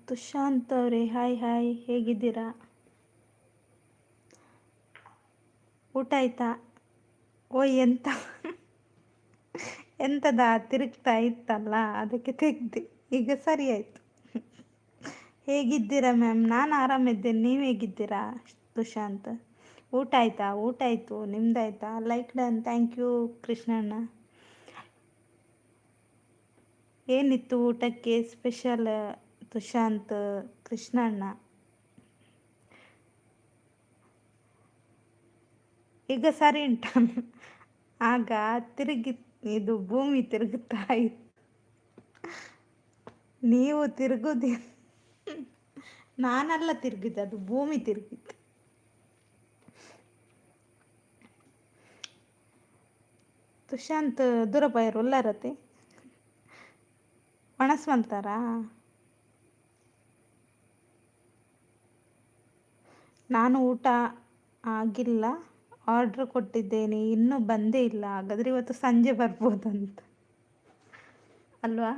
ತುಶಾಂತ್ ಅವರೇ, hi hi, ಹೇಗಿದ್ದೀರಾ? ಊಟ ಆಯ್ತಾ? ಓಯ್, ಎಂತ ಎಂತದ ತಿರುಗ್ತಾ ಇತ್ತಲ್ಲ, ಅದಕ್ಕೆ ತೆಗ್ದೆ. ಈಗ ಸರಿ ಆಯಿತು. ಹೇಗಿದ್ದೀರಾ ಮ್ಯಾಮ್? ನಾನು ಆರಾಮಿದ್ದೇನೆ, ನೀವು ಹೇಗಿದ್ದೀರಾ ತುಶಾಂತ್? ಊಟ ಆಯ್ತಾ? ಊಟ ಆಯಿತು, ನಿಮ್ದಾಯ್ತಾ? Like done, thank you Krishnanna. ಏನಿತ್ತು ಊಟಕ್ಕೆ ಸ್ಪೆಷಲ್ ತುಶಾಂತ್ ಕೃಷ್ಣಣ್ಣ? ಈಗ ಸರಿ ಉಂಟ? ಆಗ ತಿರುಗಿ ಇದು ಭೂಮಿ ತಿರುಗುತ್ತಾ ಇತ್ತು, ನೀವು ತಿರುಗುದಿ. ನಾನಲ್ಲ ತಿರುಗಿದ್ದು, ಅದು ಭೂಮಿ ತಿರುಗಿತ್ತು. ತುಶಾಂತ್ ದೂರಪಾಯರು ಉಲ್ಲಾರತೆ ಒಣಸ್ ಮಲ್ತಾರಾ? ನಾನು ಊಟ ಆಗಿಲ್ಲ, ಆರ್ಡ್ರ್ ಕೊಟ್ಟಿದ್ದೇನೆ, ಇನ್ನೂ ಬಂದೇ ಇಲ್ಲ. ಹಾಗಾದರೆ ಇವತ್ತು ಸಂಜೆ ಬರ್ಬೋದಂತ ಅಲ್ವಾ?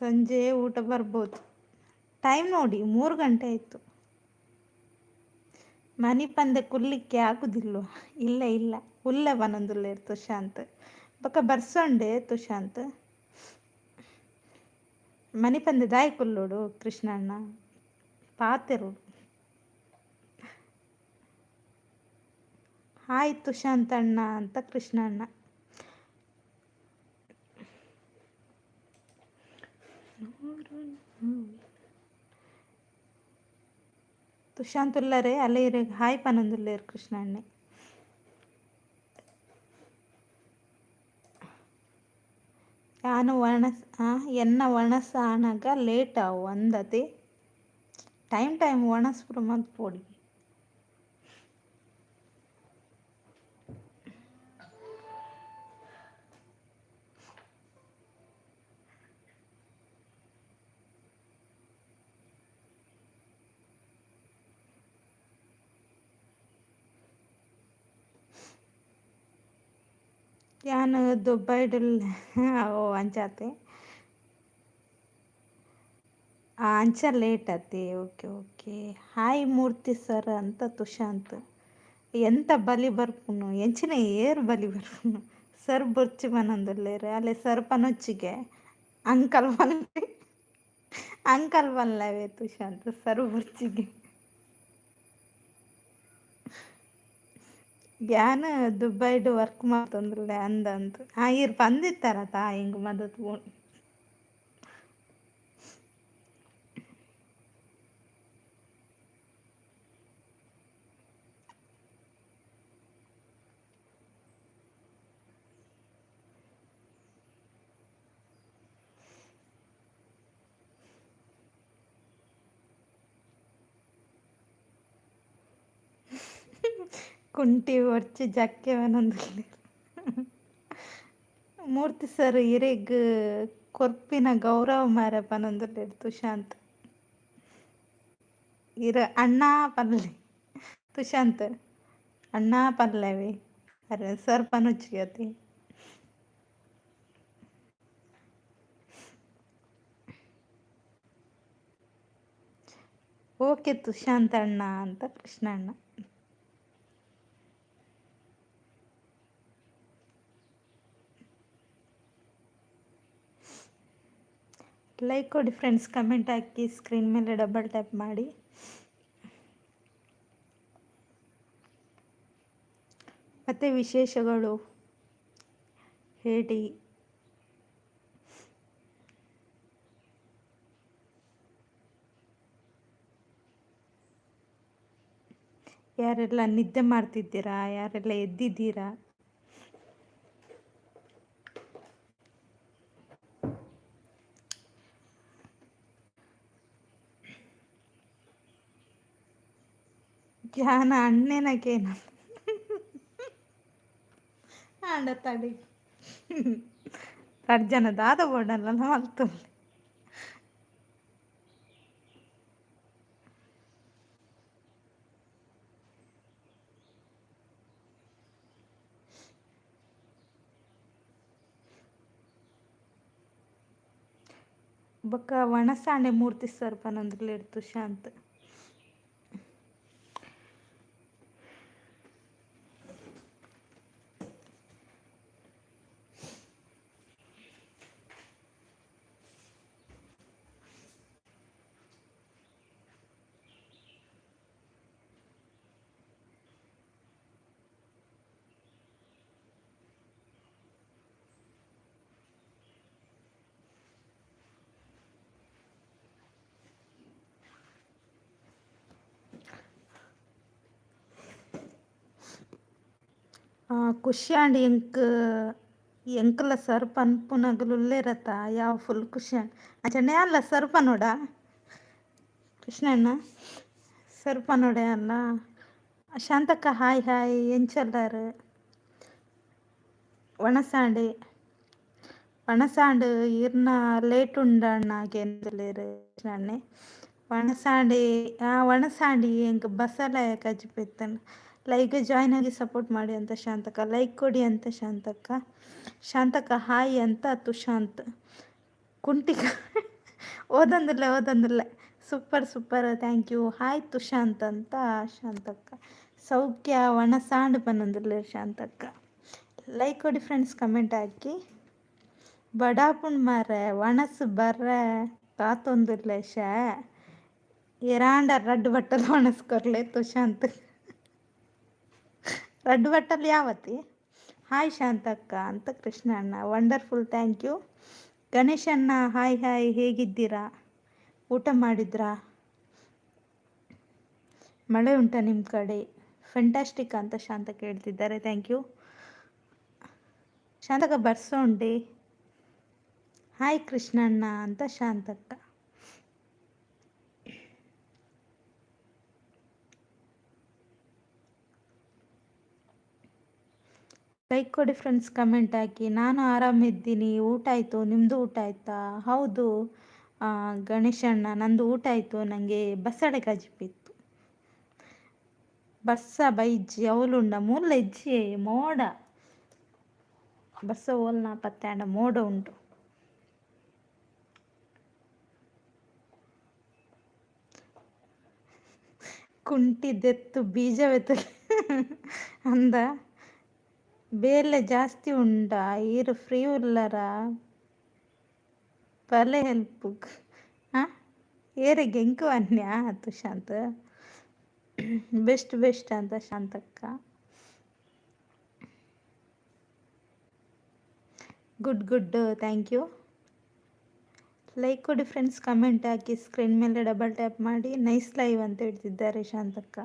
ಸಂಜೆ ಊಟ ಬರ್ಬೋದು. ಟೈಮ್ ನೋಡಿ, 3 ಗಂಟೆ ಆಯಿತು. ಮನಿ ಪಂದೆ ಕುಲ್ಲಿಕ್ಕೆ ಆಗುದಿಲ್ವ? ಇಲ್ಲ ಇಲ್ಲ, ಉಲ್ಲ ಪನೊಂದುಲ್ಲೆರ್ ತುಶಾಂತ್. ಬೊಕ ಬರ್ಸೊಂಡೆ ತುಶಾಂತ್. ಮನಿಪಂದೆ ದಾಯಿ ಕುಲ್ಲೋಡು ಕೃಷ್ಣಣ್ಣ, ಪಾತೆರೋಡು. ಹಾಯ್ ತುಶಾಂತ್ ಅಣ್ಣ ಅಂತ ಕೃಷ್ಣಣ್ಣ. ತುಶಾಂತ್ ಉಲ್ಲರೆ ಅಲ್ಲೇ ಇರೆಗ್ ಹಾಯ್ ಪನೊಂದುಲ್ಲೆರ್ ಕೃಷ್ಣಣ್ಣೆ. ಯಾನ್ ವಣಸ್ ಎನ್ನ ವಣಸ್ ಆನಗ ಲೇಟ್ ಆವು ಅಂದತೆ. ಟೈಮ್ ಟೈಮ್ ವಣಸ್ ಪೂರ ಮಲ್ಪೊಡಿ. ಯಾನ್ ದುಬೈಡ್ ಓ ಅಂಚಾತೆ, ಅಂಚ ಲೇಟ್ ಆತೆ. Okay okay. Hi Murthy sir ಅಂತ ತುಶಾಂತ್. ಎಂತ ಬಲಿ ಬರ್ಪುನು, ಎಂಚಿನ ಏರ್ ಬಲಿ ಬರ್ಪುನು? ಸರ್ ಬೊರ್ಚಿ ಪನೊಂದುಲ್ಲೆರ್. ಅಲೆ ಸರ್ ಪನೊಚ್ಚಿಗೆ, ಅಂಕಲ್ ಪನ್ಲೆ, ಅಂಕಲ್ ಪನ್ಲವೆ ತುಶಾಂತ್, ಸರ್ ಬೊರ್ಚಿಗೆ. ಯಾನ್ ದುಬೈಡ್ ವರ್ಕ್ ಮಲ್ತೊಂದುಲ್ಲೆ ಅಂದಂತ. ಈರ್ ಪಂದಿತ್ತಾರತ ಎಂಕ್ ಮದತ್ ಪೋಂಡು. ಕುಂಟಿ ಒರ್ಚಿ ಜಕ್ಕೆ ಪನೊಂದುಲ್ಲೆರ್. ಮೂರ್ತಿ ಸರ್ ಇರೆಗ್ ಕೊರ್ಪಿನ ಗೌರವ ಮಾರ್ರೆ ಪನೊಂದುಲ್ಲೆರ್ ತುಶಾಂತ್. ಇರ್ ಅಣ್ಣ ಪನ್ಲೆ ತುಶಾಂತ್, ಅಣ್ಣ ಪನ್ಲೆವೆ. ಅರೆ ಸರ್ ಪನೊಚ್ಚಿ ಅತೆ. ಓಕೆ ತುಶಾಂತ್ ಅಣ್ಣ ಅಂತ ಕೃಷ್ಣಣ್ಣ. ಲೈಕ್ ಕೊಡಿ ಫ್ರೆಂಡ್ಸ್, ಕಮೆಂಟ್ ಹಾಕಿ, ಸ್ಕ್ರೀನ್ ಮೇಲೆ ಡಬಲ್ ಟ್ಯಾಪ್ ಮಾಡಿ. ಮತ್ತು ವಿಶೇಷಗಳು ಹೇಳಿ. ಯಾರೆಲ್ಲ ನಿದ್ದೆ ಮಾಡ್ತಿದ್ದೀರಾ, ಯಾರೆಲ್ಲ ಎದ್ದಿದ್ದೀರಾ? ಜಾನ ಅಣ್ಣನಕೇನ ಆಂಡ ತಡಿ, ರಡ್ಡ್ ಜನ ದಾದ ಬೋಡಲ್ಲ ಮಲ್ತೊಲಿ. ಬೊಕ್ಕ ವಣಸಾಂಡೆ ಮೂರ್ತಿ ಸರ್ ಪನೊಂದುಲ್ಲೆರ್ ತುಶಾಂತ್. ಖುಷಿ ಆಂಡ್ ಎಂಕ್ ಎಂಕ್ಲ ಸರ್ ಪನ್ಪುನಗುಲು ಉಲ್ಲೆರತ ಯಾವ ಫುಲ್ ಖುಷಿ ಆಂಡ್. ಅಂಚನೆ ಅಲ್ಲ ಸರ್ ಪನೊಡ ಕೃಷ್ಣಣ್ಣ ಸರ್ ಪನೊಡೆ ಅಲ್ಲ. Shantakka hi hi, ಎಂಚಲ್ಲಾರ್? ವಣಸಾಂಡೆ ವಣಸಾಂಡ್ ಇರ್ನ ಲೇಟ್ ಉಂಡಣ್ಣ ಕೇಂದ್ಲೇರ್ ಕೃಷ್ಣಣ್ಣೆ. ವಣಸಾಂಡೆ ವಣಸಾಂಡಿ ಎಂಕ್ ಬಸಲ ಕಜಿಪು ಲೈಕ್ ಜಾಯ್ನ್ ಆಗಿ ಸಪೋರ್ಟ್ ಮಾಡಿ ಅಂತ ಶಾಂತಕ್ಕ, ಲೈಕ್ ಕೊಡಿ ಅಂತ ಶಾಂತಕ್ಕ. ಶಾಂತಕ್ಕ ಹಾಯ್ ಅಂತ ತುಶಾಂತ್. ಕುಂಟಿ ಓದೊಂದುಲ್ಲೆ ಓದೊಂದುಲ್ಲೆ. Super super, thank you. Hi Tushanth ಅಂತ ಶಾಂತಕ್ಕ. ಸೌಖ್ಯ ವಣಸಾಂಡ್ ಪನೊಂದುಲ್ಲೆರ್ ಶಾಂತಕ್ಕ. ಲೈಕ್ ಕೊಡಿ ಫ್ರೆಂಡ್ಸ್, ಕಮೆಂಟ್ ಹಾಕಿ. ಬಡಾಪುಂಡು ಮಾರ್ರೆ, ವಣಸ್ ಬರ್ರೆ ಕಾತೊಂದುಲ್ಲೆ ಶೇ. ಏರಾಂಡ ರಡ್ಡ್ ಬಟ್ಟಲ್ ವಣಸ್ ಕೊರ್ಲೆ ತುಶಾಂತ್. ರಡ್ಡ್ ಬಟ್ಟಲ್ ಯಾವತಿ? ಹಾಯ್ ಶಾಂತಕ್ಕ ಅಂತ ಕೃಷ್ಣ ಅಣ್ಣ. Wonderful, thank you. Ganesh ಅಣ್ಣ ಹಾಯ್ ಹಾಯ್, ಹೇಗಿದ್ದೀರಾ? ಊಟ ಮಾಡಿದ್ರಾ? ಮಳೆ ಉಂಟಾ ನಿಮ್ಮ ಕಡೆ? ಫೆಂಟಾಸ್ಟಿಕ್ ಅಂತ ಶಾಂತ ಕೇಳ್ತಿದ್ದಾರೆ, thank you. Shantakka ಬರ್ಸೋಂಡಿ. Hi Krishnanna ಅಂತ ಶಾಂತಕ್ಕ. ಲೈಕ್ ಕೊಡಿ ಫ್ರೆಂಡ್ಸ್, ಕಮೆಂಟ್ ಹಾಕಿ. ನಾನು ಆರಾಮಿದ್ದೀನಿ, ಊಟ ಆಯಿತು, ನಿಮ್ಮದು ಊಟ ಆಯಿತಾ? ಹೌದು ಗಣೇಶಣ್ಣ, ನಂದು ಊಟ ಆಯಿತು. ನನಗೆ ಬಸಳೆ ಕಜಿಪಿತ್ತು. ಬರ್ಸ ಬೈಜ್ಜಿ ಅವಲುಂಡ ಮೂಲ ಇಜ್ಜಿ ಮೋಡ ಬರ್ಸ ಓಲ್ನ ಪತ್ತೆ ಆಂಡ ಮೋಡ ಉಂಟು. ಕುಂಟಿ ದೆತ್ತು ಬೀಜವೆತ್ತು ಅಂದ. ಬೇಲೆ ಜಾಸ್ತಿ ಉಂಡಾ? ಈರ್ ಫ್ರೀ ಉಲ್ಲರ ಬಲೆ ಹೆಲ್ಪುಗ್. ಹಾಂ ಏರೆಗ್ ಎಂಕ್ ಅನ್ಯಾ ತುಶಾಂತ್. ಬೆಸ್ಟ್ ಬೆಸ್ಟ್ ಅಂತ Shantakka. Good good, thank you. Like ಕೊಡಿ ಫ್ರೆಂಡ್ಸ್, ಕಮೆಂಟ್ ಹಾಕಿ, ಸ್ಕ್ರೀನ್ ಮೇಲೆ ಡಬಲ್ ಟ್ಯಾಪ್ ಮಾಡಿ. ನೈಸ್ ಲೈವ್ ಅಂತ ಹೇಳ್ತಿದ್ದಾರೆ Shantakka.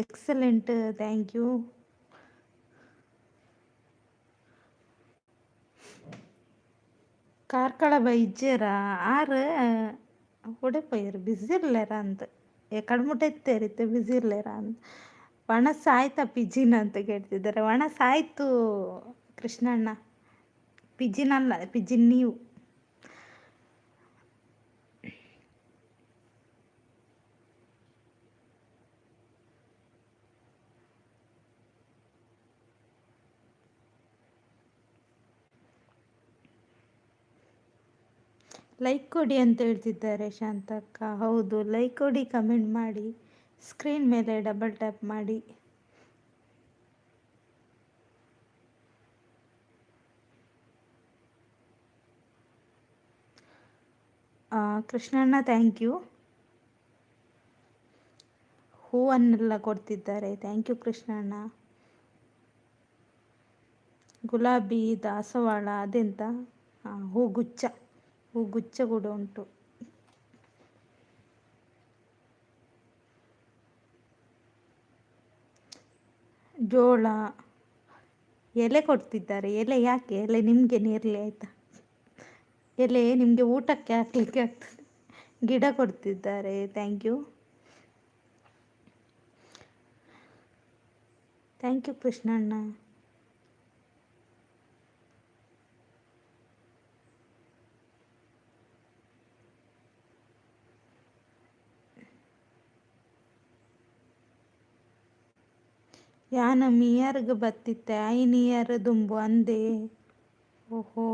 Excellent, thank you. Karkala ಬೈಜ್ಜೆರಾ? ಆರ್ ಒಡೆ ಪೋಯೆರ್? ಬ್ಯುಸಿ ಇಲ್ಲೆರಾ ಅಂದ್. ಕಡ್ಮುಟ ಇತ್ತೆರ್, ಇತ್ತೆ ಬ್ಯುಸಿ ಇಲ್ಲೆರಾ ಅಂದ್. ಒಣಸ್ ಆಯ್ತಾ ಪಿಜಿನ್ ಅಂತ ಕೇಳ್ತಿದ್ದಾರೆ. ಒಣಸ್ ಆಯಿತು ಕೃಷ್ಣಣ್ಣ, ಪಿಜಿನ್ ಅಲ್ಲ, ಪಿಜಿನ್ ನೀವು. ಲೈಕ್ ಕೊಡಿ ಅಂತ ಹೇಳ್ತಿದ್ದಾರೆ ಶಾಂತಕ್ಕ. ಹೌದು, ಲೈಕ್ ಕೊಡಿ, ಕಮೆಂಟ್ ಮಾಡಿ, ಸ್ಕ್ರೀನ್ ಮೇಲೆ ಡಬಲ್ ಟ್ಯಾಪ್ ಮಾಡಿ. Krishnanna thank you. ಹೂವನ್ನೆಲ್ಲ ಕೊಡ್ತಿದ್ದಾರೆ, thank you ಕೃಷ್ಣಣ್ಣ. ಗುಲಾಬಿ, ದಾಸವಾಳ, ಅದೆಂತ ಹೂಗುಚ್ಛ, ಹೂಗುಚ್ಛ ಕೂಡ ಉಂಟು. ಜೋಳ ಎಲೆ ಕೊಡ್ತಿದ್ದಾರೆ. ಎಲೆ ಯಾಕೆ? ಎಲೆ ನಿಮಗೆ ಇರಲಿ ಆಯಿತಾ? ಎಲೆ ನಿಮಗೆ ಊಟಕ್ಕೆ ಹಾಕ್ಲಿಕ್ಕೆ ಆಗ್ತದೆ. ಗಿಡ ಕೊಡ್ತಿದ್ದಾರೆ, thank you. Thank you Krishnanna. ಯಾನ್ ಮಿಯರ್ಗ್ ಬತ್ತಿತ್ತೆ ಐನ್ ಇಯರ್ ದುಂಬು ಅಂದೇ. ಓಹೋ,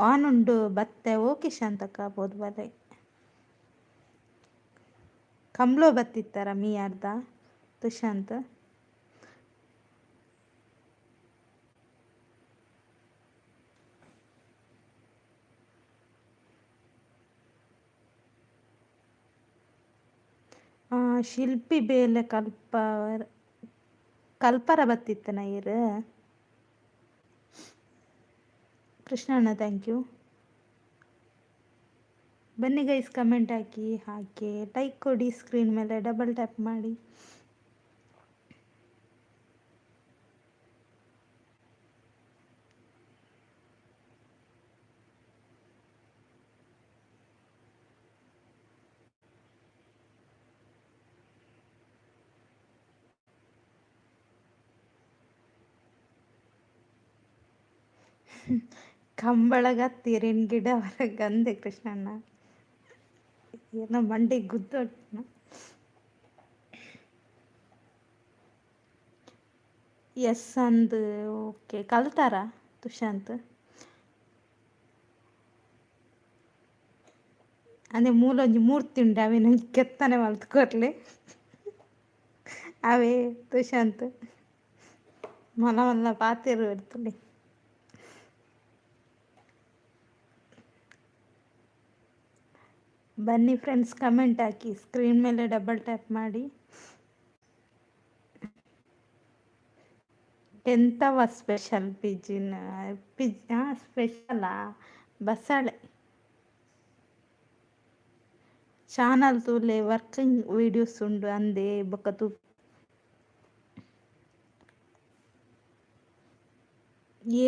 ಆನ್ ಉಂಡು ಬತ್ತೆ. ಓಕೆ ಶಾಂತಕ್ಕ, ಬೋದು ಬಲೆ. ಕಂಬ್ಲೋ ಬತ್ತಿತ್ತಾರ ಮಿಯಾರ್ದ ತುಶಾಂತ್? ಶಿಲ್ಪಿ ಬೇಲೆ ಕಲ್ಪವರ್ ಕಲ್ಪರ ಬತ್ತಿತ್ತನ ಇರ್? Krishnanna, thank you. ಬನ್ನಿ guys, comment hockey, hockey like ಕೊಡಿ, ಸ್ಕ್ರೀನ್ ಮೇಲೆ ಡಬಲ್ ಟ್ಯಾಪ್ ಮಾಡಿ. ಕಂಬಳಗತ್ತೀರಿನ್ ಗಿಡ ಹೊರಗಂದೆ ಕೃಷ್ಣಣ್ಣ. ಏನೋ ಮಂಡಿಗೆ ಗುದ್ದೋಟ್ನ. ಎಸ್ ಅಂದ್. ಓಕೆ, ಕಲ್ತಾರ ತುಶಾಂತ್? ಅದೇ ಮೂಲೊಂಜಿ ಮೂರ್ತಿ ಉಂಡು, ಅವೇನ ಕೆತ್ತನೆ ಮಲ್ತ್ ಕೊರ್ಲೆ ಅವೇ. ತುಶಾಂತ್, ಮಲ್ಲ ಮಲ್ಲ ಪಾತೆರು ಇರ್ತಲೆ. ಬನ್ನಿ ಫ್ರೆಂಡ್ಸ್, ಕಮೆಂಟ್ ಹಾಕಿ, ಸ್ಕ್ರೀನ್ ಮೇಲೆ ಡಬಲ್ ಟ್ಯಾಪ್ ಮಾಡಿ. ಎಂತವ ಸ್ಪೆಷಲ್ ಪಿಜಿನ್ ಪಿಜ್ ಹಾಂ, ಸ್ಪೆಷಲಾ? ಬಸಳೆ. ಚಾನಲ್ ತೂಲೆ, ವರ್ಕಿಂಗ್ ವೀಡಿಯೋಸ್ ಉಂಡು ಅಂದೆ. ಬೊಕ್ಕ ತೂ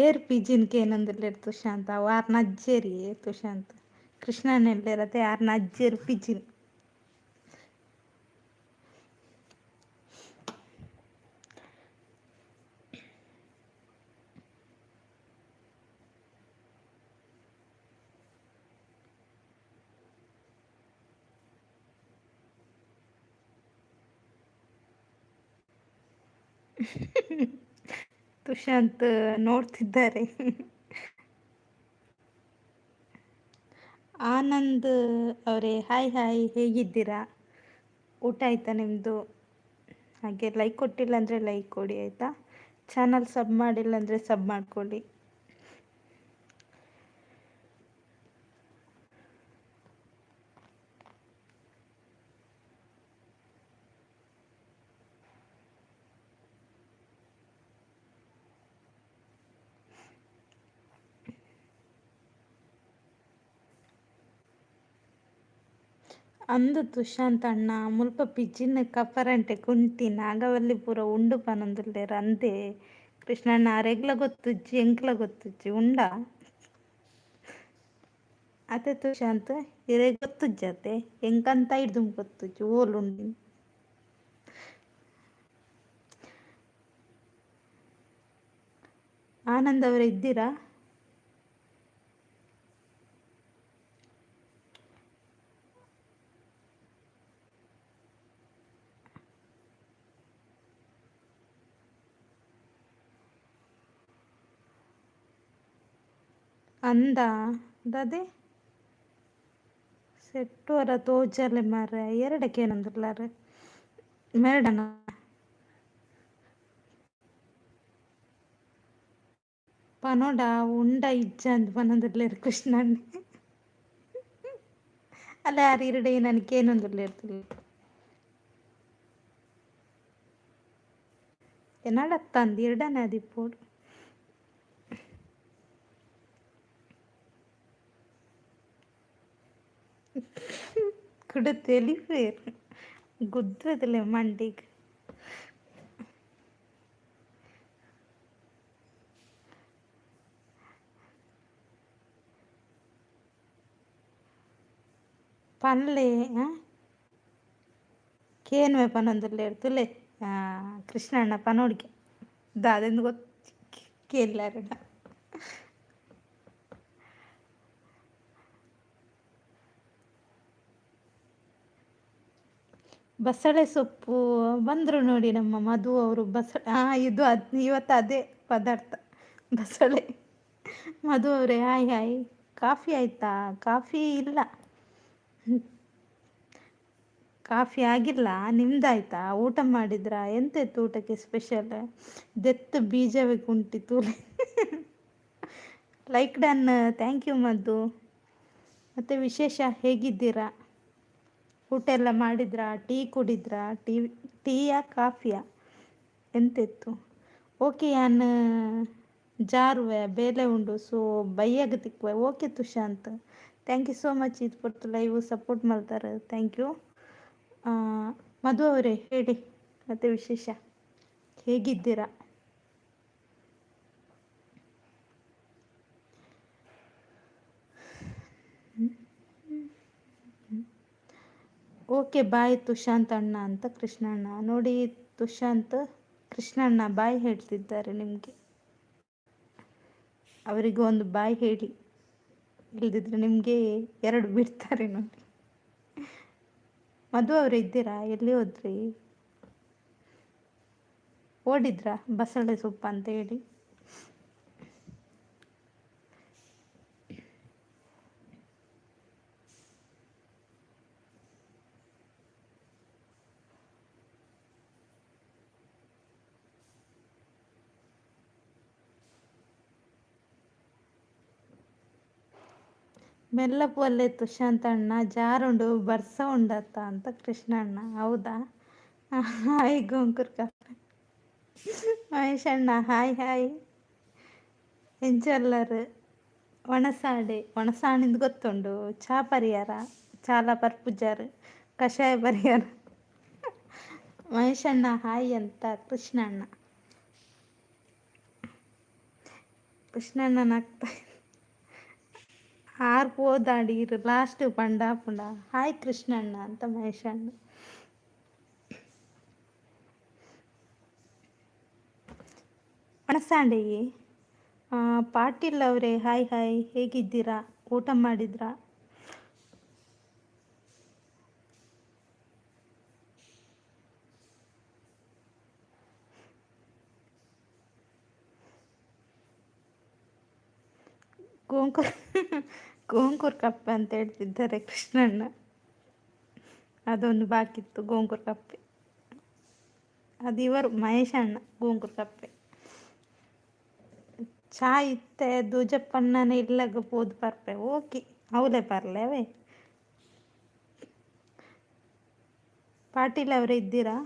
ಏರ್ ಪಿಜಿನ್ ಕೇನೊಂದುಲ್ಲೆರ್ ತುಶಾಂತ್? ಅವು ಆರ್ನ ಅಜ್ಜೆರ್ ತುಶಾಂತ್. ಕೃಷ್ಣನೆಲ್ಲೆರತೆ ಆರ್ನ ಅಜ್ಜೆರ್ ಪಿಜಿನ್. ತುಶಾಂತ್ ನೋಡ್ತಿದ್ದಾರೆ. ಆನಂದ್ ಅವರೇ, ಹಾಯ್ ಹಾಯ್, ಹೇಗಿದ್ದೀರಾ? ಊಟ ಆಯಿತಾ ನಿಮ್ಮದು? ಹಾಗೆ ಲೈಕ್ ಕೊಟ್ಟಿಲ್ಲ ಅಂದರೆ ಲೈಕ್ ಕೊಡಿ ಆಯಿತಾ? ಚಾನಲ್ ಸಬ್ ಮಾಡಿಲ್ಲ ಅಂದರೆ ಸಬ್ ಮಾಡಿಕೊಳ್ಳಿ. ಅಂದು ತುಶಾಂತ್ ಅಣ್ಣ, ಮುಲ್ಪ ಪಿಜಿನ್ ಕಪರಂಟೆ ಕುಂಟಿ ನಾಗವಲ್ಲಿ ಪೂರ ಉಂಡು ಪನೊಂದುಲ್ಲೆರ್ ಅಂದೆ. ಕೃಷ್ಣಣ್ಣ, ಅರೆಗ್ಲ ಗೊತ್ತುಜ್ಜಿ, ಎಂಕ್ಲ ಗೊತ್ತುಜ್ಜಿ. ಉಂಡಾ ಅತೆ ತುಶಾಂತ್? ಇರೆಗ್ ಗೊತ್ತುಜ್ಜತೆ? ಎಂಕಂತ ಹಿಡ್ದು ಗೊತ್ತುಜ್ಜಿ ಓಲುಂಡು. ಆನಂದ್ ಅವರೇ, ಇದ್ದೀರಾ? ಅಂದ ದಾದೆ ಸೆಟ್ಟೋರ ತೋಜಲೆ ಮಾರ್ರೆ. ಎರಡಕ್ಕೇನಂದ್ರಲ್ಲಾರ ಮೇಡನ? ಪನೋಡ ಉಂಡ ಇಜ್ಜಂದ್ ಪನೊಂದುಲ್ಲೆರ್ ಕೃಷ್ಣಣ್ಣೆ. ಅಲ್ಲ, ಯಾರು ಇರಡೆ ನನಕೇನೊಂದುಲ್ಲೆರ್. ಎನ್ನಡತ್ತಂದು ಇರಡನೆ ಅದಿಪ್ಪೊಡು. ಕುಡ ತೆಲಿಪೇರ್ ಗುದ್ದುವುದಿಲ್ಲ ಮಂಡಿಗ್. ಪನ್ಲೆ ಕೇನ್ವೆ ಪನೊಂದುಲ್ಲೆರ್ ತೂಲೆ. ಕೃಷ್ಣಣ್ಣ ಪನೊಡ್ಗೆ ದಾದೆಂದ್ ಗೊತ್ತು ಕೇನ್ಲಾರಡ. ಬಸಳೆ ಸೊಪ್ಪು ಬಂದರು ನೋಡಿ ನಮ್ಮ ಮಧು ಅವರು. ಬಸಳೆ, ಹಾಂ, ಇದು ಅದು ಇವತ್ತು ಅದೇ ಪದಾರ್ಥ ಬಸಳೆ. ಮಧು ಅವರೇ, ಹಾಯ್ ಹಾಯ್. ಕಾಫಿ ಆಯಿತಾ? ಕಾಫಿ ಇಲ್ಲ, ಕಾಫಿ ಆಗಿಲ್ಲ. ನಿಮ್ದಾಯ್ತಾ? ಊಟ ಮಾಡಿದ್ರಾ? ಎಂತ ಇತ್ತು ಊಟಕ್ಕೆ ಸ್ಪೆಷಲ್? ದೆತ್ತು ಬೀಜವೇ ಕುಂಟಿ ತೂಲೆ. Like done, thank you Madhu. ಮತ್ತು ವಿಶೇಷ, ಹೇಗಿದ್ದೀರಾ? ಊಟ ಎಲ್ಲ ಮಾಡಿದ್ರಾ? ಟೀ ಕುಡಿದ್ರಾ? ಟೀಯಾ ಕಾಫಿಯಾ ಎಂತಿತ್ತು? ಓಕೆ, ಯಾನ್ ಜಾರುವೆ, ಬೇಲೆ ಉಂಡು, ಸೊ ಬೈಯಾಗ ತಿಕ್ಕುವೆ. Okay Tushanth, thank you so much. ಇದು ಪೊರ್ತು ಲೈವ್ ಸಪೋರ್ಟ್ ಮಾಡ್ತಾರೆ, thank you. ಮಧು ಅವರೇ, ಹೇಳಿ, ಮತ್ತು ವಿಶೇಷ, ಹೇಗಿದ್ದೀರಾ? ಓಕೆ ಬಾಯ್ ತುಷಾಂತ್ ಅಣ್ಣ ಅಂತ ಕೃಷ್ಣಣ್ಣ. ನೋಡಿ ತುಷಾಂತ್, ಕೃಷ್ಣಣ್ಣ ಬಾಯ್ ಹೇಳ್ತಿದ್ದಾರೆ ನಿಮಗೆ. ಅವರಿಗೂ ಒಂದು ಬಾಯ್ ಹೇಳಿ, ಇಲ್ಲದಿದ್ದರೆ ನಿಮಗೆ ಎರಡು ಬಿಡ್ತಾರೆ ನೋಡಿ. ಮಧು ಅವರು ಇದ್ದೀರಾ? ಎಲ್ಲಿ ಹೋದ್ರಿ? ಓಡಿದ್ರಾ ಬಸಳೆ ಸೊಪ್ಪು ಅಂತ ಹೇಳಿ? ಮೆಲ್ಲ ಪೋಲೆ ತುಷಾಂತ್ ಅಣ್ಣ, ಜಾರುಂಡು ಬರ್ಸ ಉಂಡತ್ತ ಅಂತ ಕೃಷ್ಣಣ್ಣ. ಹೌದಾ? ಹಾಯ್ ಗೋಂಕುರ್ ಕಾಫಿ ಮಹೇಶ್ ಅಣ್ಣ, ಹಾಯ್ ಹಾಯ್. ಎಂಚಲ್ಲರು? ಒಣಸಾಡೆ ಒಣಸಾಣಿಂದ ಗೊತ್ತುಂಡು. ಚಾ ಪರಿಹಾರ, ಚಾಲ ಪರ್ಪುಜಾರ್, ಕಷಾಯ ಪರಿಹಾರ. ಮಹೇಶಣ್ಣ ಹಾಯ್ ಅಂತ ಕೃಷ್ಣಣ್ಣ. ಕೃಷ್ಣಣ್ಣನಾಗ್ತಾ ಆರ್ ಪೋದಾಡೀರ್ ಲಾಸ್ಟ್ ಪಂಡ ಪುಂಡ. ಹಾಯ್ ಕೃಷ್ಣಣ್ಣ ಅಂತ ಮಹೇಶಣ್ಣ. ಒಣಸಾಂಡೆ. ಪಾಟೀಲ್ ಅವರೇ, ಹಾಯ್ ಹಾಯ್. ಹೇಗಿದ್ದೀರಾ? ಊಟ ಮಾಡಿದ್ರಾ? ಗೋಂಕುರ್ ಗೋಂಕೂರ್ ಕಪ್ಪೆ ಅಂತ ಹೇಳ್ತಿದ್ದಾರೆ ಕೃಷ್ಣಣ್ಣ. ಅದೊಂದು ಬಾಕಿತ್ತು ಗೋಂಕೂರ್ ಕಪ್ಪೆ. ಅದು ಇವರು ಮಹೇಶ್ ಅಣ್ಣ ಗೋಂಕೂರ್ ಕಪ್ಪೆ. ಚಾ ಇತ್ತೆ ದೂಜಪ್ಪಣ್ಣನ ಇಲ್ಲಗ ಪೋದು ಪರ್ಪೆ. ಓಕೆ, ಅವಲೇ ಪರ್ಲೆ ಅವೇ. ಪಾಟೀಲ್ ಅವರೇ ಇದ್ದೀರಾ?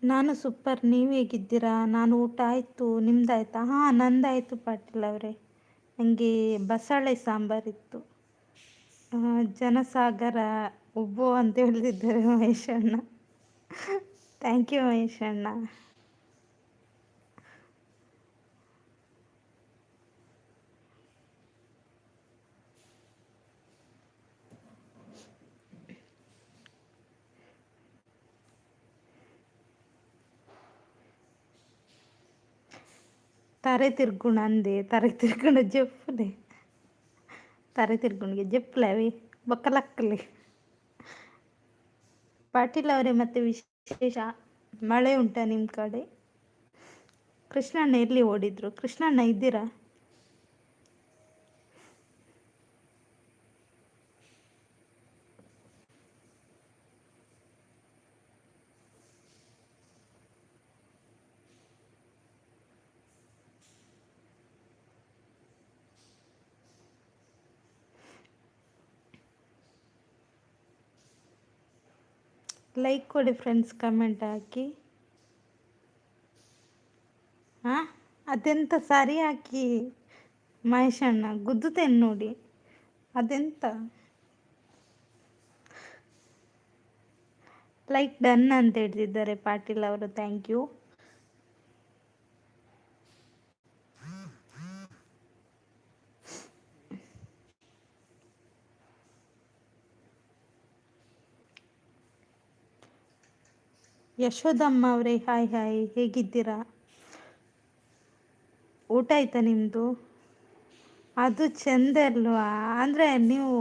ನಾನು ಸೂಪರ್, ನೀವು ಹೇಗಿದ್ದೀರಾ? ನಾನು ಊಟ ಆಯಿತು, ನಿಮ್ದಾಯ್ತಾ? ಹಾಂ, ನಂದಾಯಿತು ಪಾಟೀಲ್ ಅವರೇ. ನನಗೆ ಬಸಳೆ ಸಾಂಬಾರಿತ್ತು. ಜನಸಾಗರ ಒಬ್ಬೋ ಅಂತ ಹೇಳ್ತಿದ್ದಾರೆ ಮಹೇಶಣ್ಣ. Thank you ಮಹೇಶಣ್ಣ. ತರೆ ತಿರ್ಗುಣ ಅಂದೆ, ತರೆ ತಿರ್ಗುಣ ಜೆಪ್ಪುಲೆ, ತರೆ ತಿರ್ಗುಣಿಗೆ ಜೆಪ್ಪುಲೆ ಅವಿ ಬೊಕ್ಕ ಲಕ್ಕಲೆ. ಪಾಟೀಲ್ ಅವರೇ, ಮತ್ತೆ ವಿಶೇಷ, ಮಳೆ ಉಂಟಾ ನಿಮ್ಮ ಕಡೆ? ಕೃಷ್ಣಣ್ಣ ಎಲ್ಲಿ ಓಡಿದ್ರು? ಕೃಷ್ಣಣ್ಣ ಇದ್ದೀರಾ? ಲೈಕ್ ಕೊಡಿ ಫ್ರೆಂಡ್ಸ್, ಕಮೆಂಟ್ ಹಾಕಿ. ಹಾಂ, ಅದೆಂತ ಸರಿ ಹಾಕಿ ಮಹೇಶಣ್ಣ ಗುದ್ದುತ್ತೇನೆ ನೋಡಿ. ಅದೆಂತ ಲೈಕ್ ಡನ್ ಅಂತ ಹೇಳ್ತಿದ್ದಾರೆ ಪಾಟೀಲ್ ಅವರು, thank you. ಯಶೋದಮ್ಮ ಅವರೇ, ಹಾಯ್ ಹಾಯ್, ಹೇಗಿದ್ದೀರಾ? ಊಟ ಆಯ್ತಾ ನಿಮ್ಮದು? ಅದು ಚೆಂದ ಅಲ್ವಾ? ಅಂದರೆ ನೀವು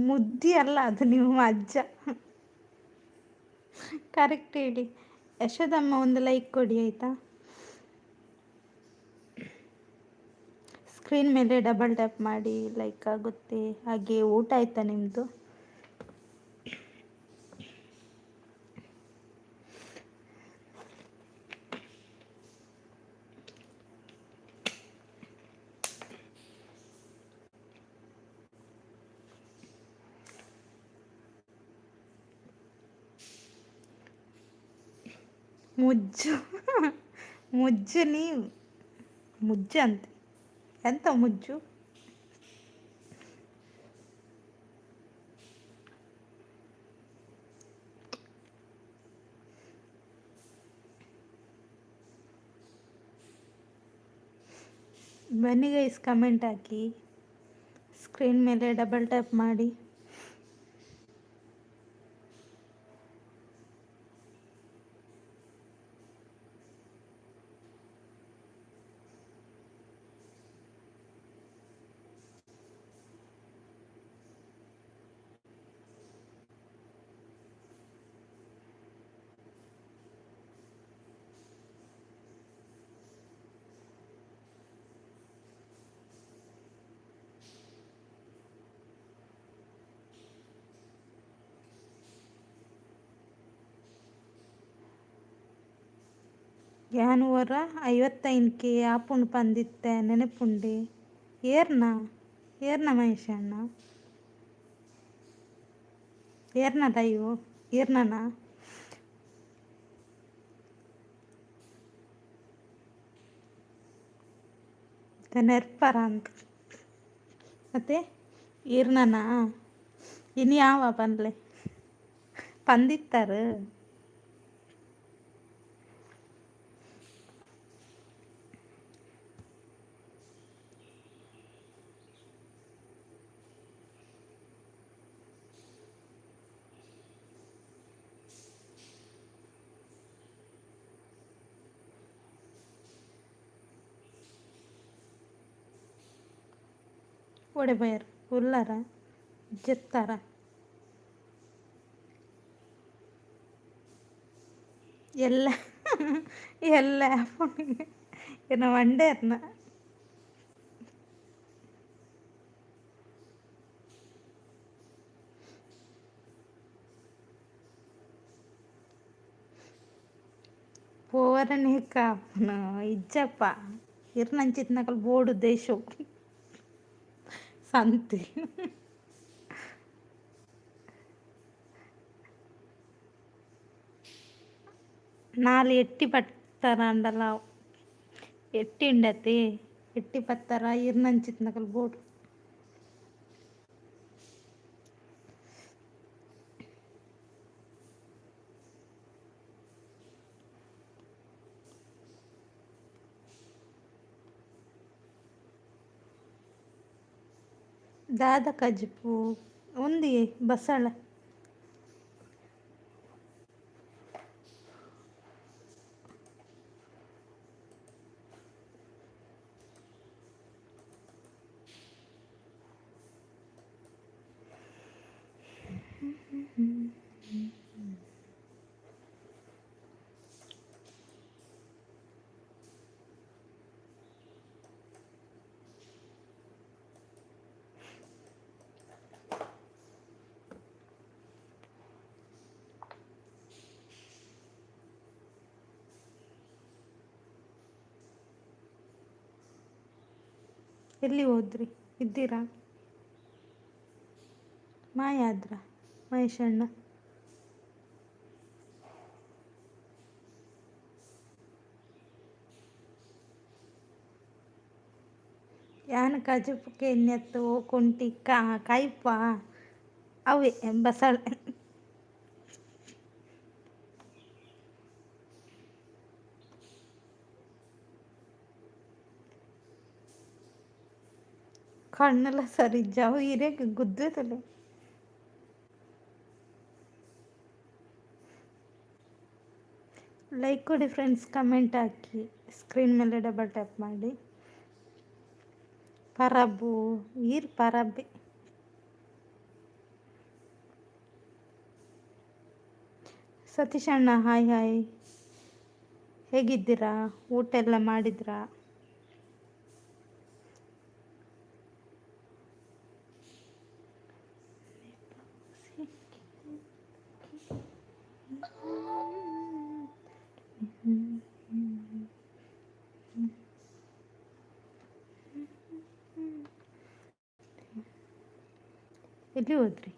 ಮುದ್ದಿ ಅಲ್ಲ, ಅದು ನಿಮ್ಮ ಅಜ್ಜ. ಕರೆಕ್ಟ್ ಹೇಳಿ ಯಶೋದಮ್ಮ, ಒಂದು ಲೈಕ್ ಕೊಡಿ ಆಯಿತಾ? ಸ್ಕ್ರೀನ್ ಮೇಲೆ ಡಬಲ್ ಟ್ಯಾಪ್ ಮಾಡಿ, ಲೈಕ್ ಆಗುತ್ತೆ. ಹಾಗೆ ಊಟ ಆಯಿತಾ ನಿಮ್ಮದು? ಮುಜ್ಜು ಮುಜ್ಜು, ನೀವು ಮುಜ್ಜು ಅಂತೆ. ಎಂತ ಮುಜ್ಜು? ಬನ್ನಿ ಗೈಸ್, ಕಮೆಂಟ್ ಹಾಕಿ, ಸ್ಕ್ರೀನ್ ಮೇಲೆ ಡಬಲ್ ಟ್ಯಾಪ್ ಮಾಡಿ. ಯಾನ್ ಒರ 55 ಕೆ ಆಪುಂಡು ಪಂದಿತ್ತೆ ನೆನಪುಂಡೆ. ಏರ್ನ ಏರ್ನ ಮಹೇಶಣ್ಣ, ಏರ್ನ ಲೈವ್ ಈರ್ನನ? ನೆರ್ಪರ ಅಂತ ಮತ್ತೆ ಈರ್ನನ? ಇನ್ಯಾವ ಪನ್ಲೆ ಪಂದಿತ್ತಾರೆ? ಒಡೆ ಉಲ್ಲಾರ ಜೆತ್ತಾರ? ಎಲ್ಲ ಎಲ್ಲ ಎನ್ನ ವಂಡೇರ್ನ? ಪೋವರನೇ ಕಾಪುನು ಇಜ್ಜಪ್ಪ. ಇರ್ನಂಚಿತ್ನಕಲ್ ಬೋಡು ದೇಶೊಗು ಸಂತೆ. ನಾಲ್ ಎಟ್ಟಿ ಪತ್ತರ ಅಂಡಲ ಎಟ್ಟಿ ಉಂಡತೆ, ಎಟ್ಟಿ ಪತ್ತರ ಇರ್ನಂಚಿತ್ನಕಲ್ ಬೋಡು. ದಾದ ಕಜಿಪು? ಉಂದಿ ಬಸಳೆ. ಎಲ್ಲಿ ಹೋದ್ರಿ? ಇದ್ದೀರಾ? ಮಾಯಾದ್ರ ಮಹೇಶಣ್ಣ? ಯಾನ್ ಕಜಿಪು ಕೇನ್ಯತ್ತು ಕೊಂಟಿ ಕೈಪ ಅವೇ ಬಸಳೆ. ಕಣ್ಣೆಲ್ಲ ಸರಿ ಇಜ್ಜ ಅವು ಇರೆಗ್ ಗುದ್ದುತ್ತಲೆ. ಲೈಕ್ ಕೊಡಿ ಫ್ರೆಂಡ್ಸ್, ಕಮೆಂಟ್ ಹಾಕಿ, ಸ್ಕ್ರೀನ್ ಮೇಲೆ ಡಬಲ್ ಟ್ಯಾಪ್ ಮಾಡಿ. ಪರಬು ಈರ್ ಪರಬೆ. ಸತೀಶ್ ಅಣ್ಣ, ಹಾಯ್ ಹಾಯ್, ಹೇಗಿದ್ದೀರಾ? ಊಟ ಎಲ್ಲ ಮಾಡಿದ್ರಾ? ಎಲ್ಲಿ ಹೋದ್ರಿ?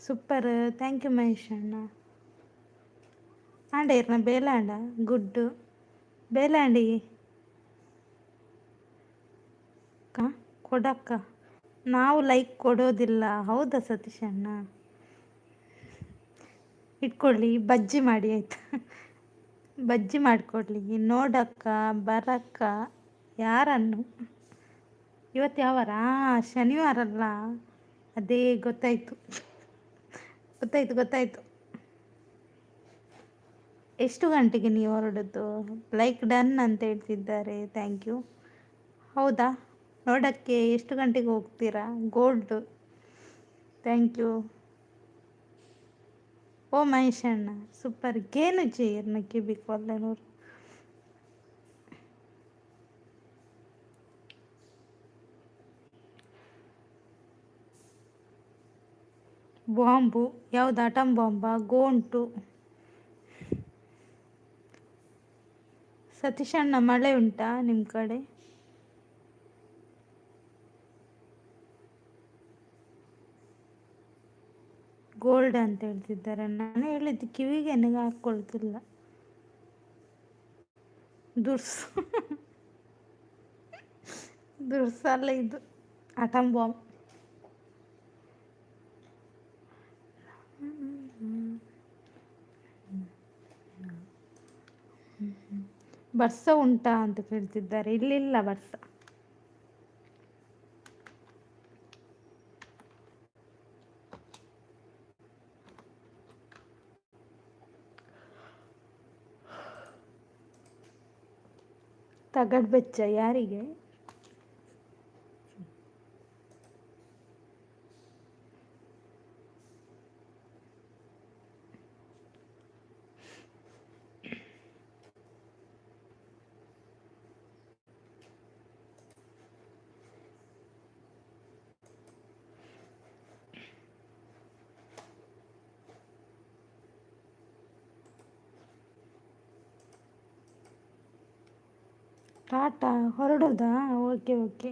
ಸೂಪರ್, thank you Mahesh ಅಣ್ಣ. ಆಂಡ ಇರ್ನ ಬೇಲಾಂಡ ಗುಡ್ಡು ಬೇಲಾಂಡಿ ಕೊಡಕ್ಕ ನಾವು ಲೈಕ್ ಕೊಡೋದಿಲ್ಲ. ಹೌದಾ ಸತೀಶ್ ಅಣ್ಣ? ಇಟ್ಕೊಳ್ಳಿ, ಬಜ್ಜಿ ಮಾಡಿ ಆಯಿತಾ? ಬಜ್ಜಿ ಮಾಡಿಕೊಡ್ಲಿ. ನೋಡಕ್ಕ ಬರಕ್ಕ ಯಾರನ್ನು? ಇವತ್ತು ಯಾವಾರ? ಶನಿವಾರ ಅಲ್ಲ? ಅದೇ ಗೊತ್ತಾಯಿತು, ಗೊತ್ತಾಯಿತು, ಗೊತ್ತಾಯಿತು. ಎಷ್ಟು ಗಂಟೆಗೆ ನೀವು ಹೊರಡೋದು? ಲೈಕ್ ಡನ್ ಅಂತ ಹೇಳ್ತಿದ್ದಾರೆ, thank you. ಹೌದಾ? ನೋಡೋಕ್ಕೆ ಎಷ್ಟು ಗಂಟೆಗೆ ಹೋಗ್ತೀರಾ? Gold, thank you. ಓ ಮಹೇಶ್ ಅಣ್ಣ, ಸೂಪರ್. ಗೇನು ಜೇರ್ನ ಕಿಬಿಕ್ ಒಲ್ಲೆನೂರು. ಬಾಂಬು ಯಾವುದು? ಆಟಮ್ ಬಾಂಬಾ? ಗೋಂಟು. ಸತೀಶಣ್ಣ, ಮಳೆ ಉಂಟಾ ನಿಮ್ಮ ಕಡೆ? ಗೋಲ್ಡ್ ಅಂತ ಹೇಳ್ತಿದ್ದಾರೆ. ನಾನು ಹೇಳಿದ್ದು ಕಿವಿಗೆ ನನಗೆ ಹಾಕ್ಕೊಳ್ತಿಲ್ಲ. ದುರ್ಸ್ ದುರ್ಸಲ್ಲ ಇದು, ಆಟಮ್ ಬಾಂಬ್. ಬರ್ಸ ಉಂಟಾ ಅಂತ ಕೇಳ್ತಿದ್ದಾರೆ. ಇಲ್ಲಿಲ್ಲ ಬರ್ಸ. ತಗಡ್ಬೆಚ್ಚ ಯಾರಿಗೆ? ಟಾಟಾ, ಹೊರಡೋದಾ? ಓಕೆ ಓಕೆ,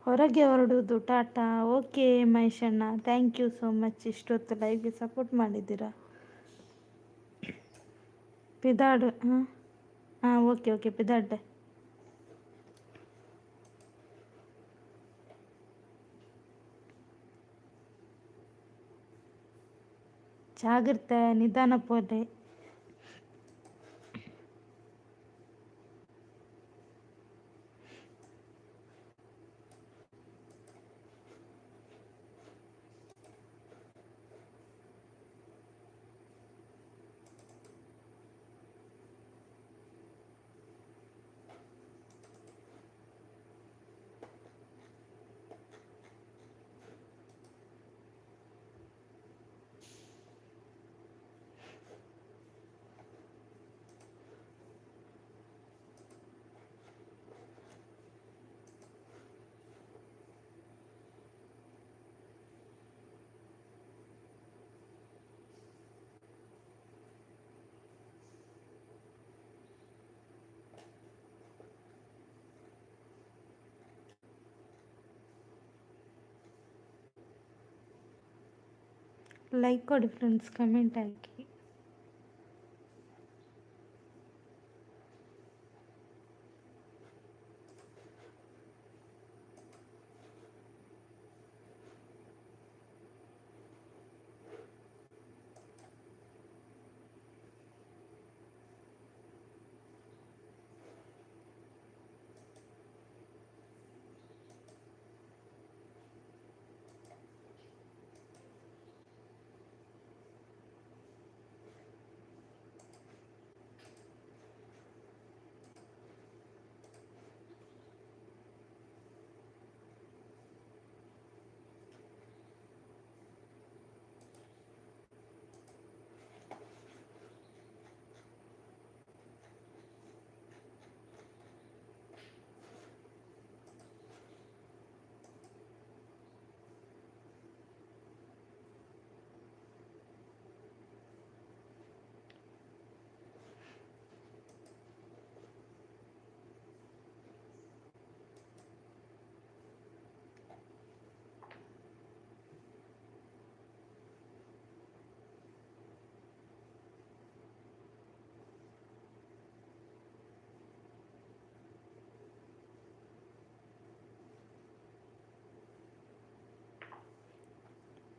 ಹೊರಗೆ ಹೊರಡೋದು. ಟಾಟಾ. ಓಕೆ ಮಹೇಶಣ್ಣ, thank you so much. ಇಷ್ಟೊತ್ತು ಲೈವ್ಗೆ ಸಪೋರ್ಟ್ ಮಾಡಿದ್ದೀರಾ. ಪಿದಾಡು. ಹಾಂ ಹಾಂ, ಓಕೆ ಓಕೆ, ಪಿದಾಡ್ಡೆ. ಜಾಗ್ರತೆ, ನಿಧಾನ ಪೋಲೆ. ಲೈಕ್ ಕೊಡಿ ಫ್ರೆಂಡ್ಸ್, ಕಮೆಂಟ್ ಹಾಕಿ.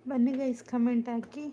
ಬನ್ನಿ ಗೈಸ್, ಕಮೆಂಟ್ ಹಾಕಿ.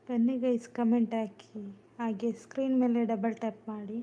ಬನ್ನಿ ಗೈಸ್, ಕಮೆಂಟ್ ಹಾಕಿ. ಹಾಗೆ ಸ್ಕ್ರೀನ್ ಮೇಲೆ ಡಬಲ್ ಟ್ಯಾಪ್ ಮಾಡಿ.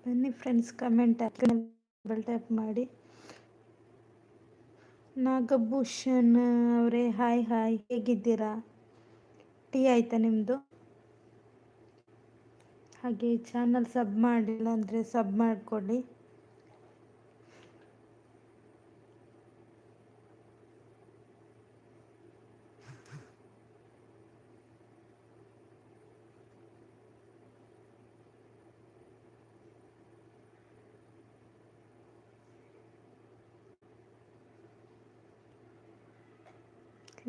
ಬನ್ನಿ friends, comment hockey, double tap ಮಾಡಿ. ನಾಗಭೂಷಣ್ ಅವರೇ, ಹಾಯ್ ಹಾಯ್, ಹೇಗಿದ್ದೀರಾ? ಟೀ ಆಯಿತಾ ನಿಮ್ಮದು? ಹಾಗೆ ಚಾನಲ್ ಸಬ್ ಮಾಡಿಲ್ಲ ಅಂದರೆ ಸಬ್ ಮಾಡಿಕೊಳ್ಳಿ.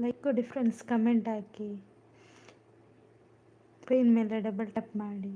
ಲೈಕ್ ಕೊಡಿ ಫ್ರೆಂಡ್ಸ್, ಕಮೆಂಟ್ ಹಾಕಿ, ಸ್ಕ್ರೀನ್ ಮೇಲೆ ಡಬಲ್ ಟ್ಯಾಪ್ ಮಾಡಿ.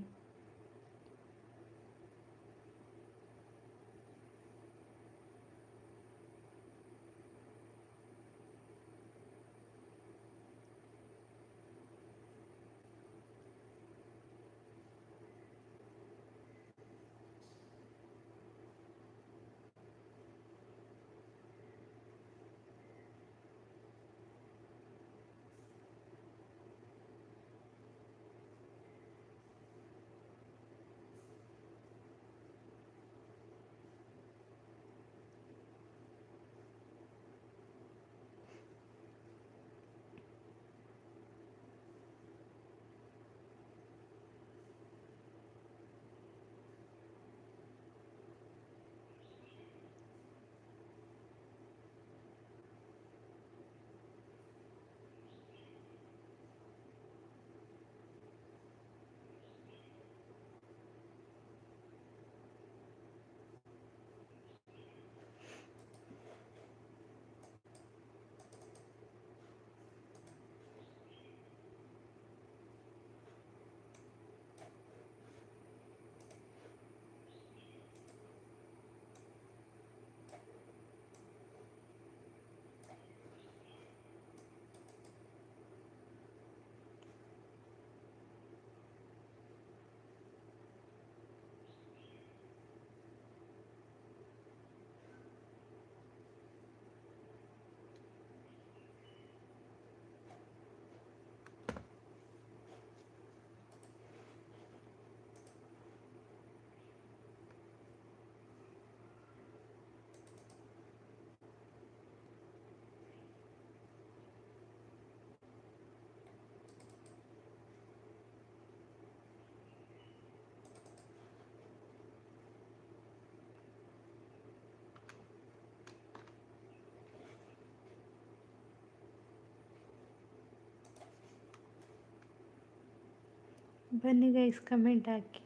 ಬನ್ನಿ guys, comment hockey.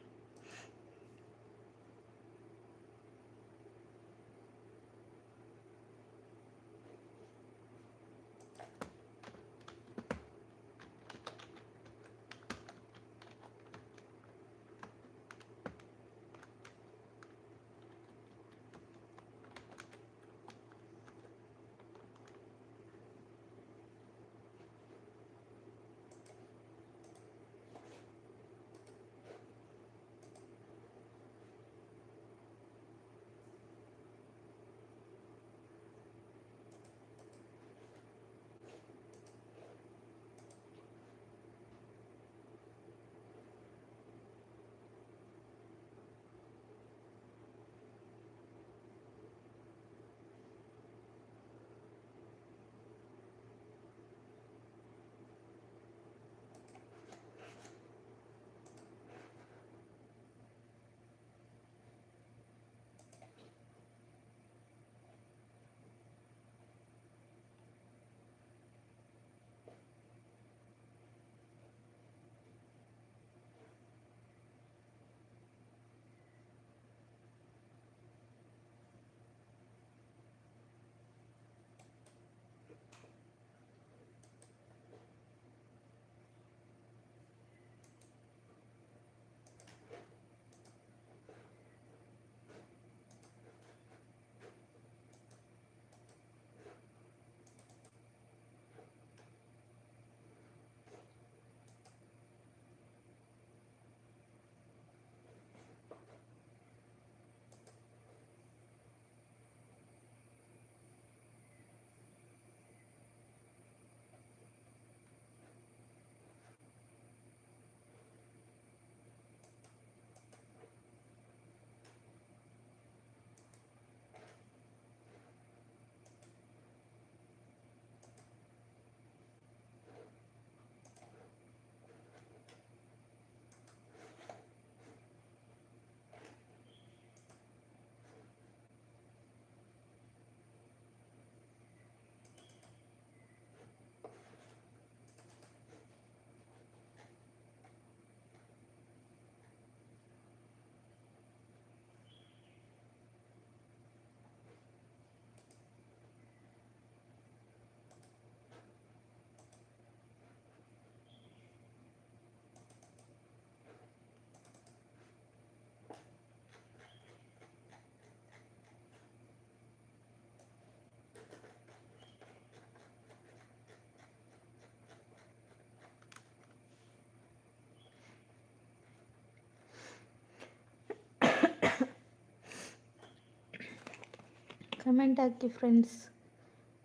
Comment hockey friends,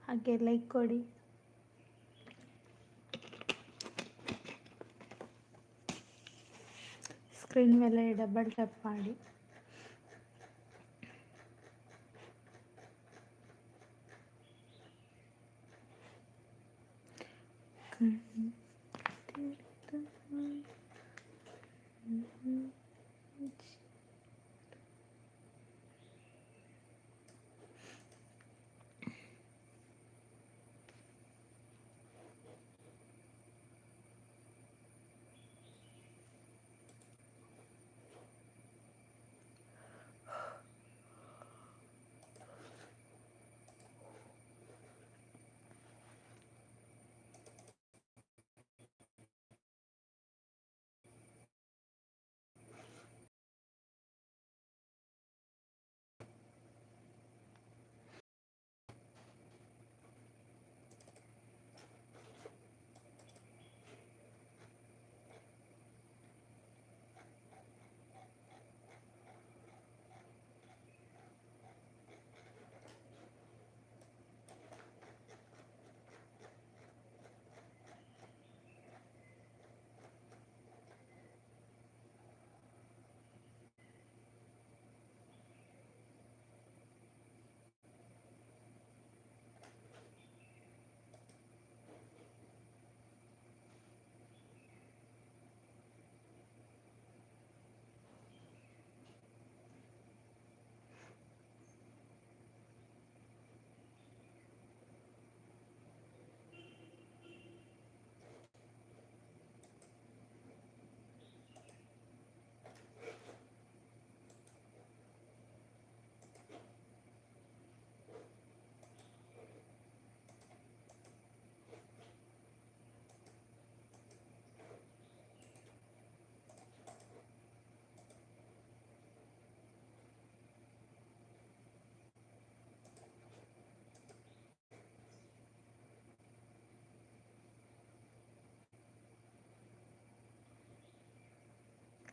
ಹಾಗೆ ಲೈಕ್ ಕೊಡಿ. ಸ್ಕ್ರೀನ್ ಮೇಲೆ ಡಬಲ್ ಟ್ಯಾಪ್ ಮಾಡಿ.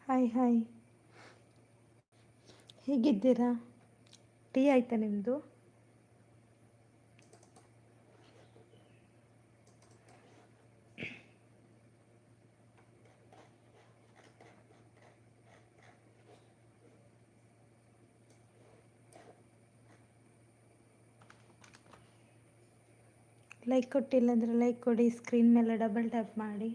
ಹಾಯ್ ಹಾಯ್, ಹೇಗಿದ್ದೀರಾ? ಟೀ ಆಯಿತಾ ನಿಮ್ಮದು? ಲೈಕ್ ಕೊಟ್ಟಿಲ್ಲ ಅಂದರೆ ಲೈಕ್ ಕೊಡಿ, ಸ್ಕ್ರೀನ್ ಮೇಲೆ ಡಬಲ್ ಟ್ಯಾಪ್ ಮಾಡಿ.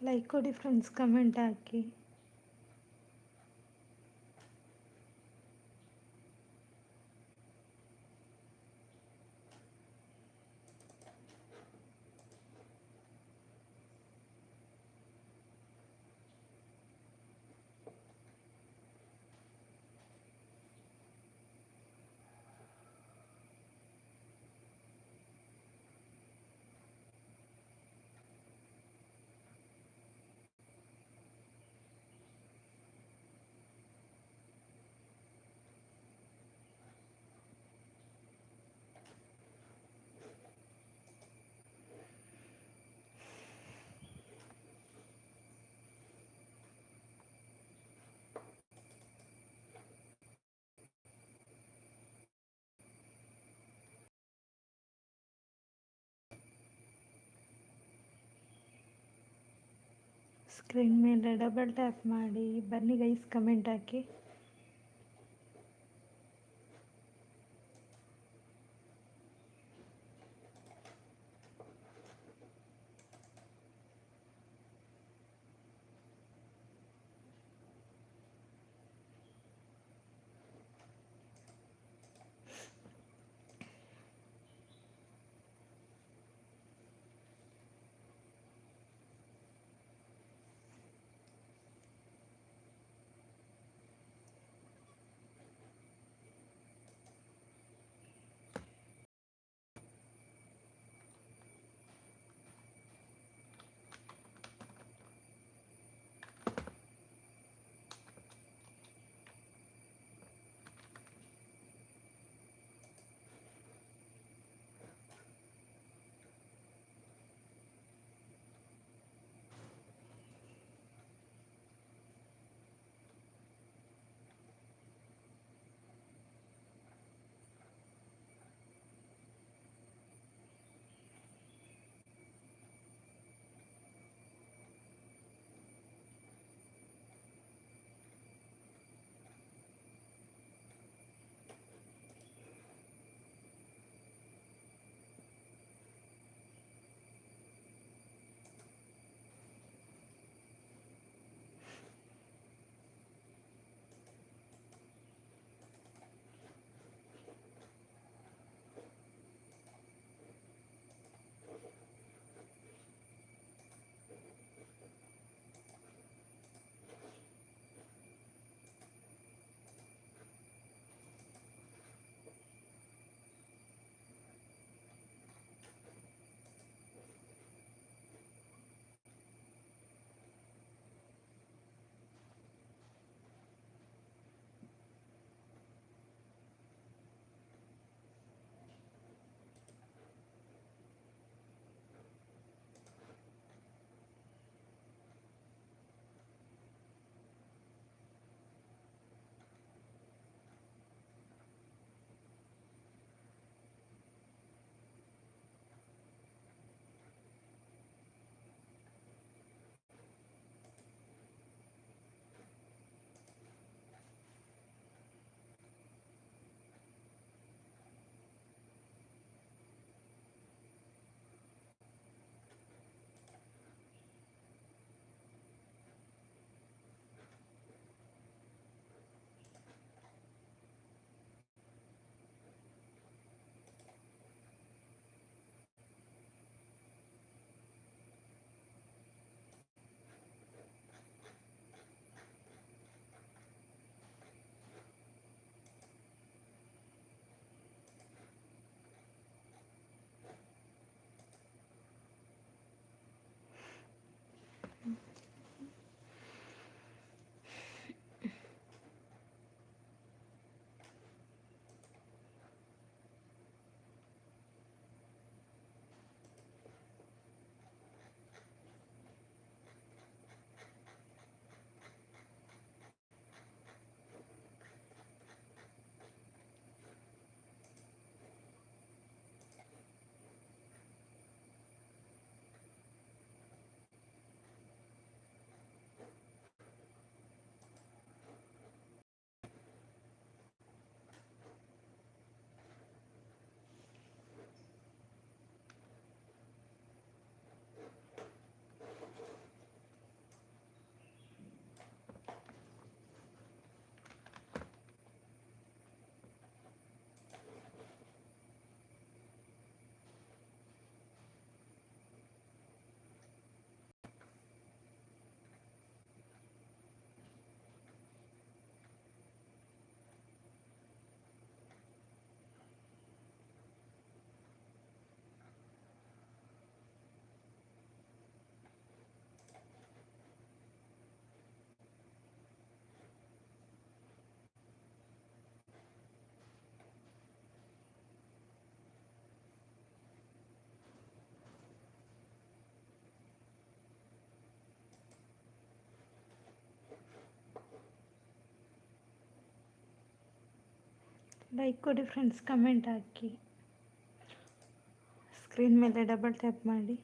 ಲೈಕ್ ಕೊಡಿ ಫ್ರೆಂಡ್ಸ್, ಕಮೆಂಟ್ ಹಾಕಿ. ಸ್ಕ್ರೀನ್ ಮೇಲೆ ಡಬಲ್ ಟ್ಯಾಪ್ ಮಾಡಿ ಬನ್ನಿ ಗೈಸ್, ಕಮೆಂಟ್ ಹಾಕಿ. ಲೈಕ್ ಕೊಡಿ ಫ್ರೆಂಡ್ಸ್, ಕಮೆಂಟ್ ಹಾಕಿ, ಸ್ಕ್ರೀನ್ ಮೇಲೆ ಡಬಲ್ ಟ್ಯಾಪ್ ಮಾಡಿ.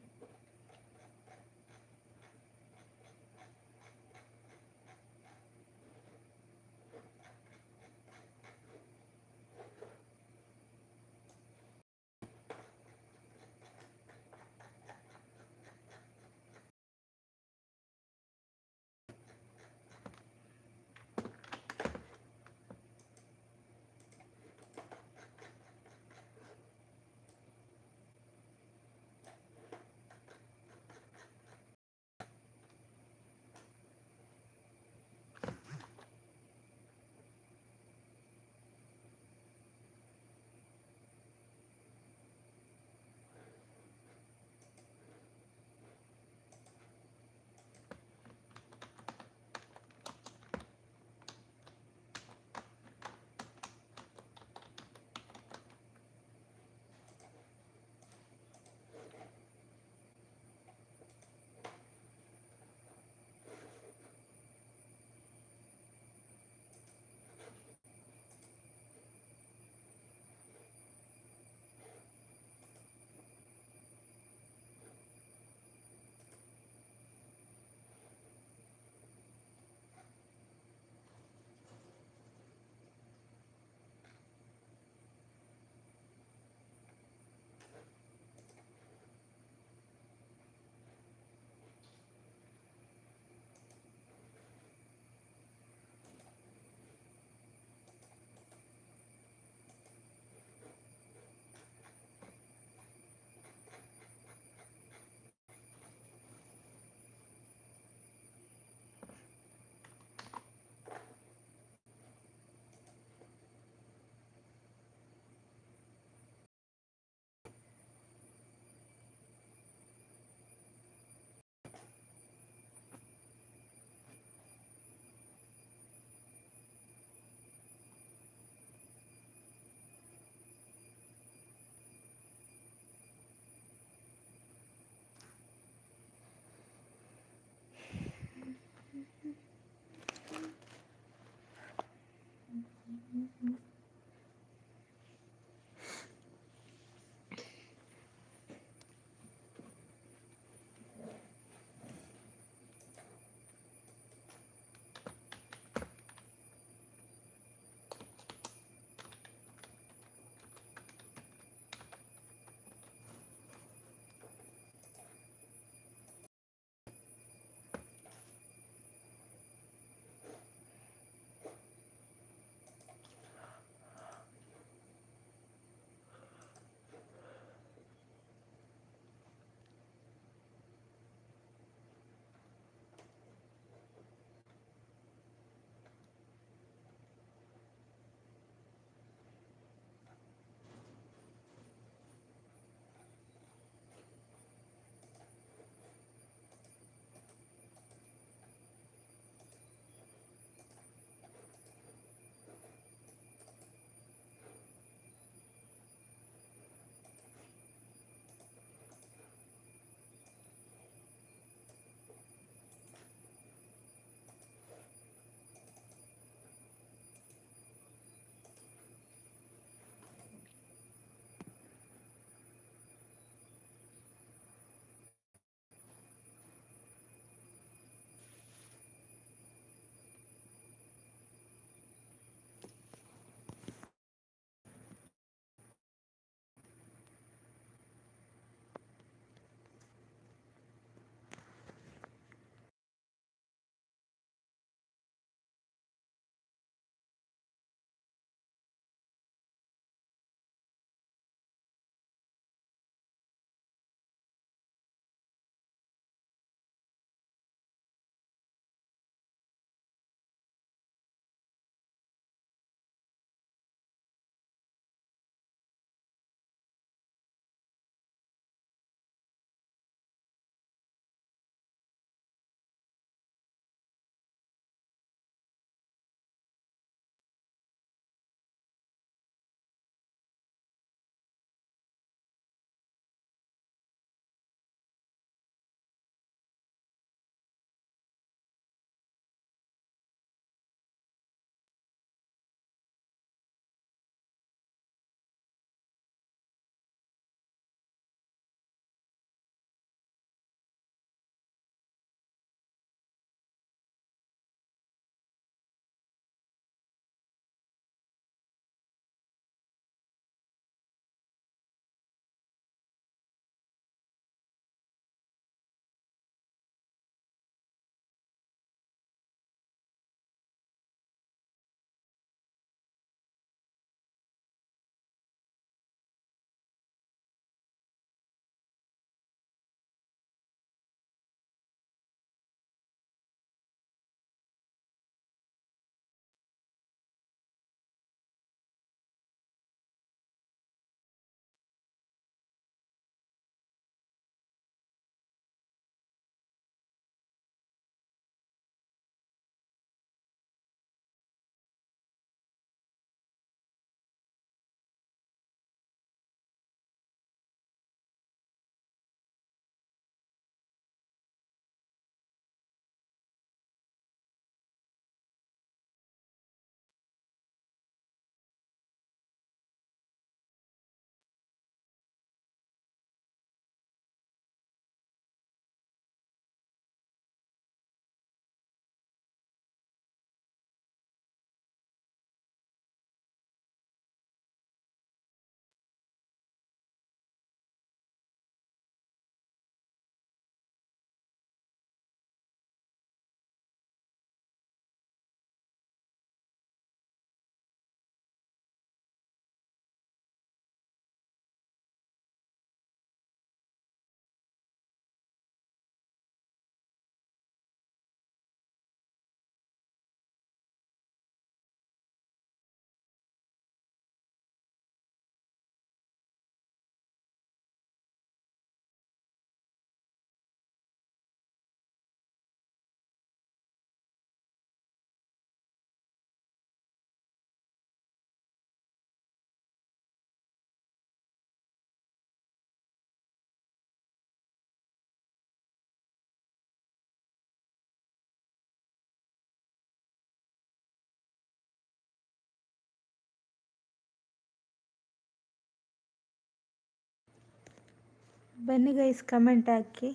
ಬನ್ನಿ ಗೈಸ್, ಕಮೆಂಟ್ ಹಾಕಿ,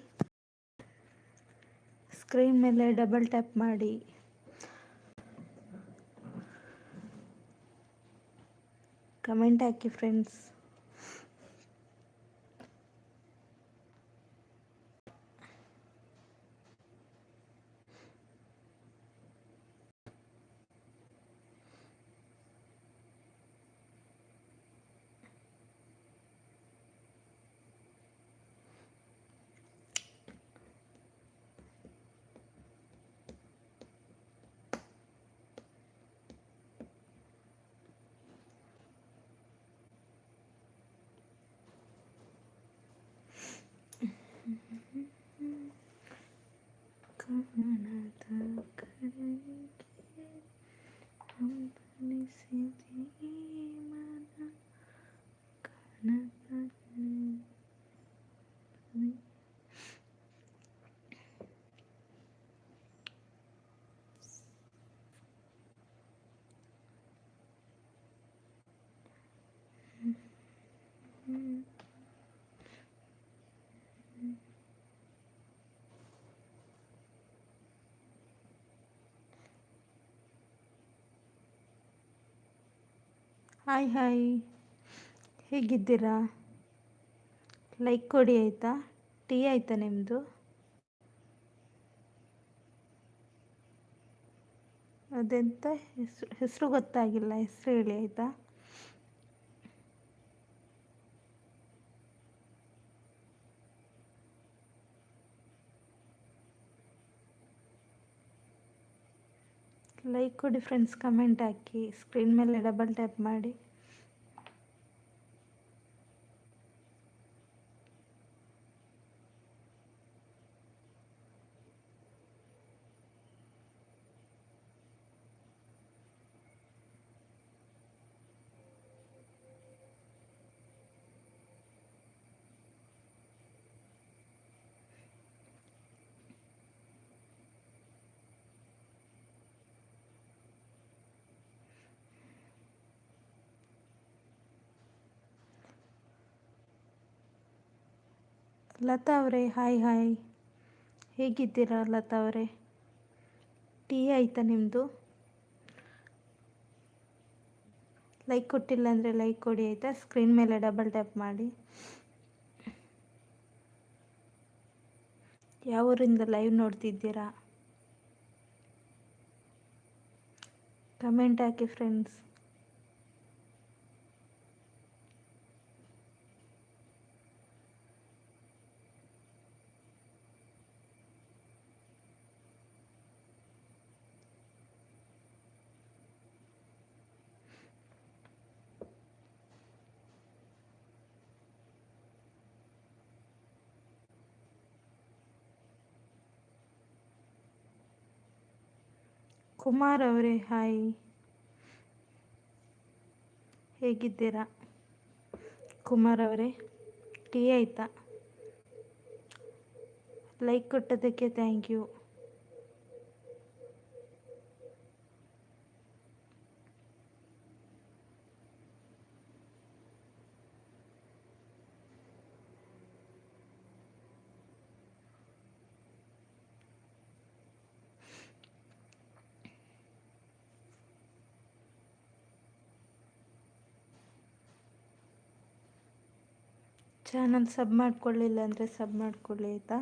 ಸ್ಕ್ರೀನ್ ಮೇಲೆ ಡಬಲ್ ಟ್ಯಾಪ್ ಮಾಡಿ. Comment hockey friends. Hi hi, ಹೇಗಿದ್ದೀರಾ? ಲೈಕ್ ಕೊಡಿ ಆಯಿತಾ? ಟೀ ಆಯಿತಾ ನಿಮ್ಮದು? ಅದೆಂತ ಹೆಸರು? ಹೆಸರು ಗೊತ್ತಾಗಿಲ್ಲ, ಹೆಸರು ಹೇಳಿ ಆಯಿತಾ? ಲೈಕ್ ಕೊಡಿ ಫ್ರೆಂಡ್ಸ್, ಕಮೆಂಟ್ ಹಾಕಿ, ಸ್ಕ್ರೀನ್ ಮೇಲೆ ಡಬಲ್ ಟ್ಯಾಪ್ ಮಾಡಿ. ಲತಾ ಅವರೇ, ಹಾಯ್ ಹಾಯ್, ಹೇಗಿದ್ದೀರಾ ಲತಾ ಅವರೇ? ಟೀ ಆಯಿತಾ ನಿಮ್ಮದು? ಲೈಕ್ ಕೊಟ್ಟಿಲ್ಲ ಅಂದರೆ ಲೈಕ್ ಕೊಡಿ ಆಯಿತಾ? ಸ್ಕ್ರೀನ್ ಮೇಲೆ ಡಬಲ್ ಟ್ಯಾಪ್ ಮಾಡಿ. ಯಾವ ಊರಿಂದ ಲೈವ್ ನೋಡ್ತಿದ್ದೀರಾ? Comment hockey friends. ಕುಮಾರ್ ಅವರೇ ಹಾಯ್, ಹೇಗಿದ್ದೀರಾ ಕುಮಾರ್ ಅವರೇ? ಟೀ ಆಯಿತಾ? ಲೈಕ್ ಕೊಟ್ಟದಕ್ಕೆ thank you. Channel ಸಬ್ ಮಾಡಿಕೊಳ್ಳಿಲ್ಲ ಅಂದರೆ ಸಬ್ ಮಾಡಿಕೊಳ್ಳಿ ಆಯಿತಾ?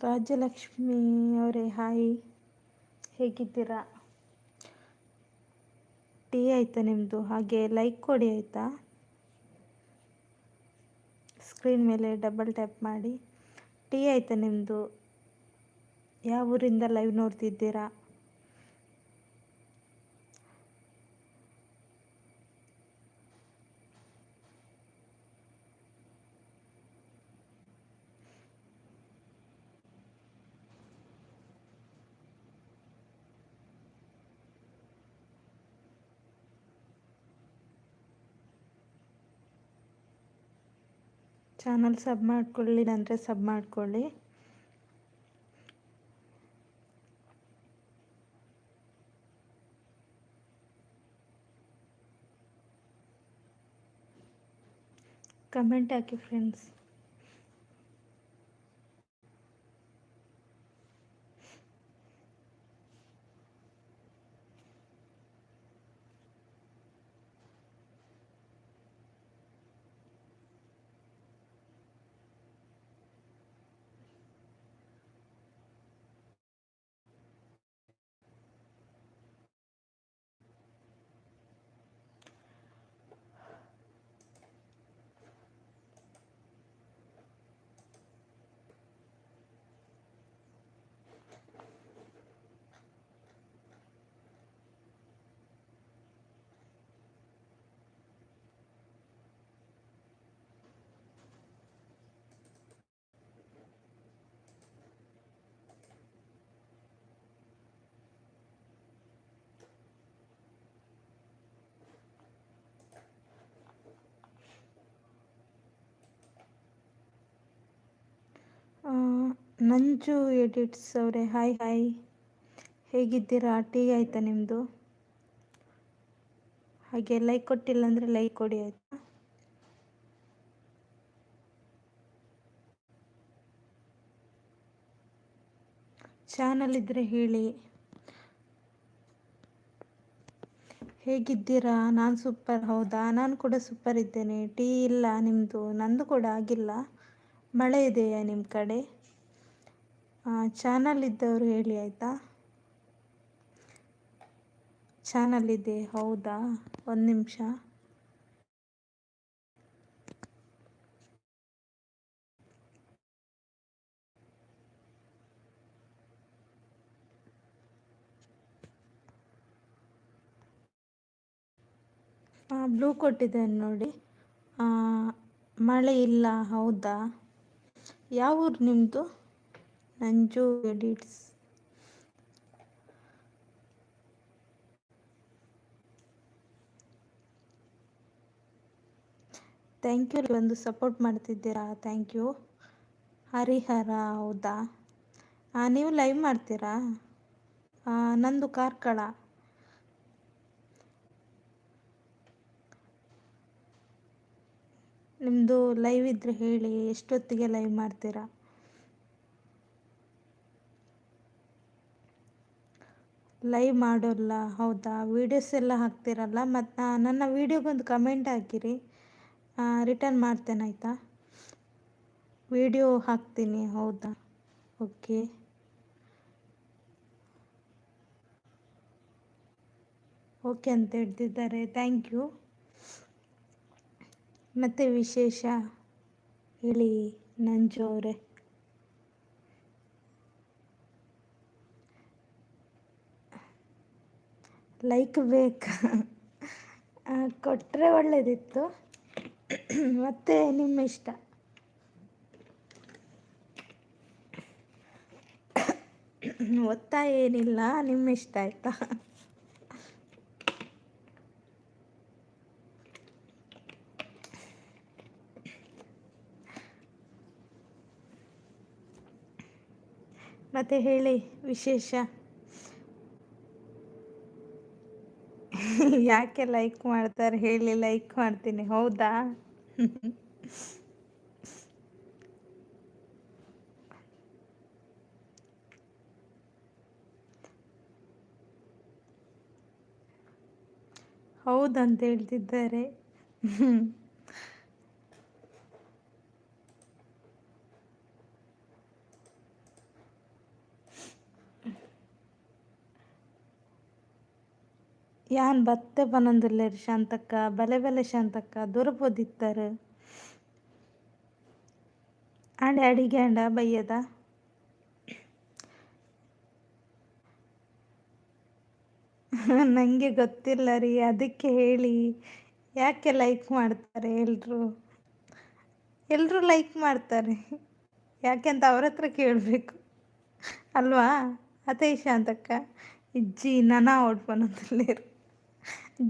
ರಾಜ್ಯಲಕ್ಷ್ಮಿ ಅವರೇ ಹಾಯ್, ಹೇಗಿದ್ದೀರಾ? ಟೀ ಆಯಿತಾ ನಿಮ್ಮದು? ಹಾಗೆ ಲೈಕ್ ಕೊಡಿ ಆಯಿತಾ? ಸ್ಕ್ರೀನ್ ಮೇಲೆ ಡಬಲ್ ಟ್ಯಾಪ್ ಮಾಡಿ. ಟೀ ಆಯಿತಾ ನಿಮ್ಮದು? ಯಾವ ಊರಿಂದ ಲೈವ್ ನೋಡ್ತಿದ್ದೀರಾ? ಚಾನಲ್ ಸಬ್ ಮಾಡ್ಕೊಳ್ಳಿ ಅಂದರೆ ಸಬ್ ಮಾಡ್ಕೊಳ್ಳಿ. Comment hockey friends. ನಂಜು ಎಡಿಟ್ಸ್ ಅವರೇ, ಹಾಯ್ ಹಾಯ್, ಹೇಗಿದ್ದೀರಾ? ಟೀ ಆಯಿತಾ ನಿಮ್ಮದು? ಹಾಗೆ ಲೈಕ್ ಕೊಟ್ಟಿಲ್ಲ ಅಂದರೆ ಲೈಕ್ ಕೊಡಿ ಆಯಿತಾ? ಚಾನಲ್ ಇದ್ದರೆ ಹೇಳಿ. ಹೇಗಿದ್ದೀರಾ? ನಾನು ಸೂಪರ್. ಹೌದಾ? ನಾನು ಕೂಡ ಸೂಪರ್ ಇದ್ದೇನೆ. ಟೀ ಇಲ್ಲ ನಿಮ್ಮದು? ನಂದು ಕೂಡ ಆಗಿಲ್ಲ. ಮಳೆ ಇದೆಯಾ ನಿಮ್ಮ ಕಡೆ? ಚಾನಲ್ ಇದ್ದವರು ಹೇಳಿ ಆಯಿತಾ? ಚಾನಲ್ ಇದೆ, ಹೌದಾ? ಒಂದು ನಿಮಿಷ. ಬ್ಲೂ ಕೊಟ್ಟಿದ್ದೇನೆ ನೋಡಿ. ಮಳೆ ಇಲ್ಲ, ಹೌದಾ? ಯಾವ ಊರು ನಿಮ್ಮದು? ನಂಜು ಎಡಿಟ್ಸ್. Thank you, ಒಂದು ಸಪೋರ್ಟ್ ಮಾಡ್ತಿದ್ದೀರಾ, thank you. Harihara, ಹೌದಾ? ನೀವು ಲೈವ್ ಮಾಡ್ತೀರಾ? ನಂದು ಕಾರ್ಕಳ. ನಿಮ್ಮದು ಲೈವ್ ಇದ್ದರೆ ಹೇಳಿ, ಎಷ್ಟೊತ್ತಿಗೆ ಲೈವ್ ಮಾಡ್ತೀರಾ? ಲೈವ್ ಮಾಡೋಲ್ಲ, ಹೌದಾ? ವೀಡಿಯೋಸ್ ಎಲ್ಲ ಹಾಕ್ತೀರಲ್ಲ, ಮತ್ತು ನನ್ನ ವೀಡಿಯೋಗೊಂದು ಕಮೆಂಟ್ ಹಾಕಿರಿ, ರಿಟರ್ನ್ ಮಾಡ್ತೇನೆ ಆಯಿತಾ? ವೀಡಿಯೋ ಹಾಕ್ತೀನಿ, ಹೌದಾ? ಓಕೆ ಓಕೆ ಅಂತ ಹೇಳ್ತಿದ್ದಾರೆ, thank you. ಮತ್ತು ವಿಶೇಷ ಹೇಳಿ ನಂಜು ಅವರೇ. ಲೈಕ್ ಬೇಕಾ? ಕೊಟ್ಟರೆ ಒಳ್ಳೆಯದಿತ್ತು, ಮತ್ತು ನಿಮ್ಮ ಇಷ್ಟ. ಒತ್ತಾಯ ಏನಿಲ್ಲ, ನಿಮ್ಮ ಇಷ್ಟ ಆಯಿತಾ? ಮತ್ತು ಹೇಳಿ ವಿಶೇಷ. ಯಾಕೆ ಲೈಕ್ ಮಾಡ್ತಾರೆ ಹೇಳಿ, ಲೈಕ್ ಮಾಡ್ತೀನಿ, ಹೌದಾ? ಹೌದಂತ ಹೇಳ್ತಿದ್ದಾರೆ. ಯಾನ್ ಬತ್ತೆ ಪನೊಂದುಲ್ಲೆರ್ ಶಾಂತಕ್ಕ, ಬಲೆ ಬಲೆ ಶಾಂತಕ್ಕ, ದೂರ ಪೋದಿತ್ತರ್. ಆಂಡ ಅಡಿಗೆ ಆಂಡ ಬಯ್ಯದ? ನನಗೆ ಗೊತ್ತಿಲ್ಲ ರೀ, ಅದಕ್ಕೆ ಹೇಳಿ. ಯಾಕೆ ಲೈಕ್ ಮಾಡ್ತಾರೆ ಎಲ್ಲರೂ? ಎಲ್ಲರೂ ಲೈಕ್ ಮಾಡ್ತಾರೆ ಯಾಕೆ ಅಂತ ಅವ್ರ ಹತ್ರ ಕೇಳಬೇಕು ಅಲ್ವಾ? ಅದೇ ಶಾಂತಕ್ಕ, ಇಜ್ಜಿ ನನ ಓಡ್ಪನೊಂದುಲ್ಲೆರ್.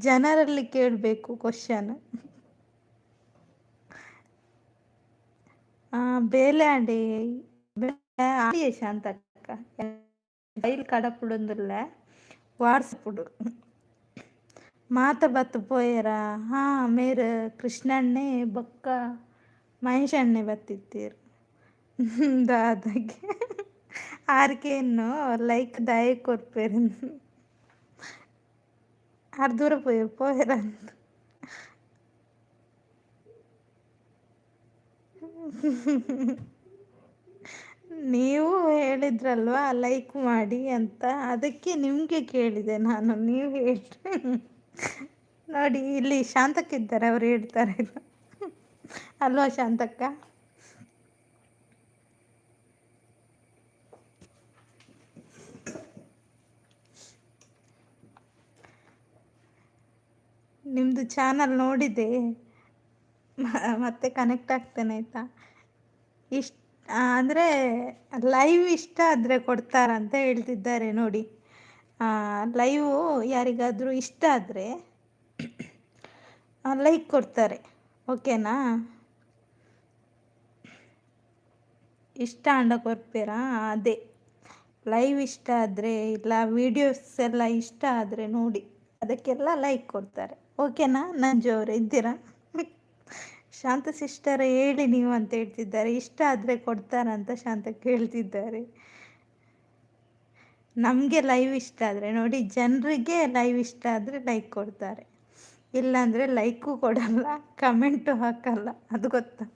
ಜನರಲ್ಲಿ ಕೇಳಬೇಕು ಕ್ವಶನ್. ಬೇಲೆ ಆಂಡಿ ಶಾಂತಕ್ಕ ರೈಲ್ ಕಡಪುಡೊಂದುಲ್ಲೆ ವಾಟ್ಸಪ್ಪುಡು ಮಾತ ಬತ್ತ್ ಪೋಯೆರಾ? ಹಾಂ, ಮೇರ್ ಕೃಷ್ಣಣ್ಣೆ ಬೊಕ್ಕ ಮಹೇಶಣ್ಣೆ ಬತ್ತಿತ್ತೀರ್. ದಾದಗೆ ಆರ್ಕೇನು ಲೈಕ್ ದಾಯೆ ಕೊರ್ಪೆರ್? ಆರ್ ದೂರ ಪೋಯೆರ್ ಪೋಯೆರಂತ. ನೀವು ಹೇಳಿದ್ರಲ್ವಾ ಲೈಕ್ ಮಾಡಿ ಅಂತ, ಅದಕ್ಕೆ ನಿಮಗೆ ಕೇಳಿದೆ ನಾನು. ನೀವು ಹೇಳ್ರಿ ನೋಡಿ, ಇಲ್ಲಿ ಶಾಂತಕ್ಕ ಇದ್ದಾರೆ, ಅವ್ರು ಹೇಳ್ತಾರೆ ಅಲ್ವಾ ಶಾಂತಕ್ಕ? ನಿಮ್ಮದು ಚಾನಲ್ ನೋಡಿದೆ, ಮತ್ತೆ ಕನೆಕ್ಟ್ ಆಗ್ತೇನೆ ಆಯಿತಾ? ಇಷ್ಟ ಅಂದರೆ ಲೈವ್ ಇಷ್ಟ ಆದರೆ ಕೊಡ್ತಾರಂತ ಹೇಳ್ತಿದ್ದಾರೆ ನೋಡಿ. ಲೈವು ಯಾರಿಗಾದರೂ ಇಷ್ಟ ಆದರೆ ಲೈಕ್ ಕೊಡ್ತಾರೆ, ಓಕೆನಾ? ಇಷ್ಟ ಅಂಡ ಕೊರ್ಪೇರಾ? ಅದೇ ಲೈವ್ ಇಷ್ಟ ಆದರೆ, ಇಲ್ಲ ವೀಡಿಯೋಸ್ ಎಲ್ಲ ಇಷ್ಟ ಆದರೆ ನೋಡಿ, ಅದಕ್ಕೆಲ್ಲ ಲೈಕ್ ಕೊಡ್ತಾರೆ, ಓಕೆನಾ? ನಂಜು ಅವರೇ ಇದ್ದೀರಾ? ಶಾಂತ ಸಿಸ್ಟರ್ ಹೇಳಿ ನೀವು ಅಂತ ಹೇಳ್ತಿದ್ದಾರೆ. ಇಷ್ಟ ಆದರೆ ಕೊಡ್ತಾರಂತ ಶಾಂತ ಕೇಳ್ತಿದ್ದಾರೆ. ನಮಗೆ ಲೈವ್ ಇಷ್ಟ ಆದರೆ ನೋಡಿ, ಜನರಿಗೆ ಲೈವ್ ಇಷ್ಟ ಆದರೆ ಲೈಕ್ ಕೊಡ್ತಾರೆ, ಇಲ್ಲಾಂದರೆ ಲೈಕು ಕೊಡಲ್ಲ, ಕಮೆಂಟು ಹಾಕಲ್ಲ, ಅದು ಗೊತ್ತಾ?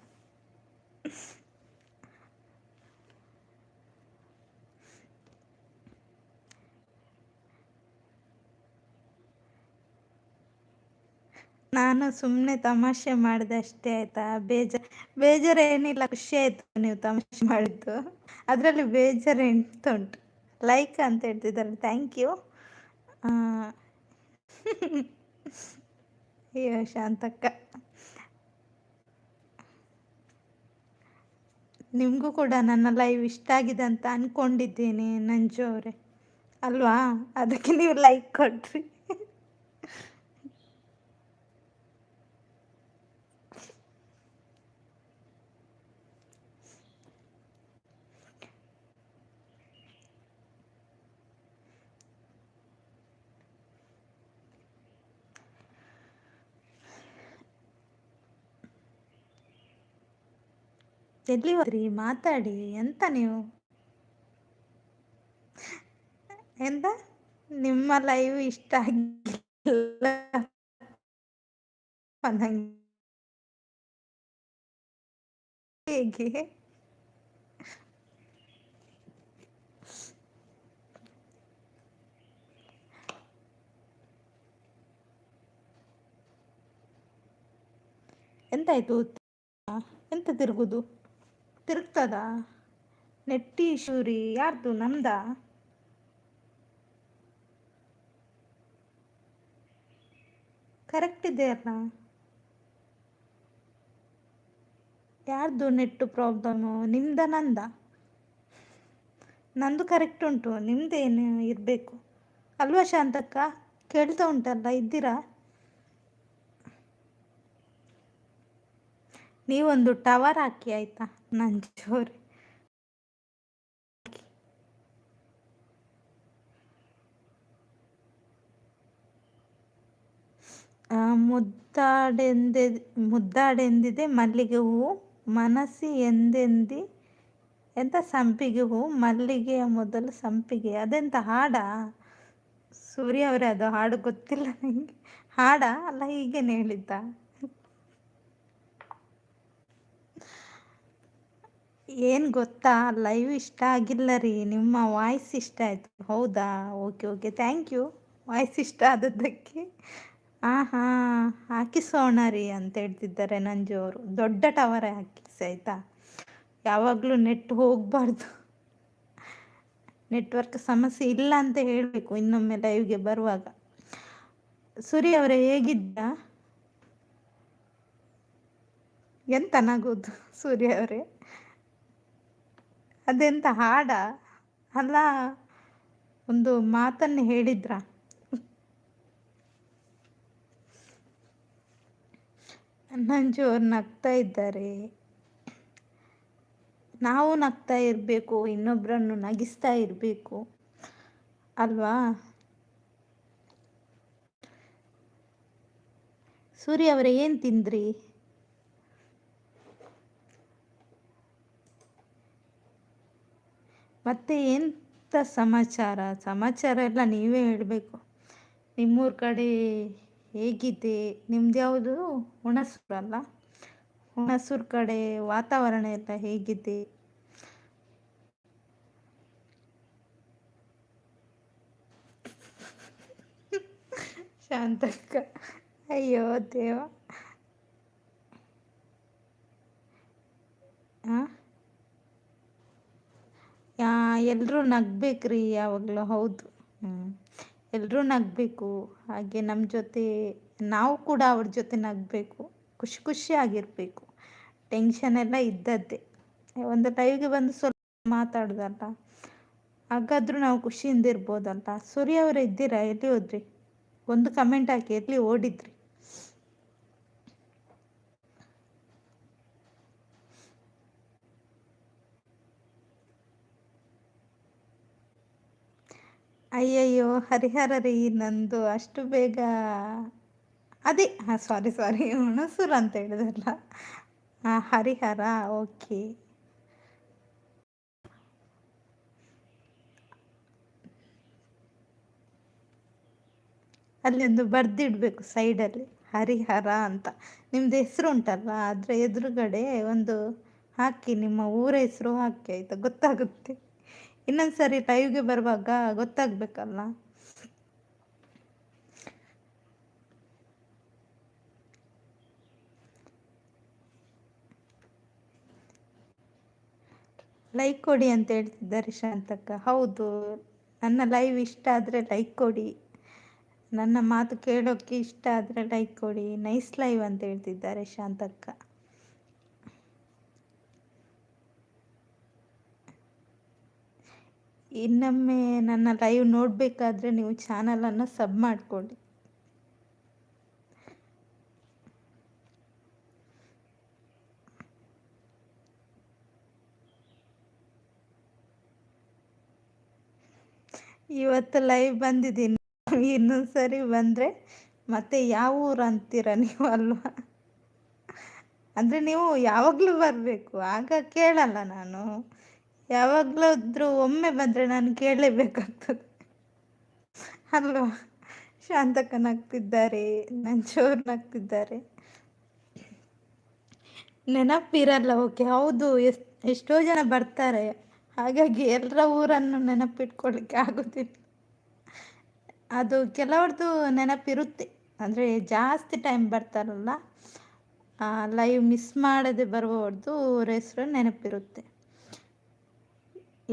ನಾನು ಸುಮ್ಮನೆ ತಮಾಷೆ ಮಾಡಿದೆ ಅಷ್ಟೇ ಆಯಿತಾ? ಬೇಜಾರು ಬೇಜಾರು ಏನಿಲ್ಲ, ಖುಷಿ ಆಯಿತು ನೀವು ತಮಾಷೆ ಮಾಡಿದ್ದು, ಅದರಲ್ಲಿ ಬೇಜಾರು ಎಂತ ಉಂಟು? ಲೈಕ್ ಅಂತ ಹೇಳ್ತಿದ್ದಾರೆ, thank you. ಅಯ್ಯೋ ಶಾಂತಕ್ಕ, ನಿಮಗೂ ಕೂಡ ನನ್ನ ಲೈವ್ ಇಷ್ಟ ಆಗಿದೆ ಅಂತ ಅಂದ್ಕೊಂಡಿದ್ದೇನೆ ನಂಜು ಅವರೇ, ಅಲ್ವಾ? ಅದಕ್ಕೆ ನೀವು ಲೈಕ್ ಕೊಟ್ರಿ. ಎಲ್ಲಿ ಹೋದ್ರಿ? ಮಾತಾಡಿ, ಎಂತ ನೀವು? ಎಂತ ನಿಮ್ಮ ಲೈವ್ ಇಷ್ಟ ಆಗಿಲ್ಲ ನಂಗೆ? ಹೇಗೆ? ಎಂತಾಯ್ತು? ಎಂತ ತಿರುಗುದು? ತಿರುಗ್ತದಾ? ನೆಟ್ಟಿ ಶೂರಿ ಯಾರ್ದು, ನಮ್ದಾ? ಕರೆಕ್ಟ್ ಇದೆ ಅಲ್ಲ? ಯಾರ್ದು ನೆಟ್ಟು ಪ್ರಾಬ್ಲಮ್ಮು, ನಿಮ್ದ ನಂದ? ನಂದು ಕರೆಕ್ಟ್ ಉಂಟು, ನಿಮ್ದೇನು ಇರಬೇಕು ಅಲ್ವಾ ಶಾಂತಕ್ಕ? ಕೇಳ್ತಾ ಉಂಟಲ್ಲ, ಇದ್ದೀರಾ? ನೀವೊಂದು ಟವರ್ ಹಾಕಿ ಆಯಿತಾ ನಂಜೋರೆ. ಮುದ್ದಾಡೆಂದೆ ಮುದ್ದಾಡೆಂದಿದೆ ಮಲ್ಲಿಗೆ ಹೂವು ಮನಸ್ಸಿ ಎಂದೆಂದಿ ಎಂತ ಸಂಪಿಗೆ ಹೂವು ಮಲ್ಲಿಗೆಯ ಮೊದಲು ಸಂಪಿಗೆ, ಅದೆಂತ ಹಾಡಾ? ಸೂರ್ಯ ಅವರೇ, ಅದು ಹಾಡು ಗೊತ್ತಿಲ್ಲ ನನಗೆ. ಹಾಡಾ ಅಲ್ಲ, ಹೀಗೇನೆ ಹೇಳಿದ್ದ? ಏನು ಗೊತ್ತಾ, ಲೈವ್ ಇಷ್ಟ ಆಗಿಲ್ಲ ರೀ, ನಿಮ್ಮ ವಾಯ್ಸ್ ಇಷ್ಟ ಆಯಿತು. ಹೌದಾ? Okay okay, thank you voice ಇಷ್ಟ ಆದದ್ದಕ್ಕೆ. ಹಾಂ ಹಾಂ, ಹಾಕಿಸೋಣ ರೀ ಅಂತ ಹೇಳ್ತಿದ್ದಾರೆ ನಂಜು ಅವರು. ದೊಡ್ಡ ಟವರೇ ಹಾಕಿಸಿ ಆಯಿತಾ, ಯಾವಾಗಲೂ ನೆಟ್ ಹೋಗಬಾರ್ದು, ನೆಟ್ವರ್ಕ್ ಸಮಸ್ಯೆ ಇಲ್ಲ ಅಂತ ಹೇಳಬೇಕು ಇನ್ನೊಮ್ಮೆ ಲೈವ್ಗೆ ಬರುವಾಗ. ಸೂರ್ಯ ಅವರೇ ಹೇಗಿದ್ದ? ಎಂತ ನಗೋದು ಸೂರ್ಯ ಅವರೇ? ಅದೆಂತ ಹಾಡ ಅಲ್ಲ, ಒಂದು ಮಾತನ್ನು ಹೇಳಿದ್ರ? ನಂಜು ಅವ್ರು ನಗ್ತಾ ಇದ್ದಾರೆ. ನಾವು ನಗ್ತಾ ಇರಬೇಕು, ಇನ್ನೊಬ್ಬರನ್ನು ನಗಿಸ್ತಾ ಇರಬೇಕು ಅಲ್ವಾ? ಸೂರ್ಯ ಅವರೇ, ಏನು ತಿಂದ್ರಿ? ಮತ್ತೆ ಎಂಥ ಸಮಾಚಾರ? ಸಮಾಚಾರ ಎಲ್ಲ ನೀವೇ ಹೇಳಬೇಕು. ನಿಮ್ಮೂರ ಕಡೆ ಹೇಗಿದೆ? ನಿಮ್ದು ಯಾವುದು? ಹುಣಸೂರು ಅಲ್ಲ? ಹುಣಸೂರು ಕಡೆ ವಾತಾವರಣ ಎಲ್ಲ ಹೇಗಿದೆ? ಶಾಂತಕ್ಕ, ಅಯ್ಯೋ ದೇವ. ಹಾಂ, ಎಲ್ಲರೂ ನಗಬೇಕ್ರಿ ಯಾವಾಗಲೂ. ಹೌದು, ಎಲ್ಲರೂ ನಗಬೇಕು. ಹಾಗೆ ನಮ್ಮ ಜೊತೆ ನಾವು ಕೂಡ ಅವ್ರ ಜೊತೆ ನಗಬೇಕು, ಖುಷಿ ಖುಷಿಯಾಗಿರಬೇಕು. ಟೆನ್ಷನ್ ಎಲ್ಲ ಇದ್ದದ್ದೇ. ಒಂದು ಲೈವ್ಗೆ ಬಂದು ಸ್ವಲ್ಪ ಮಾತಾಡೋದಲ್ಲ, ಹಾಗಾದರೂ ನಾವು ಖುಷಿಯಿಂದ ಇರ್ಬೋದಲ್ಲ. ಸೂರ್ಯ ಅವರು ಇದ್ದೀರಾ? ಎಲ್ಲಿ ಹೋದ್ರಿ? ಒಂದು ಕಮೆಂಟ್ ಹಾಕಿ, ಎಲ್ಲಿ ಓಡಿದ್ರಿ? ಅಯ್ಯಯ್ಯೋ ಹರಿಹರ ರೀ ನಂದು, ಅಷ್ಟು ಬೇಗ ಅದೇ. ಹಾಂ, ಸಾರಿ ಸಾರಿ, ಹುಣಸೂರು ಅಂತ ಹೇಳಿದ್ರಲ್ಲ. ಹಾಂ, ಹರಿಹರ, ಓಕೆ. ಅಲ್ಲಿ ಒಂದು ಬರೆದಿಡಬೇಕು ಸೈಡಲ್ಲಿ ಹರಿಹರ ಅಂತ. ನಿಮ್ಮದು ಹೆಸರು ಉಂಟಲ್ಲ, ಅದರ ಎದುರುಗಡೆ ಒಂದು ಹಾಕಿ, ನಿಮ್ಮ ಊರ ಹೆಸರು ಹಾಕಿ, ಆಯಿತಾ? ಗೊತ್ತಾಗುತ್ತೆ. ಇನ್ನೊಂದು ಸರಿ ಲೈವ್ಗೆ ಬರುವಾಗ ಗೊತ್ತಾಗಬೇಕಲ್ಲ. ಲೈಕ್ ಕೊಡಿ ಅಂತ ಹೇಳ್ತಿದ್ದಾರೆ ಶಾಂತಕ್ಕ. ಹೌದು, ನನ್ನ ಲೈವ್ ಇಷ್ಟ ಆದರೆ ಲೈಕ್ ಕೊಡಿ, ನನ್ನ ಮಾತು ಕೇಳೋಕ್ಕೆ ಇಷ್ಟ ಆದರೆ ಲೈಕ್ ಕೊಡಿ. ನೈಸ್ ಲೈವ್ ಅಂತ ಹೇಳ್ತಿದ್ದಾರೆ ಶಾಂತಕ್ಕ. ಇನ್ನೊಮ್ಮೆ ನನ್ನ ಲೈವ್ ನೋಡಬೇಕಾದ್ರೆ ನೀವು ಚಾನಲನ್ನು ಸಬ್ ಮಾಡಿಕೊಳ್ಳಿ. ಇವತ್ತು ಲೈವ್ ಬಂದಿದ್ದೀನಿ, ಇನ್ನೊಂದು ಸರಿ ಬಂದರೆ ಮತ್ತೆ ಯಾವ ಊರು ಅಂತೀರ ನೀವು ಅಲ್ವಾ? ಅಂದರೆ ನೀವು ಯಾವಾಗಲೂ ಬರಬೇಕು, ಆಗ ಕೇಳಲ್ಲ ನಾನು. ಯಾವಾಗಲಾದ್ರೂ ಒಮ್ಮೆ ಬಂದರೆ ನಾನು ಕೇಳಲೇಬೇಕಾಗ್ತದೆ ಅಲ್ವಾ? ಶಾಂತಕ್ಕ ನಗ್ತಿದ್ದಾರೆ, ನಂಚೋರು ನಗ್ತಿದ್ದಾರೆ. ನೆನಪಿರಲ್ಲ. ಓಕೆ, ಹೌದು, ಎಷ್ಟೋ ಜನ ಬರ್ತಾರೆ, ಹಾಗಾಗಿ ಎಲ್ಲರ ಊರನ್ನು ನೆನಪಿಟ್ಕೊಳ್ಳಿಕ್ಕೆ ಆಗೋದಿಲ್ಲ. ಅದು ಕೆಲವ್ರದ್ದು ನೆನಪಿರುತ್ತೆ, ಅಂದರೆ ಜಾಸ್ತಿ ಟೈಮ್ ಬರ್ತಾರಲ್ಲ, ಲೈವ್ ಮಿಸ್ ಮಾಡದೆ ಬರುವವ್ರದ್ದು ಊರ ಹೆಸರು ನೆನಪಿರುತ್ತೆ.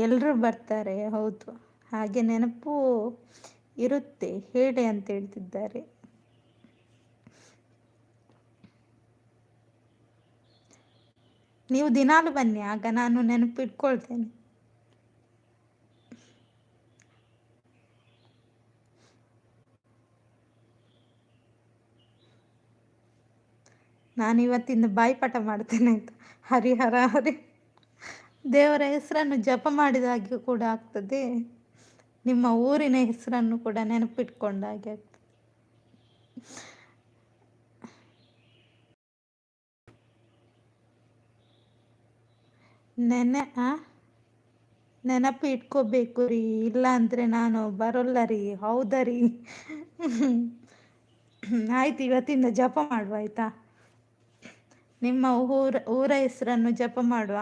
ಎಲ್ಲರೂ ಬರ್ತಾರೆ, ಹೌದು, ಹಾಗೆ ನೆನಪು ಇರುತ್ತೆ ಹೇಳಿ ಅಂತ ಹೇಳ್ತಿದ್ದಾರೆ. ನೀವು ದಿನಾಲು ಬನ್ನಿ, ಆಗ ನಾನು ನೆನಪಿಟ್ಕೊಳ್ತೇನೆ. ನಾನು ಇವತ್ತಿಂದ ಬಾಯಿಪಾಠ ಮಾಡ್ತೇನೆ ಆಯಿತಾ? ಹರಿಹರ ಹರಿ ದೇವರ ಹೆಸರನ್ನು ಜಪ ಮಾಡಿದ ಹಾಗೆ ಕೂಡ ಆಗ್ತದೆ, ನಿಮ್ಮ ಊರಿನ ಹೆಸರನ್ನು ಕೂಡ ನೆನಪಿಟ್ಕೊಂಡ ಹಾಗೆ ಆಗ್ತದೆ. ನೆನೆ ನೆನಪು ಇಟ್ಕೋಬೇಕು ರೀ, ಇಲ್ಲ ಅಂದರೆ ನಾನು ಬರೋಲ್ಲ ರೀ. ಹೌದಾ ರೀ? ಆಯ್ತು, ಇವತ್ತಿಂದ ಜಪ ಮಾಡುವ ಆಯಿತಾ? ನಿಮ್ಮ ಊರ ಊರ ಹೆಸರನ್ನು ಜಪ ಮಾಡುವ,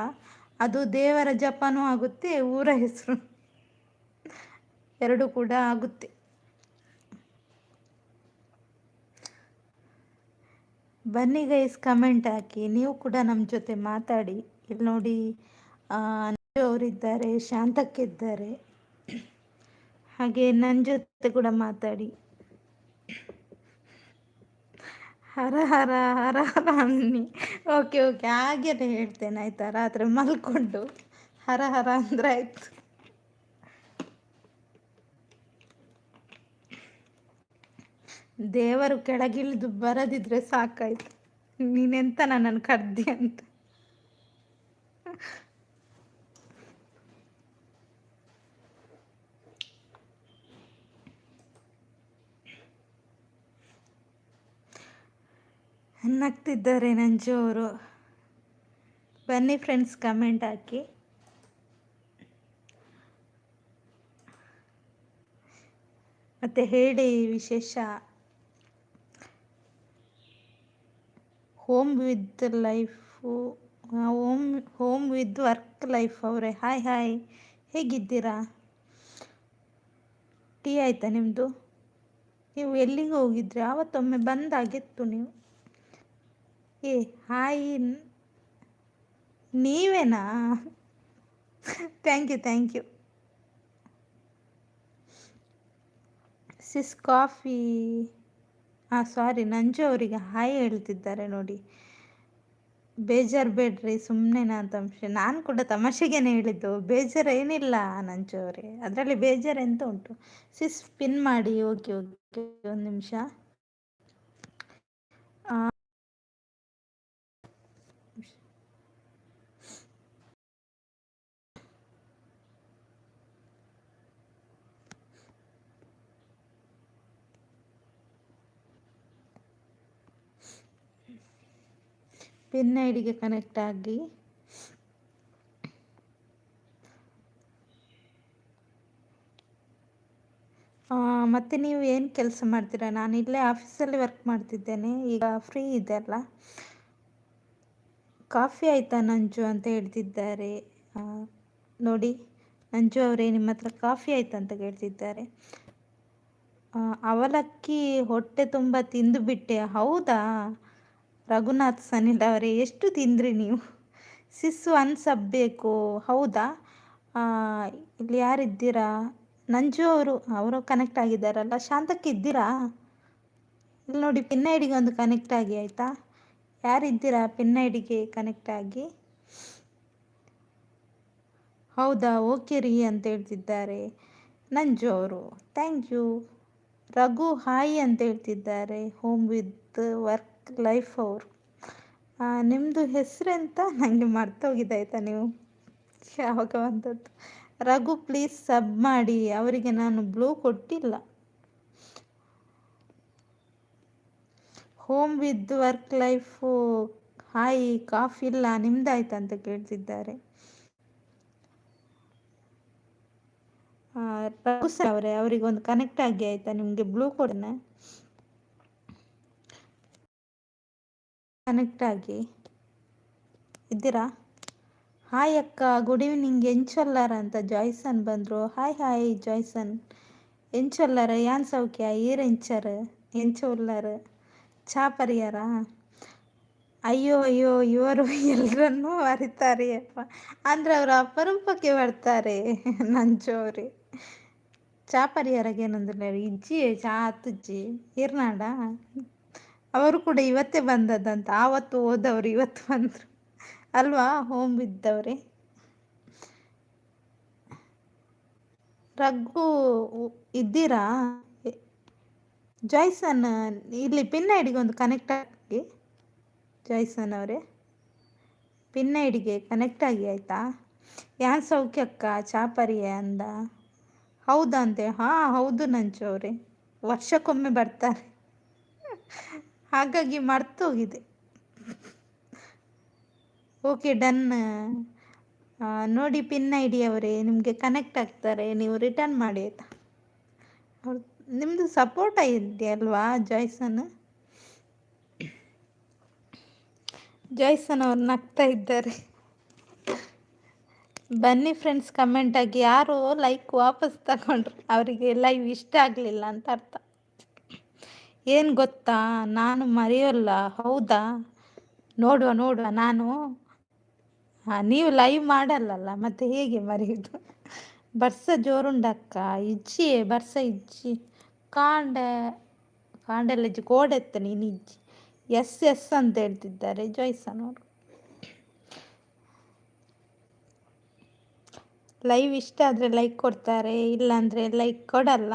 ಅದು ದೇವರ ಜಪನೂ ಆಗುತ್ತೆ, ಊರ ಹೆಸರು ಎರಡು ಕೂಡ ಆಗುತ್ತೆ. ಬನ್ನಿ ಗೈಸ್, ಕಮೆಂಟ್ ಹಾಕಿ, ನೀವು ಕೂಡ ನಮ್ಮ ಜೊತೆ ಮಾತಾಡಿ. ಇಲ್ಲಿ ನೋಡಿ, ಅವರಿದ್ದಾರೆ, ಶಾಂತಕ್ಕಿದ್ದಾರೆ, ಹಾಗೆ ನನ್ನ ಜೊತೆ ಕೂಡ ಮಾತಾಡಿ. ಹರ ಹರ ಹರ ಹರ ಅನ್ನಿ. ಓಕೆ ಓಕೆ, ಹಾಗೇನೆ ಹೇಳ್ತೇನೆ ಆಯಿತಾ? ರಾತ್ರಿ ಮಲ್ಕೊಂಡು ಹರ ಹರ ಅಂದ್ರೆ ಆಯಿತು. ದೇವರು ಕೆಳಗಿಳಿದು ಬರದಿದ್ರೆ ಸಾಕಾಯ್ತು, ನೀನೆಂತ ನನ್ನನ್ನು ಕರ್ದಿ ಅಂತ. ನಗ್ತಿದ್ದಾರೆ ನಂಜು ಅವರು. ಬನ್ನಿ ಫ್ರೆಂಡ್ಸ್, ಕಮೆಂಟ್ ಹಾಕಿ. ಮತ್ತು ಹೇಳಿ ವಿಶೇಷ. Home with life, home with work life ಅವರೇ, ಹಾಯ್ ಹಾಯ್, ಹೇಗಿದ್ದೀರಾ? ಟೀ ಆಯಿತಾ ನಿಮ್ಮದು? ನೀವು ಎಲ್ಲಿಗೆ ಹೋಗಿದ್ರಿ? ಆವತ್ತೊಮ್ಮೆ ಬಂದಾಗಿತ್ತು ನೀವು. ಏ hi, ನೀವೇನಾ? Thank you, thank you sis. Coffee, ಹಾಂ ಸಾರಿ, ನಂಜು ಅವರಿಗೆ ಹಾಯ್ ಹೇಳ್ತಿದ್ದಾರೆ ನೋಡಿ. ಬೇಜಾರು ಬೇಡ್ರಿ, ಸುಮ್ಮನೆ ನಾನು ತಮಾಷೆ, ನಾನು ಕೂಡ ತಮಾಷೆಗೇನೆ ಹೇಳಿದ್ದು, ಬೇಜಾರು ಏನಿಲ್ಲ ನಂಜು ಅವರೇ, ಅದರಲ್ಲಿ ಬೇಜಾರು ಎಂತ ಉಂಟು? ಸಿಸ್ ಪಿನ್ ಮಾಡಿ. ಓಕೆ ಓಕೆ, ಒಂದು ನಿಮಿಷ. ಪಿನ್ ಐಡಿಗೆ ಕನೆಕ್ಟ್ ಆಗಿ. ಮತ್ತು ನೀವು ಏನು ಕೆಲಸ ಮಾಡ್ತೀರಾ? ನಾನು ಇಲ್ಲೇ ಆಫೀಸಲ್ಲಿ ವರ್ಕ್ ಮಾಡ್ತಿದ್ದೇನೆ, ಈಗ ಫ್ರೀ ಇದೆ ಅಲ್ಲ. ಕಾಫಿ ಆಯಿತಾ ನಂಜು ಅಂತ ಹೇಳ್ತಿದ್ದಾರೆ. ನೋಡಿ ನಂಜು ಅವರೇ, ನಿಮ್ಮ ಹತ್ರ ಕಾಫಿ ಆಯ್ತಾ ಅಂತ ಕೇಳ್ತಿದ್ದಾರೆ. ಅವಲಕ್ಕಿ ಹೊಟ್ಟೆ ತುಂಬ ತಿಂದುಬಿಟ್ಟೆ. ಹೌದಾ ರಘುನಾಥ್ ಸನಿಲ್ ಅವರೇ, ಎಷ್ಟು ತಿಂದ್ರಿ ನೀವು? ಸಿಸ್ ಒನ್ ಸಬ್ ಬೇಕು. ಹೌದಾ? ಇಲ್ಲಿ ಯಾರಿದ್ದೀರಾ? ನಂಜು ಅವರು, ಅವರು ಕನೆಕ್ಟ್ ಆಗಿದ್ದಾರಲ್ಲ. ಶಾಂತಕ್ಕೆ ಇದ್ದೀರಾ? ಇಲ್ಲಿ ನೋಡಿ, ಪಿನ್ ಐಡಿಗೆ ಒಂದು ಕನೆಕ್ಟ್ ಆಗಿ ಆಯಿತಾ? ಯಾರಿದ್ದೀರಾ ಪಿನ್ ಐಡಿಗೆ ಕನೆಕ್ಟ್ ಆಗಿ? ಹೌದಾ, ಓಕೆ ರೀ ಅಂತ ಹೇಳ್ತಿದ್ದಾರೆ ನಂಜು ಅವರು. Thank you. Raghu hi ಅಂತ ಹೇಳ್ತಿದ್ದಾರೆ. ಹೋಮ್ ವಿತ್ ವರ್ಕ್ ಲೈಫ್ ಅವರು. ನಿಮ್ಮದು ಹೆಸರೆಂತ ನನಗೆ ಮರ್ತೋಗಿದೆ ಆಯಿತಾ? ನೀವು ಯಾವಾಗ ಬಂದದ್ದು? ರಘು ಪ್ಲೀಸ್ ಸಬ್ ಮಾಡಿ, ಅವರಿಗೆ ನಾನು ಬ್ಲೂ ಕೊಟ್ಟಿಲ್ಲ. Home with work life hi, coffee ಇಲ್ಲ ನಿಮ್ದಾಯ್ತಾ ಅಂತ ಕೇಳ್ತಿದ್ದಾರೆ ರಘು ಸರ್ ಅವರೇ. ಅವರಿಗೊಂದು ಕನೆಕ್ಟ್ ಆಗಿ ಆಯಿತಾ? ನಿಮಗೆ ಬ್ಲೂ ಕೊಡೋಣ, ಕನೆಕ್ಟ್ ಆಗಿ ಇದ್ದೀರಾ? ಹಾಯ್ ಅಕ್ಕ, ಗುಡ್ ಈವ್ನಿಂಗ್, ಎಂಚೊಲ್ಲಾರ ಅಂತ ಜಾಯ್ಸನ್ ಬಂದರು. ಹಾಯ್ ಹಾಯ್ ಜಾಯ್ಸನ್, ಎಂಚೊಲ್ಲಾರ? ಯಾನ್ ಸೌಖ್ಯ, ಈರೆಂಚರ್ ಎಂಚೊಲ್ಲಾರ? ಚಾ ಪರಿಯಾರ? ಅಯ್ಯೋ ಅಯ್ಯೋ, ಇವರು ಎಲ್ಲರನ್ನೂ ಅರಿತಾರೆ ಅಪ್ಪ. ಅಂದರೆ ಅವರು ಅಪರೂಪಕ್ಕೆ ಬರ್ತಾರೆ ನಂಚೋರಿ. ಚಾ ಪರಿಯಾರಗೆ ಏನಂದ್ರೆ ಇಜ್ಜಿ ಚಾ ಹತ್ತುಜ್ಜಿ ಇರ್ನಾಡ. ಅವರು ಕೂಡ ಇವತ್ತೇ ಬಂದದ್ದಂತ, ಆವತ್ತು ಹೋದವರು ಇವತ್ತು ಬಂದರು ಅಲ್ವಾ? ಹೋಮ್ ಬಿದ್ದವ್ರೆ. ರಘು ಇದ್ದೀರಾ? ಜಾಯ್ಸನ್ ಇಲ್ಲಿ ಪಿನ್ ಐಡಿಗೆ ಒಂದು ಕನೆಕ್ಟ್ ಆಗಿ. ಜಾಯ್ಸನ್ ಅವರೇ, ಪಿನ್ ಐಡಿಗೆ ಕನೆಕ್ಟ್ ಆಗಿ ಆಯಿತಾ? ಯಾನ್ ಸೌಖ್ಯಕ್ಕ, ಚಾಪರಿಯ ಅಂದ. ಹೌದಾ ಅಂತೆ. ಹಾಂ ಹೌದು ನಂಚು ಅವರೇ, ವರ್ಷಕ್ಕೊಮ್ಮೆ ಬರ್ತಾರೆ, ಹಾಗಾಗಿ ಮರ್ತೋಗಿದೆ. Okay done. ನೋಡಿ ಪಿನ್ I D ಅವರೇ, ನಿಮಗೆ ಕನೆಕ್ಟ್ ಆಗ್ತಾರೆ, ನೀವು ರಿಟರ್ನ್ ಮಾಡಿ ಆಯಿತಾ? ಅವ್ರು ನಿಮ್ಮದು ಸಪೋರ್ಟ್ ಇದೆಯಲ್ವಾ ಜಾಯ್ಸನ್? ಜಾಯ್ಸನ್ ಅವ್ರು ನಗ್ತಾ ಇದ್ದಾರೆ. ಬನ್ನಿ ಫ್ರೆಂಡ್ಸ್, ಕಮೆಂಟ್ ಆಗಿ. ಯಾರು ಲೈಕ್ ವಾಪಸ್ ತಗೊಂಡ್ರು ಅವರಿಗೆ ಲೈವ್ ಇಷ್ಟ ಆಗಲಿಲ್ಲ ಅಂತ ಅರ್ಥ. ಏನು ಗೊತ್ತಾ, ನಾನು ಮರೆಯೋಲ್ಲ. ಹೌದಾ? ನೋಡುವ ನೋಡುವ. ನಾನು ನೀವು ಲೈವ್ ಮಾಡಲ್ಲಲ್ಲ, ಮತ್ತೆ ಹೇಗೆ ಮರೆಯೋದು? ಬರ್ಸ ಜೋರುಂಡಕ್ಕ? ಇಜ್ಜಿ ಬರ್ಸ ಇಜ್ಜಿ, ಕಾಂಡ ಕಾಂಡೆಲ್ಲ ಇಜ್ಜಿ, ಕೋಡೆತ್ತ ನೀನು ಇಜ್ಜಿ. ಎಸ್ ಎಸ್ ಅಂತ ಹೇಳ್ತಿದ್ದಾರೆ ಜಾಯ್ಸನ್ ಅವರು. ಲೈವ್ ಇಷ್ಟ ಆದರೆ ಲೈಕ್ ಕೊಡ್ತಾರೆ, ಇಲ್ಲಾಂದರೆ ಲೈಕ್ ಕೊಡಲ್ಲ.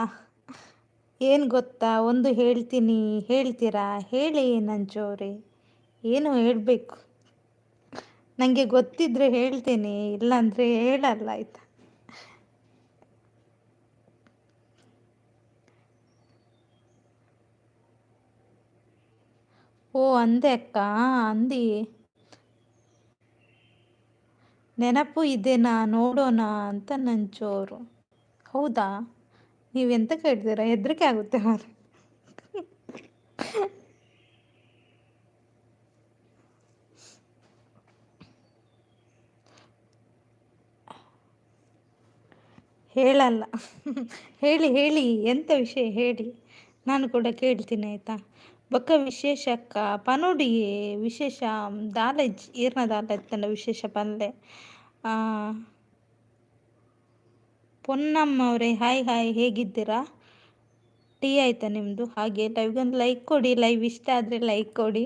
ಏನು ಗೊತ್ತಾ, ಒಂದು ಹೇಳ್ತೀನಿ ಹೇಳ್ತೀರಾ? ಹೇಳಿ ನಂಜೋರೆ, ಏನು ಹೇಳಬೇಕು? ನನಗೆ ಗೊತ್ತಿದ್ದರೆ ಹೇಳ್ತೇನೆ, ಇಲ್ಲಾಂದರೆ ಹೇಳಲ್ಲ ಆಯಿತಾ? ಓ ಅಂದೆ ಅಕ್ಕ, ಅಂದಿ ನೆನಪು ಇದೆನಾ ನೋಡೋಣ ಅಂತ ನಂಚೋರು. ಹೌದಾ? ನೀವೆಂತ ಕೇಳ್ತೀರಾ, ಹೆದರಿಕೆ ಆಗುತ್ತೆ ಮಾರ್ರೆ. ಹೇಳಲ್ಲ, ಹೇಳಿ ಹೇಳಿ, ಎಂಥ ವಿಷಯ ಹೇಳಿ, ನಾನು ಕೂಡ ಕೇಳ್ತೀನಿ ಆಯಿತಾ? ಬೊಕ್ಕ ವಿಶೇಷ ಅಕ್ಕ ಪನೋಡಿ ವಿಶೇಷ ದಾಲ ಈರ್ನ ದಾಲ ಇತ್ತಂಡ ವಿಶೇಷ ಪನ್ಲೆ. ಪೊನ್ನಮ್ಮ ಅವರೇ ಹಾಯ್ ಹಾಯ್, ಹೇಗಿದ್ದೀರಾ? ಟೀ ಆಯಿತಾ ನಿಮ್ಮದು? ಹಾಗೆ ಲೈವ್ಗೊಂದು ಲೈಕ್ ಕೊಡಿ, ಲೈವ್ ಇಷ್ಟ ಆದರೆ ಲೈಕ್ ಕೊಡಿ.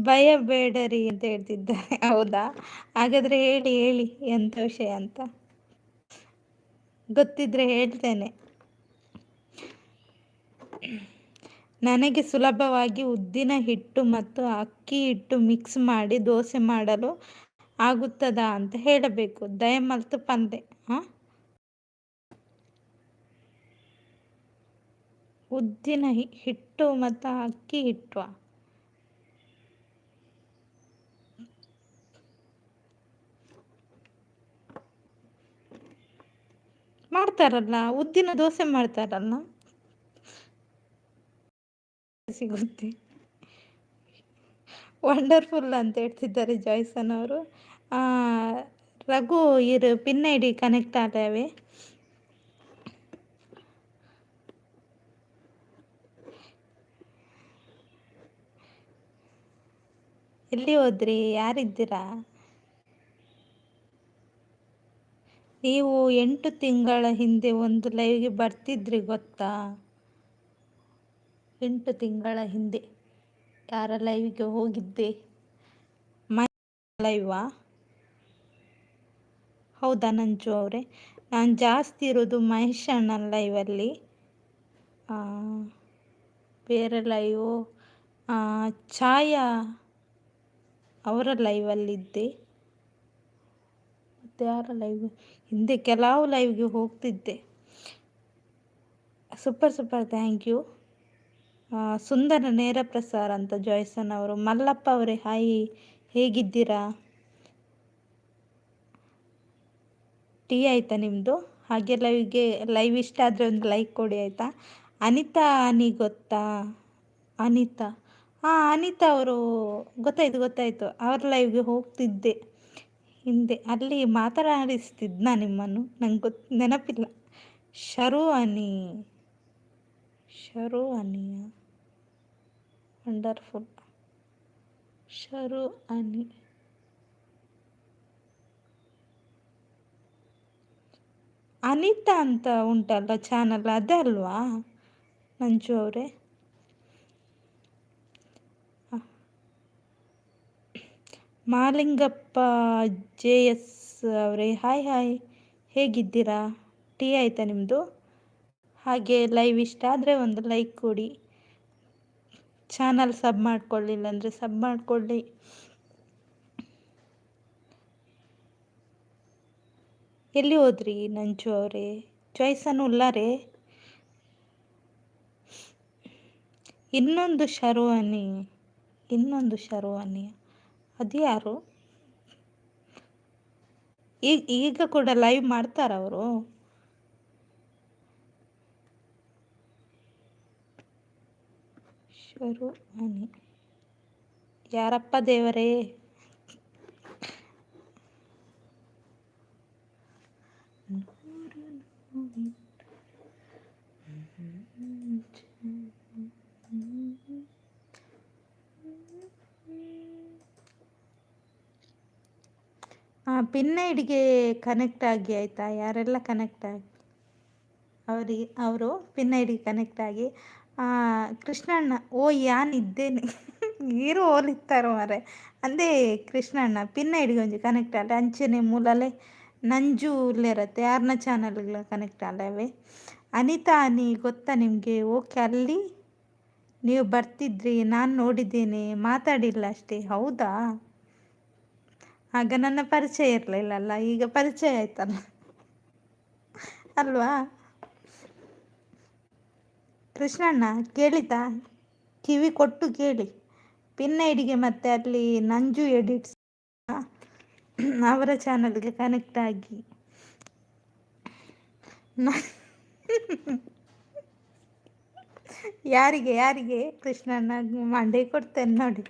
ಭಯ ಬೇಡರಿ ಅಂತ ಹೇಳ್ತಿದ್ದಾರೆ. ಹೌದಾ? ಹಾಗಾದರೆ ಹೇಳಿ ಹೇಳಿ, ಎಂಥ ವಿಷಯ ಅಂತ ಗೊತ್ತಿದ್ರೆ ಹೇಳ್ತೇನೆ. ನನಗೆ ಸುಲಭವಾಗಿ ಉದ್ದಿನ ಹಿಟ್ಟು ಮತ್ತು ಅಕ್ಕಿ ಹಿಟ್ಟು ಮಿಕ್ಸ್ ಮಾಡಿ ದೋಸೆ ಮಾಡಲು ಆಗುತ್ತದಾ ಅಂತ ಹೇಳಬೇಕು, ದಯಮಲ್ತು ಪಂದೆ. ಹಾಂ, ಉದ್ದಿನ ಹಿಟ್ಟು ಮತ್ತು ಅಕ್ಕಿ ಹಿಟ್ಟು ಮಾಡ್ತಾರಲ್ಲ, ಉದ್ದಿನ ದೋಸೆ ಮಾಡ್ತಾರಲ್ಲ, ಸಿಗುತ್ತೆ. ವಂಡರ್ಫುಲ್ ಅಂತ ಹೇಳ್ತಿದ್ದಾರೆ ಜಾಯ್ಸನ್ ಅವರು. ರಘು ಇರು ಪಿನ್ I D connect ಆದವೆ. ಎಲ್ಲಿ ಹೋದ್ರಿ? ಯಾರಿದ್ದೀರಾ ನೀವು? 8 ತಿಂಗಳ ಹಿಂದೆ ಒಂದು ಲೈವ್ಗೆ ಬರ್ತಿದ್ರಿ ಗೊತ್ತಾ? 8 ತಿಂಗಳ ಹಿಂದೆ ಯಾರ ಲೈವ್ಗೆ ಹೋಗಿದ್ದೆ? ಮೈ ಲೈವಾ? ಹೌದಾ ನಂಜು ಅವರೇ? ನಾನು ಜಾಸ್ತಿ ಇರೋದು ಮಹೇಶ್ ಅಣ್ಣನ ಲೈವಲ್ಲಿ, ಬೇರೆ ಲೈವು ಛಾಯಾ ಅವರ ಲೈವಲ್ಲಿದ್ದೆ. ಮತ್ತು ಯಾರ ಲೈವ್ ಹಿಂದೆ ಕೆಲವು ಲೈವ್ಗೆ ಹೋಗ್ತಿದ್ದೆ. Super super, thank you. ಸುಂದರ ನೇರ ಪ್ರಸಾರ ಅಂತ ಜಾಯ್ಸನ್ ಅವರು. ಮಲ್ಲಪ್ಪ ಅವರೇ ಹಾಯ್, ಹೇಗಿದ್ದೀರಾ? ಟೀ ಆಯಿತಾ ನಿಮ್ಮದು? ಹಾಗೆ ಲೈವ್ಗೆ ಲೈವ್ ಇಷ್ಟ ಆದರೆ ಒಂದು ಲೈಕ್ ಕೊಡಿ ಆಯಿತಾ? ಅನಿತಾ ಅನಿ ಗೊತ್ತಾ? ಅನಿತಾ, ಹಾಂ ಅನಿತಾ ಅವರು ಗೊತ್ತಾಯಿತು ಗೊತ್ತಾಯಿತು, ಅವ್ರ ಲೈವ್ಗೆ ಹೋಗ್ತಿದ್ದೆ ಹಿಂದೆ. ಅಲ್ಲಿ ಮಾತನಾಡಿಸ್ತಿದ್ನಾ ನಿಮ್ಮನ್ನು? ನಂಗೆ ನೆನಪಿಲ್ಲ. ಶರು ಅನಿ, ಶರು ಅನಿಯ ವಂಡರ್ಫುಲ್, ಶರು ಅನಿ. ಅನಿತಾ ಅಂತ ಉಂಟಲ್ಲ ಚಾನಲ್, ಅದೇ ಅಲ್ವಾ ಮಂಜು ಅವರೇ? ಮಾಲಿಂಗಪ್ಪ ಜೆ ಎಸ್ ಅವರೇ ಹಾಯ್ ಹಾಯ್, ಹೇಗಿದ್ದೀರಾ? ಟೀ ಆಯಿತಾ ನಿಮ್ಮದು? ಹಾಗೆ ಲೈವ್ ಇಷ್ಟ ಆದರೆ ಒಂದು ಲೈಕ್ ಕೊಡಿ. ಚಾನಲ್ ಸಬ್ ಮಾಡಿಕೊಳ್ಳಿಲ್ಲ ಅಂದರೆ ಸಬ್ ಮಾಡಿಕೊಳ್ಳಿ. ಎಲ್ಲಿ ಹೋದ್ರಿ ನಂಜು ಅವರೇ? ಚಾಯ್ಸನ್ನು ಉಲ್ಲಾರೆ. ಇನ್ನೊಂದು ಶರ್ವಾನಿ, ಇನ್ನೊಂದು ಶರ್ವಾನಿ ಅದು ಯಾರು? ಈಗ ಈಗ ಕೂಡ ಲೈವ್ ಮಾಡ್ತಾರ ಅವರು? ಶರ್ವಾನಿ ಯಾರಪ್ಪ ದೇವರೇ? ಪಿನ್ ಐಡಿಗೆ ಕನೆಕ್ಟ್ ಆಗಿ ಆಯಿತಾ? ಯಾರೆಲ್ಲ ಕನೆಕ್ಟ್ ಆಗಿ ಅವರಿಗೆ, ಅವರು ಪಿನ್ ಐಡಿಗೆ ಕನೆಕ್ಟ್ ಆಗಿ. ಕೃಷ್ಣಣ್ಣ, ಓ ಯಾನ್ ಇದ್ದೇನೆ ಈರು ಓಲಿತ್ತಾರೆ ಮಾರೆ. ಅಂದೇ ಕೃಷ್ಣಣ್ಣ ಪಿನ್ ಐಡಿಗೆ ಒಂಜಿ ಕನೆಕ್ಟ್ ಆಲೆ. ಅಂಚನೆ ಮೂಲಲೆ ನಂಜು ಉಲ್ಲೇರತ್ತೆ, ಯಾರನ್ನ ಚಾನಲ್ಗಳ ಕನೆಕ್ಟ್ ಆಲವೆ. ಅನಿತಾ ಅನಿ ಗೊತ್ತಾ ನಿಮಗೆ? ಓಕೆ, ಅಲ್ಲಿ ನೀವು ಬರ್ತಿದ್ರಿ, ನಾನು ನೋಡಿದ್ದೇನೆ, ಮಾತಾಡಿಲ್ಲ ಅಷ್ಟೇ. ಹೌದಾ? ಆಗ ನನ್ನ ಪರಿಚಯ ಇರಲಿಲ್ಲಲ್ಲ, ಈಗ ಪರಿಚಯ ಆಯ್ತಲ್ಲ ಅಲ್ವಾ? ಕೃಷ್ಣಣ್ಣ ಕೇಳಿತಾ? ಕಿವಿ ಕೊಟ್ಟು ಕೇಳಿ. ಪಿನ್ ಐಡಿಗೆ ಮತ್ತು ಅಲ್ಲಿ ನಂಜು ಎಡಿಟ್ಸ್ ಅವರ ಚಾನಲ್ಗೆ ಕನೆಕ್ಟ್ ಆಗಿ. ಯಾರಿಗೆ ಯಾರಿಗೆ ಕೃಷ್ಣನ ಮಂಡೆ ಕೊಡ್ತೇನೆ ನೋಡಿ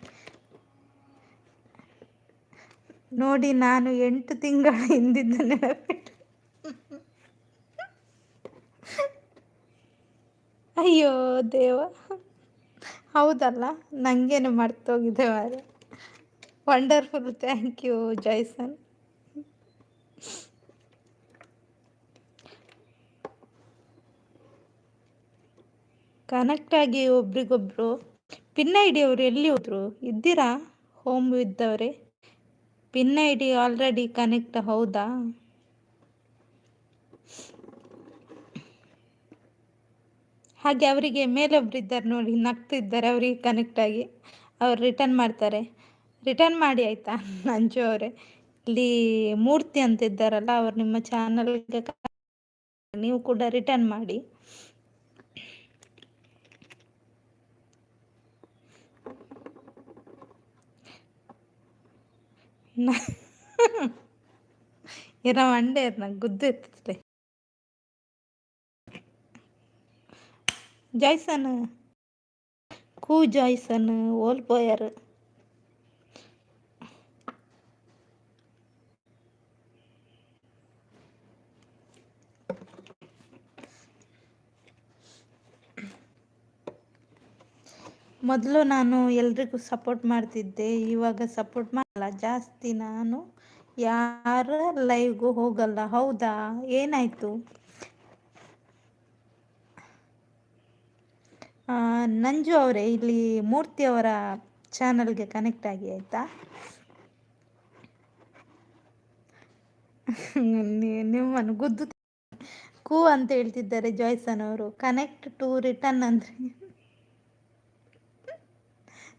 ನೋಡಿ. ನಾನು 8 ತಿಂಗಳ ಹಿಂದಿದ್ದ ನೆನಪಿಟ್ಟು. ಅಯ್ಯೋ ದೇವ, ಹೌದಲ್ಲ, ನನಗೇನು ಮರ್ತೋಗಿದೆ ಮಾರ್ರೆ. Wonderful, thank you Jaison. Connect ಆಗಿ ಒಬ್ರಿಗೊಬ್ರು. ಪಿನ್ I D ಅವರು ಎಲ್ಲಿ ಹೋದರು? ಇದ್ದೀರಾ home ಇದ್ದವರೇ? Pin I D already connect, ಹೌದಾ? ಹಾಗೆ ಅವರಿಗೆ ಮೇಲೆ ಒಬ್ರು ಇದ್ದಾರೆ ನೋಡಿ, ನಗ್ತಿದ್ದಾರೆ, ಅವರಿಗೆ ಕನೆಕ್ಟ್ ಆಗಿ ಅವ್ರು ರಿಟರ್ನ್ ಮಾಡ್ತಾರೆ. ರಿಟರ್ನ್ ಮಾಡಿ ಆಯಿತಾ ನಂಜು ಅವರೇ. ಇಲ್ಲಿ ಮೂರ್ತಿ ಅಂತ ಇದ್ದಾರಲ್ಲ, ಅವರು ನಿಮ್ಮ ಚಾನಲ್ಗೆ, ನೀವು ಕೂಡ ರಿಟರ್ನ್ ಮಾಡಿ. ಇರ ಮಂಡೆ ನಂಗೆ ಗುದ್ದು ಎತ್ತದೆ. ಜಾಯ್ಸನ್ ಕೂ ಜಾಯ್ಸನ್ ಓಲ್ಪೋಯರ್. ಮೊದಲು ನಾನು ಎಲ್ರಿಗೂ ಸಪೋರ್ಟ್ ಮಾಡ್ತಿದ್ದೆ, ಇವಾಗ ಸಪೋರ್ಟ್ ಮಾಡಲ್ಲ ಜಾಸ್ತಿ. ನಾನು ಯಾರ ಲೈವ್ಗೂ ಹೋಗಲ್ಲ. ಹೌದಾ, ಏನಾಯಿತು? ನಂಜು ಅವರೇ, ಇಲ್ಲಿ ಮೂರ್ತಿ ಅವರ ಚಾನಲ್ಗೆ ಕನೆಕ್ಟ್ ಆಗಿ ಆಯಿತಾ? ನಿಮ್ಮನ್ನು ಗುದ್ದು ಕೂ ಅಂತ ಹೇಳ್ತಿದ್ದಾರೆ ಜಾಯ್ಸನ್ ಅವರು. ಕನೆಕ್ಟ್ ಟು ರಿಟರ್ನ್ ಅಂದರೆ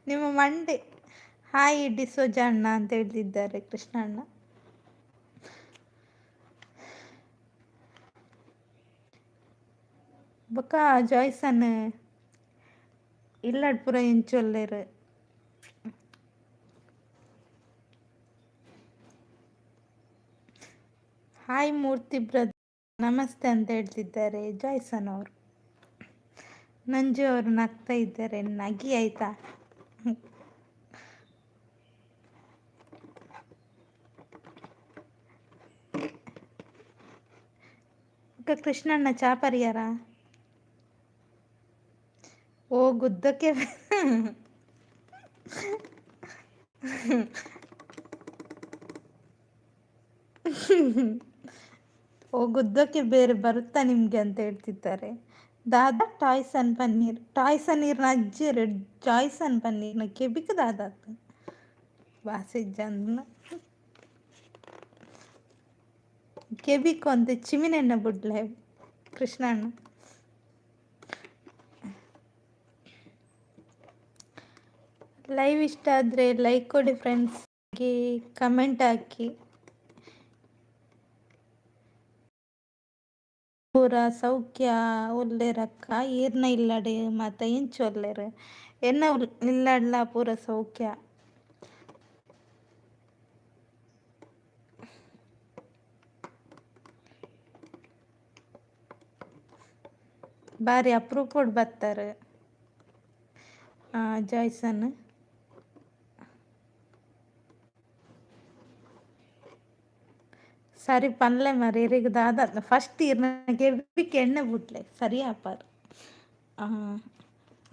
ನಿಮ್ಮ ಮಂಡೆ. ಹಾಯ್ ಡಿಸೋಜ ಅಣ್ಣ ಅಂತ ಹೇಳ್ತಿದ್ದಾರೆ ಕೃಷ್ಣಣ್ಣ. ಬೊಕ್ಕ ಜಾಯ್ಸನ್ ಇಲ್ಲಡ್ ಪೂರ ಎಂಚೊಲ್ಲೆರ್. ಹಾಯ್ ಮೂರ್ತಿ ಬ್ರದರ್, ನಮಸ್ತೆ ಅಂತ ಹೇಳ್ತಿದ್ದಾರೆ ಜಾಯ್ಸನ್ ಅವರು. ನಂಜು ಅವರು ನಗ್ತಾ ಇದ್ದಾರೆ, ನಗಿ ಆಯ್ತಾ? ಕೃಷ್ಣಣ್ಣ ಚಾಪರಿಯಾರ? ಓ ಗುದ್ದಕ್ಕೆ. ಓ ಗುದ್ದಕ್ಕೆ ಬೇರೆ ಬರುತ್ತಾ ನಿಮಗೆ ಅಂತ ಹೇಳ್ತಿದ್ದಾರೆ. ದಾದಾ ಟಾಯ್ಸನ್ ಪನ್ನೀರ್, ಟಾಯ್ಸನ್ ನೀರ್ನ ಅಜ್ಜಿ ಜಾಯ್ಸನ್ ಪನ್ನೀರ್ನ ಕೆಬಿಕ್ ದಾದಾ ಬಾಸೆ ಜನ ಕೆಬಿಕ್ ಒಂದು ಚಿಮಿನೆಣ್ಣ ಬುಡ್ಲೆ ಕೃಷ್ಣಣ್ಣ. ಲೈವ್ ಇಷ್ಟ ಆದರೆ ಲೈಕ್ ಕೊಡಿ ಫ್ರೆಂಡ್ಸ್, ಕಮೆಂಟ್ ಹಾಕಿ. ಪೂರ ಸೌಖ್ಯ ಒಲ್ಲೆರಕ್ಕ, ಈರ್ನ ಇಲ್ಲಡೆ ಮಾತ ಇಂಚು ಒಲ್ಲೆರ್, ಎನ್ನ ಇಲ್ಲಡ್ಲ ಪೂರ ಸೌಖ್ಯ. ಬಾರಿ ಅಪ್ರೂಪೊಡು ಬತ್ತಾರೆ ಜಾಯ್ಸನ್. ಸರಿ ಪನ್ಲೆ ಮಾರ್ರೆ, ಇರೆಗ್ ದಾದ ಫಸ್ಟ್ ಇರ್ನ ಕೆಬಿಕ್ ಎಣ್ಣೆ ಬುಡ್ಲೆ ಸರಿ ಆಪಾರ್.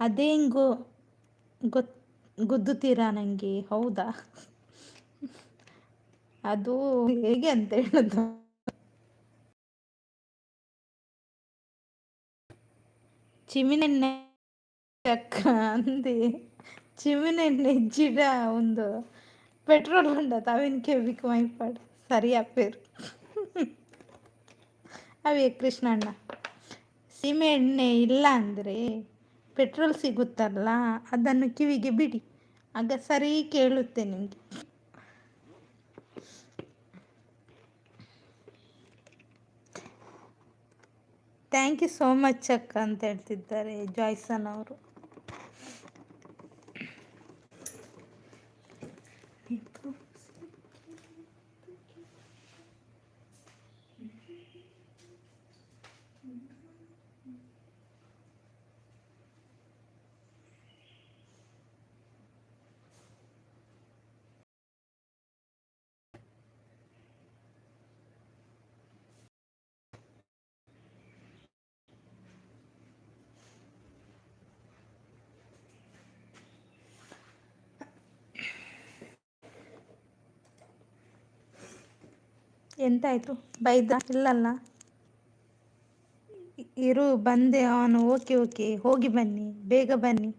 ಅದೇಂಗೋ ಗೊತ್ ಗುದ್ದುತ್ತೀರಾ ನನಗೆ, ಹೌದಾ? ಅದು ಹೇಗೆ ಅಂತ ಹೇಳೋದು? ಚಿಮಿನೆಣ್ಣೆ ಅಕ್ಕ ಅಂದೆ, ಚಿಮಿನೆಣ್ಣೆ ಇಜ್ಜಿಡ ಒಂದು ಪೆಟ್ರೋಲ್ ಉಂಡತ ಅವಿನ ಕೆಬಿಕ್ ಮೈಪಾಡ್ ಸರಿ ಆಪೇರು. ಅವೇ ಕೃಷ್ಣಣ್ಣ, ಸೀಮೆ ಎಣ್ಣೆ ಇಲ್ಲ ಅಂದರೆ ಪೆಟ್ರೋಲ್ ಸಿಗುತ್ತಲ್ಲ, ಅದನ್ನು ಕಿವಿಗೆ ಬಿಡಿ, ಆಗ ಸರಿ ಕೇಳುತ್ತೆ ನಿಮಗೆ. Thank you so much ಅಕ್ಕ ಅಂತ ಹೇಳ್ತಿದ್ದಾರೆ ಜಾಯ್ಸನ್ ಅವರು. ಎಂತಾಯಿತು, ಬೈದ ಇಲ್ಲಲ್ಲ? ಇರು ಬಂದೆ ಅವನು. ಓಕೆ ಓಕೆ, ಹೋಗಿ ಬನ್ನಿ, ಬೇಗ ಬನ್ನಿ.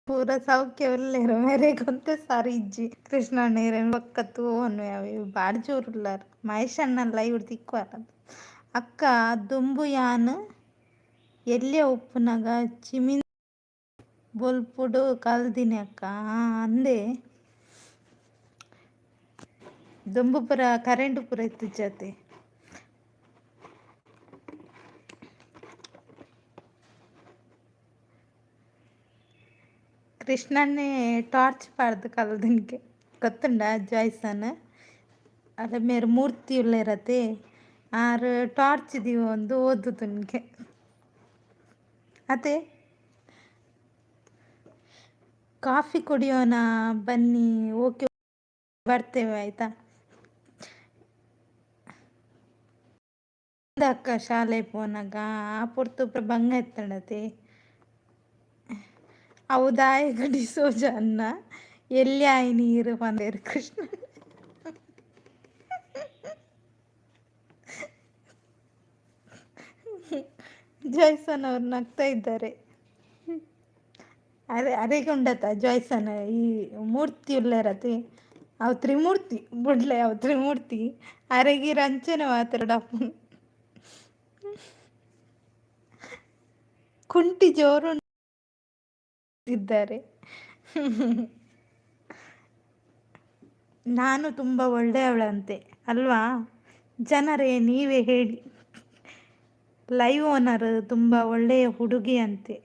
ಪೂರ ಸೌಖ್ಯ ಉಲ್ಲೇರು ಮೇರೆಗ್ ಒಂತೆ ಸಾರಿ ಇಜ್ಜಿ ಕೃಷ್ಣಣ್ಣೇರೆನ್ ಬೊಕ್ಕ ತೂವೊನ್ವೆ ಅವೆ ಬಾರಿ ಜೋರುಲ್ಲಾರ್ ಮಹೇಶ್ ಅಣ್ಣನ ಲೈವ್ ತಿಕ್ಕುವರ. ಅಕ್ಕ ದುಂಬು ಯಾನ್ ಎಲ್ಯ ಉಪ್ಪುನಗ ಚಿಮಿನಿ ಬೊಲ್ಪುಡು ಕಲ್ದಿನಿ ಅಕ್ಕ. ಅಂದೇ ದುಂಬು ಪೂರ ಕರೆಂಟ್ ಪೂರ ಇತ್ತಿಜ್ಜತೆ. ಕೃಷ್ಣಣ್ಣೆ ಟಾರ್ಚ್ ಪಾಡ್ದ್ ಕಲ್ದಿನಿಗೆ ಗೊತ್ತುಂಡ ಜಾಯ್ಸನ್ ಅಲ್ಲ ಮೇರ್ ಮೂರ್ತಿ ಉಲ್ಲೇರತೆ ಆರ್ ಟಾರ್ಚ್ ದೀವೊಂದು ಓದುದುನ್ಗೆ ಅತೆ. ಕಾಫಿ ಕುಡಿಯೋಣ ಬನ್ನಿ. ಓಕೆ, ಬರ್ತೇವೆ ಆಯ್ತಾ. ಅಕ್ಕ ಶಾಲೆ ಪೋನಾಗ ಆ ಪೊರ್ತು ಬಂಗ ಇತ್ತಂಡತೆ. ಅವು ದಾಯೆಗ್ ಡಿಸೋಜ ಅಣ್ಣ ಎಲ್ಯ ಆಯಿನಿ ಈರ್ ಪಂಡೆರ್ ಕೃಷ್ಣ. ಜಾಯ್ಸನ್ ಅವರು ನಗ್ತಾ ಇದ್ದಾರೆ. ಅರೆ ಅರೆಗೆ ಉಂಡತ ಜಾಯ್ಸನ್ ಈ ಮೂರ್ತಿ ಉಲ್ಲೇರತೆ ಅವು ತ್ರಿಮೂರ್ತಿ ಬುಡ್ಲೆ ಅವು ತ್ರಿಮೂರ್ತಿ ಅರೆಗೆ ಅಂಚನೆ ಮಾತೆರಡಪ್ಪು ಕುಂಟಿ ಜೋರು ಇದ್ದಾರೆ. ನಾನು ತುಂಬ ಒಳ್ಳೆಯವಳಂತೆ ಅಲ್ವಾ ಜನರೇ, ನೀವೇ ಹೇಳಿ. ಲೈವ್ ಓನರ್ ತುಂಬ ಒಳ್ಳೆಯ ಹುಡುಗಿಯಂತೆ.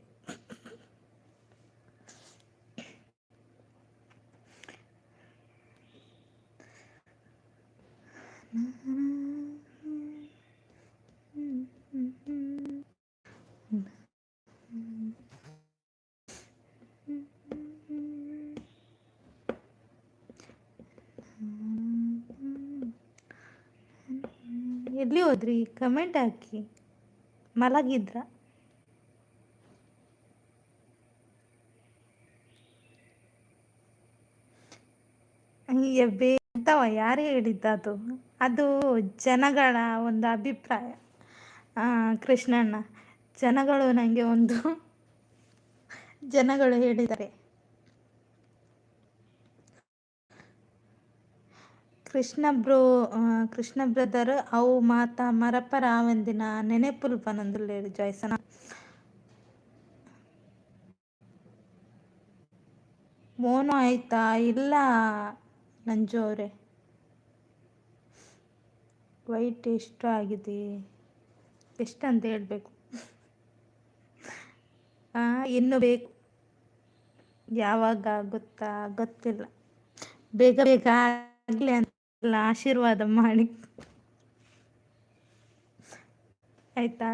ಎಲ್ಲಿ ಹೋದ್ರಿ? ಕಮೆಂಟ್ ಹಾಕಿ. ಮಲಗಿದ್ರ? ಅಯ್ಯ ಅಂತವ ಯಾರು ಹೇಳಿದ್ದು? ಅದು ಜನಗಳ ಒಂದು ಅಭಿಪ್ರಾಯ ಕೃಷ್ಣಣ್ಣ. ಜನಗಳು ನನಗೆ ಒಂದು ಜನಗಳು ಹೇಳಿದ್ದಾರೆ. ಕೃಷ್ಣ ಬ್ರೋ, ಕೃಷ್ಣ ಬ್ರದರ್ ಅವು ಮಾತ ಮರಪರ ಆವಂದಿನ ನೆನೆಪುಲು ಪನೊಂದುಲ್ಲೆರ್ ಜಾಯ್ಸನ. ಮೋನು ಆಯ್ತಾ? ಇಲ್ಲ ನಂಜು ಅವರೇ. ವೈಟ್ ಎಷ್ಟು ಆಗಿದೆ, ಎಷ್ಟಂತ ಹೇಳಬೇಕು? ಇನ್ನು ಬೇಕು. ಯಾವಾಗ ಆಗುತ್ತಾ ಗೊತ್ತಿಲ್ಲ. ಬೇಗ ಬೇಗ ಆಗಲಿ ಅಂತ ಆಶೀರ್ವಾದ ಮಾಡಿ ಆಯ್ತಾ.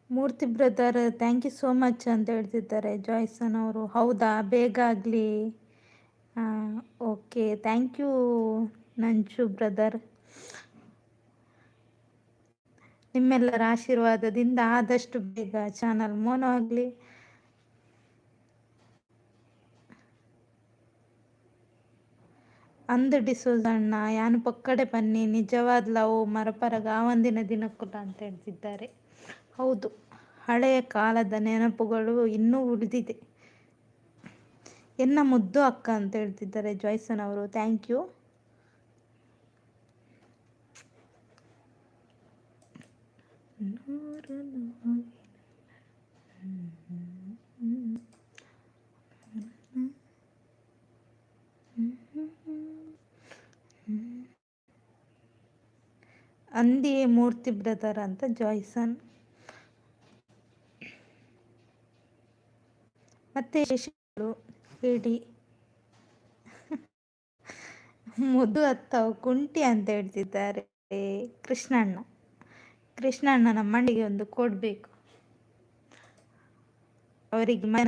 Murthy brother thank you so much ಅಂತ ಹೇಳ್ತಿದ್ದಾರೆ ಜಾಯ್ಸನ್ ಅವರು. ಹೌದಾ, ಬೇಗ ಆಗಲಿ. Okay, thank you Nanju brother. ನಿಮ್ಮೆಲ್ಲರ ಆಶೀರ್ವಾದದಿಂದ ಆದಷ್ಟು ಬೇಗ ಚಾನಲ್ ಮೋನೋ ಆಗಲಿ. ಅಂದು ಡಿಸೋಜಣ್ಣ ಯಾನು ಪಕ್ಕಡೆ ಬನ್ನಿ ನಿಜವಾದ ಲವ್ ಮರಪರಗ ಆವಂದಿನ ದಿನಕ್ಕುಲ ಅಂತ ಹೇಳ್ತಿದ್ದಾರೆ. ಹೌದು, ಹಳೆಯ ಕಾಲದ ನೆನಪುಗಳು ಇನ್ನೂ ಉಳಿದಿದೆ. ಎನ್ನ ಮುದ್ದು ಅಕ್ಕ ಅಂತ ಹೇಳ್ತಿದ್ದಾರೆ ಜಾಯ್ಸನ್ ಅವರು. Thank you. ಅಂದಿಯೇ ಮೂರ್ತಿ ಬ್ರದರ್ ಅಂತ ಜಾಯ್ಸನ್. ಮತ್ತೆ ಹೇಳಿ. ಮುದು ಅತ್ತವು ಕುಂಟಿ ಅಂತ ಹೇಳ್ತಿದ್ದಾರೆ ಕೃಷ್ಣಣ್ಣ. ಕೃಷ್ಣಣ್ಣನ ಮಂಡಿಗೆ ಒಂದು ಕೊಡಬೇಕು ಅವರಿಗೆ. ಮನ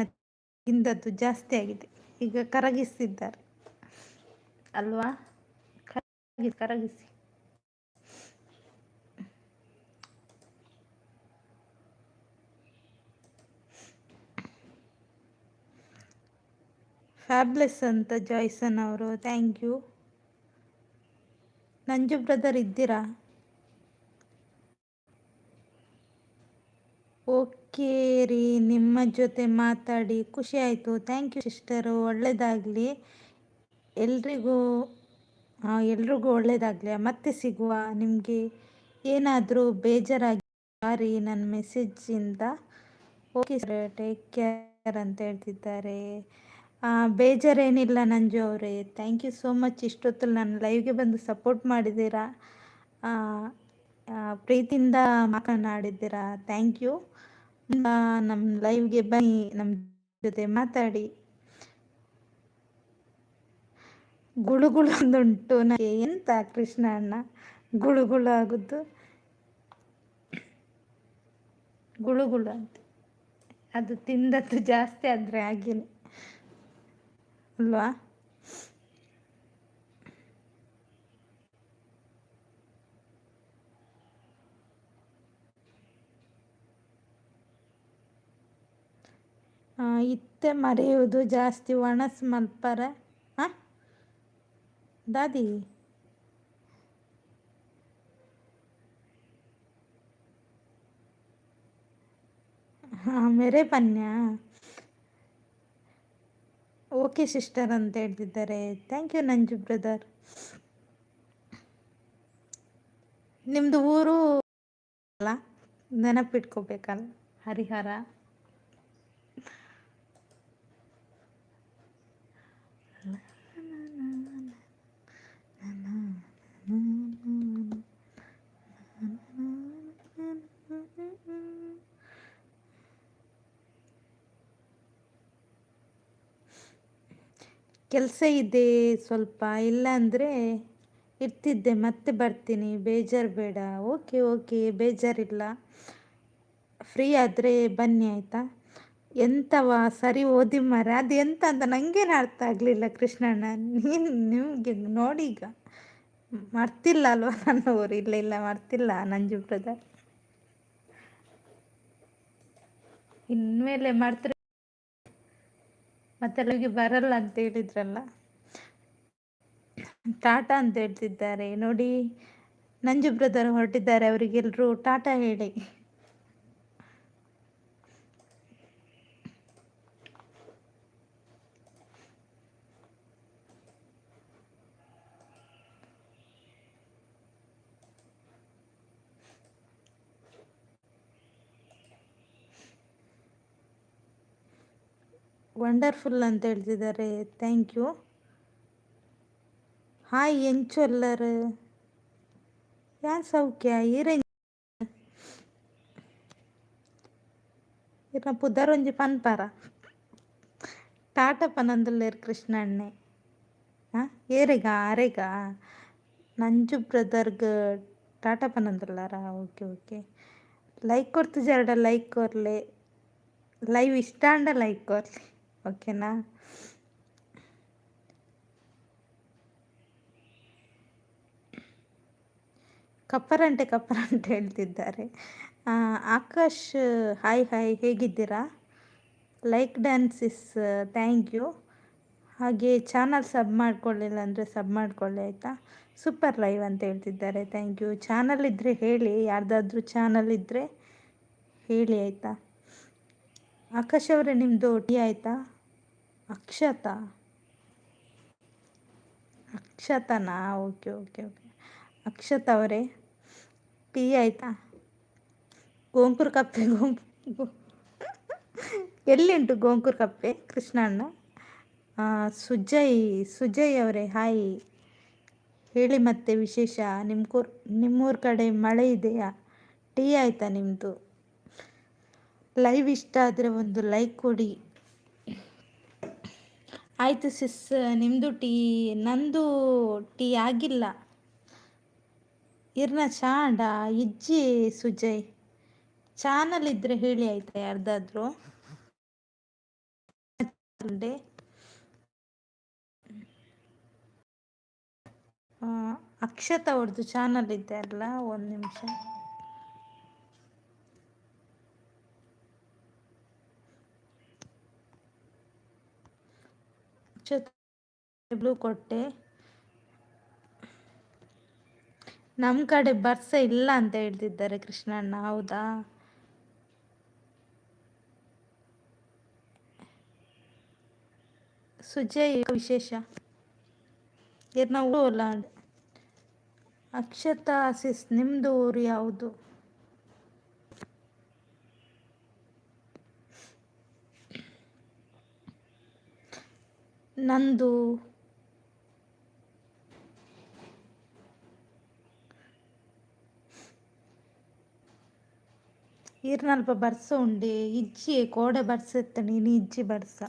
ತಿಂದದ್ದು ಜಾಸ್ತಿ ಆಗಿದೆ, ಈಗ ಕರಗಿಸ್ತಿದ್ದಾರೆ ಅಲ್ವಾ? ಕರಗಿ ಕರಗಿಸಿ. ಫ್ಯಾಬ್ಲೆಸ್ ಅಂತ ಜಾಯ್ಸನ್ ಅವರು, thank you. Nanju brother ಇದ್ದೀರಾ? ಓಕೆ ರೀ, ನಿಮ್ಮ ಜೊತೆ ಮಾತಾಡಿ ಖುಷಿ ಆಯಿತು. Thank you sister, ಒಳ್ಳೆಯದಾಗಲಿ ಎಲ್ರಿಗೂ. ಎಲ್ರಿಗೂ ಒಳ್ಳೆಯದಾಗಲಿ, ಮತ್ತೆ ಸಿಗುವ. ನಿಮಗೆ ಏನಾದರೂ ಬೇಜಾರಾಗಿ ಸಾರಿ ನನ್ನ ಮೆಸೇಜಿಂದ. ಓಕೆ ಸರ್, ಟೇಕ್ ಕೇರ್ ಅಂತ ಹೇಳ್ತಿದ್ದಾರೆ. ಬೇಜಾರೇನಿಲ್ಲ ನಂಜು ಅವರೇ, thank you so much. ಇಷ್ಟೊತ್ತಲ್ಲಿ ನನ್ನ ಲೈವ್ಗೆ ಬಂದು ಸಪೋರ್ಟ್ ಮಾಡಿದ್ದೀರಾ, ಪ್ರೀತಿಯಿಂದ ಮಾತನಾಡಿದ್ದೀರಾ, thank you. ನಮ್ಮ ಲೈವ್ಗೆ ಬನ್ನಿ, ನಮ್ಮ ಜೊತೆ ಮಾತಾಡಿ. ಗುಳುಗುಳು ಅಂದುಂಟು ನನಗೆ. ಎಂತ ಕೃಷ್ಣ ಅಣ್ಣ ಗುಳುಗುಳು ಆಗುದು? ಗುಳುಗುಳು ಅಂತ ಅದು ತಿಂದದ್ದು ಜಾಸ್ತಿ ಆದರೆ ಹಾಗೇನೆ ಅಲ್ವಾ? ಇತ್ತೆ ಮರೆಯುವುದು ಜಾಸ್ತಿ ಒಣಸ್ ಮಲ್ಪರ. ಹಾಂ ದಾದಿ, ಹಾಂ ಮೇರೆ ಪನ್ಯ. ಓಕೆ ಸಿಸ್ಟರ್ ಅಂತ ಹೇಳ್ತಿದ್ದಾರೆ. Thank you Nanju brother. ನಿಮ್ಮದು ಊರು ಅಲ್ಲ, ನೆನಪಿಟ್ಕೋಬೇಕಲ್ಲ, ಹರಿಹರ. ಕೆಲಸ ಇದೆ ಸ್ವಲ್ಪ, ಇಲ್ಲಾಂದರೆ ಇರ್ತಿದ್ದೆ. ಮತ್ತೆ ಬರ್ತೀನಿ, ಬೇಜಾರು ಬೇಡ. Okay okay, ಬೇಜಾರಿಲ್ಲ. ಫ್ರೀ ಆದರೆ ಬನ್ನಿ ಆಯಿತಾ? ಎಂತವ ಸರಿ ಓದಿ ಮರ, ಅದು ಎಂತ ಅಂತ ನನಗೇನು ಅರ್ಥ ಆಗಲಿಲ್ಲ ಕೃಷ್ಣಣ್ಣ. ನೀನು ನಿಮಗೆ ನೋಡಿ ಈಗ ಮರ್ತಿಲ್ಲ ಅಲ್ವಾ ನನ್ನ ಊರು? ಇಲ್ಲ ಇಲ್ಲ, ಮರ್ತಿಲ್ಲ ನಂಜು ಬ್ರದರ್. ಇನ್ಮೇಲೆ ಮರ್ತ್ರೆ ಮತ್ತೆ ಅಲ್ಲಿಗೆ ಬರಲ್ಲ ಅಂತ ಹೇಳಿದ್ರಲ್ಲ. ಟಾಟಾ ಅಂತ ಹೇಳ್ತಿದ್ದಾರೆ ನೋಡಿ. ನಂಜು ಬ್ರದರ್ ಹೊರಟಿದ್ದಾರೆ, ಅವರಿಗೆಲ್ಲರೂ ಟಾಟಾ ಹೇಳಿ. ವಂಡರ್ಫುಲ್ ಅಂತ ಹೇಳ್ತಿದ್ದಾರೆ, thank you. Hi ಎಂಚೊಲ್ಲರ್ ಯಾನ್ ಸೌಖ್ಯ ಈರೆ ಇರ್ನ ಪುದರೊಂಜಿ ಪನ್ಪರ? ಟಾಟಾ ಪನೊಂದುಲ್ಲೆರ್ ಕೃಷ್ಣಣ್ಣೆ. ಹಾಂ, ಏರೆಗ ಆರೆಗ? ನಂಜು ಬ್ರದರ್ಗ್ ಟಾಟಾ ಪನೊಂದುಲ್ಲಾರಾ? Okay okay. ಲೈಕ್ ಕೊರ್ತುಜರ್ಡ ಲೈಕ್ ಕೊರ್ಲೆ, ಲೈವ್ ಇಷ್ಟ ಆಂಡ ಲೈಕ್ ಕೊರ್ಲೆ, ಓಕೆನಾ? ಕಪ್ಪರಂಟೆ ಕಪ್ಪರಂಟೆ ಹೇಳ್ತಿದ್ದಾರೆ. ಆಕಾಶ್ ಹಾಯ್ ಹಾಯ್, ಹೇಗಿದ್ದೀರಾ? Like dance is, thank you. ಹಾಗೆ ಚಾನಲ್ ಸಬ್ ಮಾಡ್ಕೊಳ್ಳಿಲ್ಲ ಅಂದರೆ ಸಬ್ ಮಾಡ್ಕೊಳ್ಳಿ ಆಯಿತಾ? ಸೂಪರ್ ಲೈವ್ ಅಂತ ಹೇಳ್ತಿದ್ದಾರೆ, thank you. Channel ಇದ್ದರೆ ಹೇಳಿ, ಯಾರ್ದಾದ್ರೂ ಚಾನಲ್ ಇದ್ದರೆ ಹೇಳಿ ಆಯಿತಾ? ಆಕಾಶ್ ಅವರೇ, ನಿಮ್ಮದು ಟೀ ಆಯಿತಾ? ಅಕ್ಷತಾ, ಅಕ್ಷತಾನಾ? Okay okay okay. ಅಕ್ಷತಾ ಅವರೇ, ಟೀ ಆಯಿತಾ? ಗೋಂಕೂರು ಕಪ್ಪೆ, ಗೋಂಕು ಎಲ್ಲಿಂಟು? ಗೋಂಕೂರು ಕಪ್ಪೆ ಕೃಷ್ಣಣ್ಣ. ಸುಜಯ್, ಸುಜಯ್ ಅವರೇ ಹಾಯ್ ಹೇಳಿ. ಮತ್ತೆ ವಿಶೇಷ? ನಿಮ್ಮೂರು ನಿಮ್ಮೂರ ಕಡೆ ಮಳೆ ಇದೆಯಾ? ಟೀ ಆಯಿತಾ ನಿಮ್ಮದು? ಲೈವ್ ಇಷ್ಟ ಆದರೆ ಒಂದು ಲೈಕ್ ಕೊಡಿ. ಆಯ್ತು ಸಿಸ್, ನಿಮ್ಮದು ಟೀ? ನಂದು ಟೀ ಆಗಿಲ್ಲ. ಇರ್ನ ಚಾಂಡ ಇಜ್ಜಿ ಸುಜಯ್. ಚಾನಲ್ ಇದ್ದರೆ ಹೇಳಿ ಆಯ್ತಾ ಯಾರ್ದಾದ್ರು. ಅಕ್ಷತಾ ಅವ್ರದ್ದು ಚಾನಲ್ ಇದೆ ಅಲ್ಲ, ಒಂದು ನಿಮಿಷ. ಅಕ್ಷತಾ ಬ್ಲೂ ಕೊಟ್ಟೆ. ನಮ್ಮ ಕಡೆ ಬರ್ಸ ಇಲ್ಲ ಅಂತ ಹೇಳ್ತಿದ್ದಾರೆ ಕೃಷ್ಣಣ್ಣ, ಹೌದಾ? ಸುಜಯ್ ವಿಶೇಷ ನಾವು ಅಲ್ಲ. ಅಕ್ಷತಾ ಸಿಸ್, ನಿಮ್ಮದು ಊರು ಯಾವುದು? ನಂದು ಈರ್ನಲ್ಪ ಬರ್ಸ ಉಂಡೆ ಇಜ್ಜಿ, ಕೋಡೆ ಬರ್ಸ ನೀನು ಇಜ್ಜಿ ಬರ್ಸ.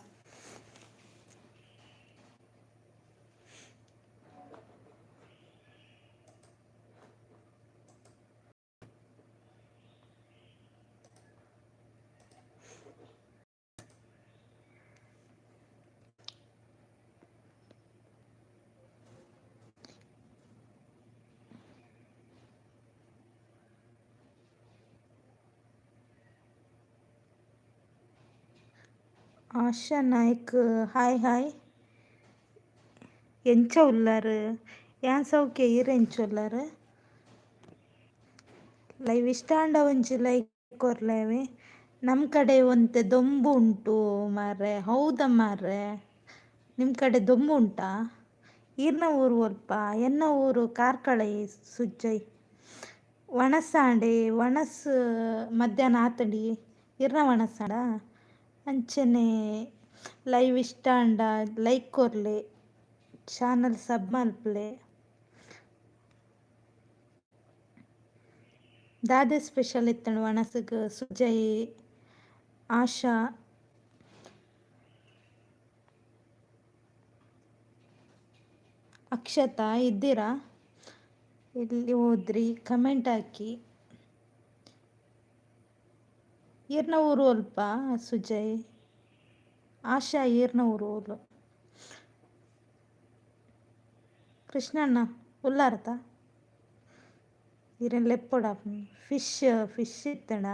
ಆಶಾ ನಾಯ್ಕ್ ಹಾಯ್ ಹಾಯ್. ಎಂಚ ಉಲ್ಲಾರು? ಯಾನ್ ಸೌಖ್ಯ, ಈರ್ ಎಂಚ ಉಲ್ಲಾರು? ಲೈವ್ ಇಷ್ಟ ಆಂಡ ಒಂಜಿ ಲೈಕ್ ಕೊರ್ಲೆವೆ. ನಮ್ಮ ಕಡೆ ಒಂತೆ ದೊಂಬು ಉಂಟು ಮಾರ್ರೆ. ಹೌದಾ ಮಾರ್ರೆ, ನಿಮ್ಮ ಕಡೆ ದೊಂಬು ಉಂಟಾ? ಈರ್ನ ಊರು ಒಲ್ಪ? ಎನ್ನ ಊರು ಕಾರ್ಕಳ. ಸುಜ್ಜೈ ವಣಸಾಂಡೆ, ವಣಸ್ ಮಧ್ಯಾಹ್ನ ಆತಂಡಿ. ಇರ್ನ ವಣಸಾಂಡ? ಅಂಚನೆ ಲೈವ್ ಇಷ್ಟ ಆಂಡ ಲೈಕ್ ಕೊರ್ಲೆ, ಚಾನಲ್ ಸಬ್ ಮಲ್ಪಲೆ. ದಾದೆ ಸ್ಪೆಷಲ್ ಇತ್ತಂಡ್ ವಣಸುಗ್ ಸುಜಯ್? ಆಶಾ, ಅಕ್ಷತಾ ಇದ್ದೀರಾ? ಎಲ್ಲಿ ಹೋದ್ರಿ? ಕಮೆಂಟ್ ಹಾಕಿ. ಈರ್ನ ಊರು ಅಲ್ಪ ಸುಜಯ್? ಆಶಾ, ಈರ್ನ ಊರು ಓಲು? ಕೃಷ್ಣಣ್ಣ ಉಲ್ಲಾರತ? ಈರೆನ್ ಲೆಪ್ಪೊಡ. ಫಿಶ್ ಫಿಶ್ ಇತ್ತಂಡ?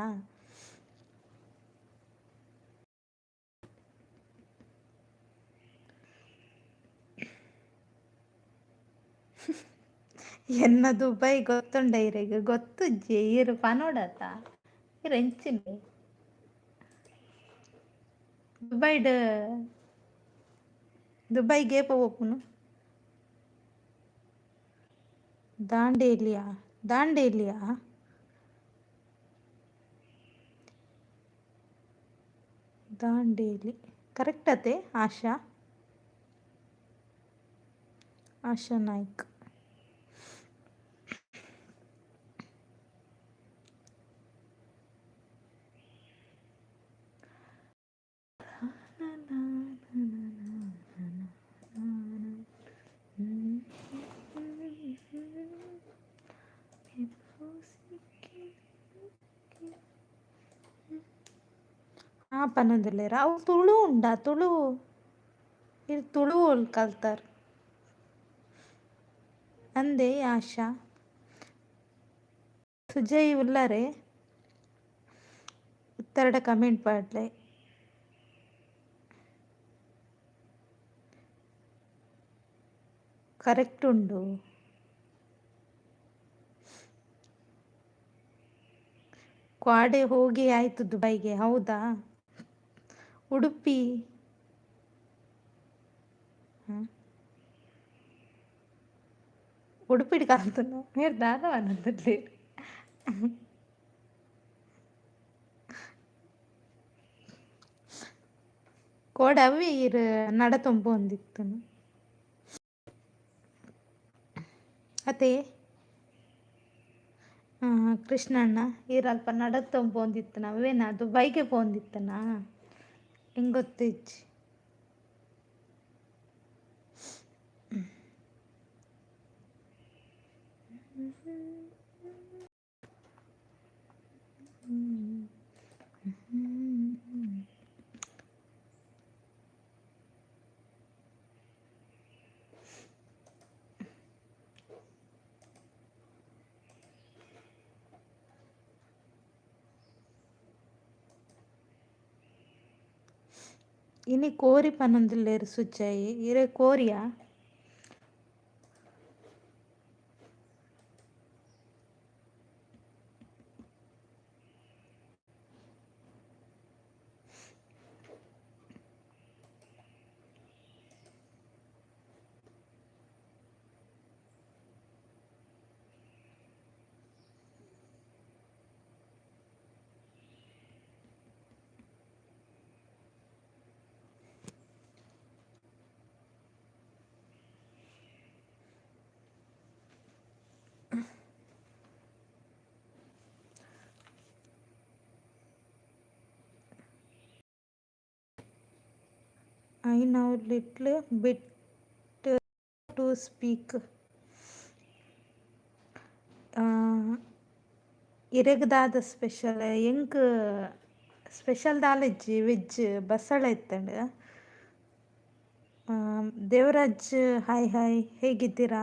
ಎನ್ನ ದುಬೈ ಗೊತ್ತುಂಡ ಇರೆಗ್? ಗೊತ್ತುಜ್ಜಿ. ಈರ್ ಪನೊಡತ, ಈರ್ ಎಂಚಿನ ದುಬೈಡ್? ದುಬೈಗ್ ಏಪ ಪೋಪುನು? ದಾಂಡೇಲಿಯಾ? ದಾಂಡೇಲಿಯಾ? ದಾಂಡೇಲಿ ಕರೆಕ್ಟ್ ಅತೆ ಆಶಾ? ಆಶಾ ನಾಯ್ಕ್. ಪನೊಂದುಲ್ಲೆರ್ ಅವು ತುಳು ಉಂಡಾ? ತುಳು ಇರ್ ತುಳು ಓಲ್ ಕಲ್ತರ್ ಅಂದೆ ಆಶಾ. ಸುಜಯ್ ಉಲ್ಲರೆ? ಉತ್ತರಡ ಕಮೆಂಟ್ ಪಾಡ್ಲೆ. ಕರೆಕ್ಟ್ ಉಂಡು. ಕ್ವಾಡೆ ಹೋಗಿ ಆಯ್ತು ದುಬೈಗೆ, ಹೌದಾ? ಉಡುಪಿ. ಉಡುಪಿಡ್ ಕಲ್ತುನು ಮೇರ್ ದಾದ ಪನೊಂದುಲ್ಲೆರ್? ಕೋಡೆ ಅವ್ವೆ ಈರ್ ನಡತೊಂದು ಪೋವೊಂದಿತ್ತುನು ಅತೆ ಕೃಷ್ಣಣ್ಣ? ಈರ್ ಅಲ್ಪ ನಡತೊಂದು ಪೋವೊಂದಿತ್ತುನ, ಅವ್ವೇನಾ ದುಬೈಗೆ ಪೋವೊಂದಿತ್ತನಾ? ಎಂಕ್ ಗೊತ್ತಿಜ್ಜಿ. ಇನಿ ಕೋರಿ ಪನೊಂದುಲ್ಲೆರ್ ಸುಜಯ್ ಇರೆ Korea? I know little bit to speak. ಇರೆಗ್ ಸ್ಪೆಷಲ್ ಎಂಕ್ ಸ್ಪೆಷಲ್ ದಾಲ ಇಜ್ಜಿ ವೆಜ್ ಬಸಳೆ ಇತ್ತಂಡ್. ದೇವರಾಜ್ ಹಾಯ್ ಹಾಯ್, ಹೇಗಿದ್ದೀರಾ?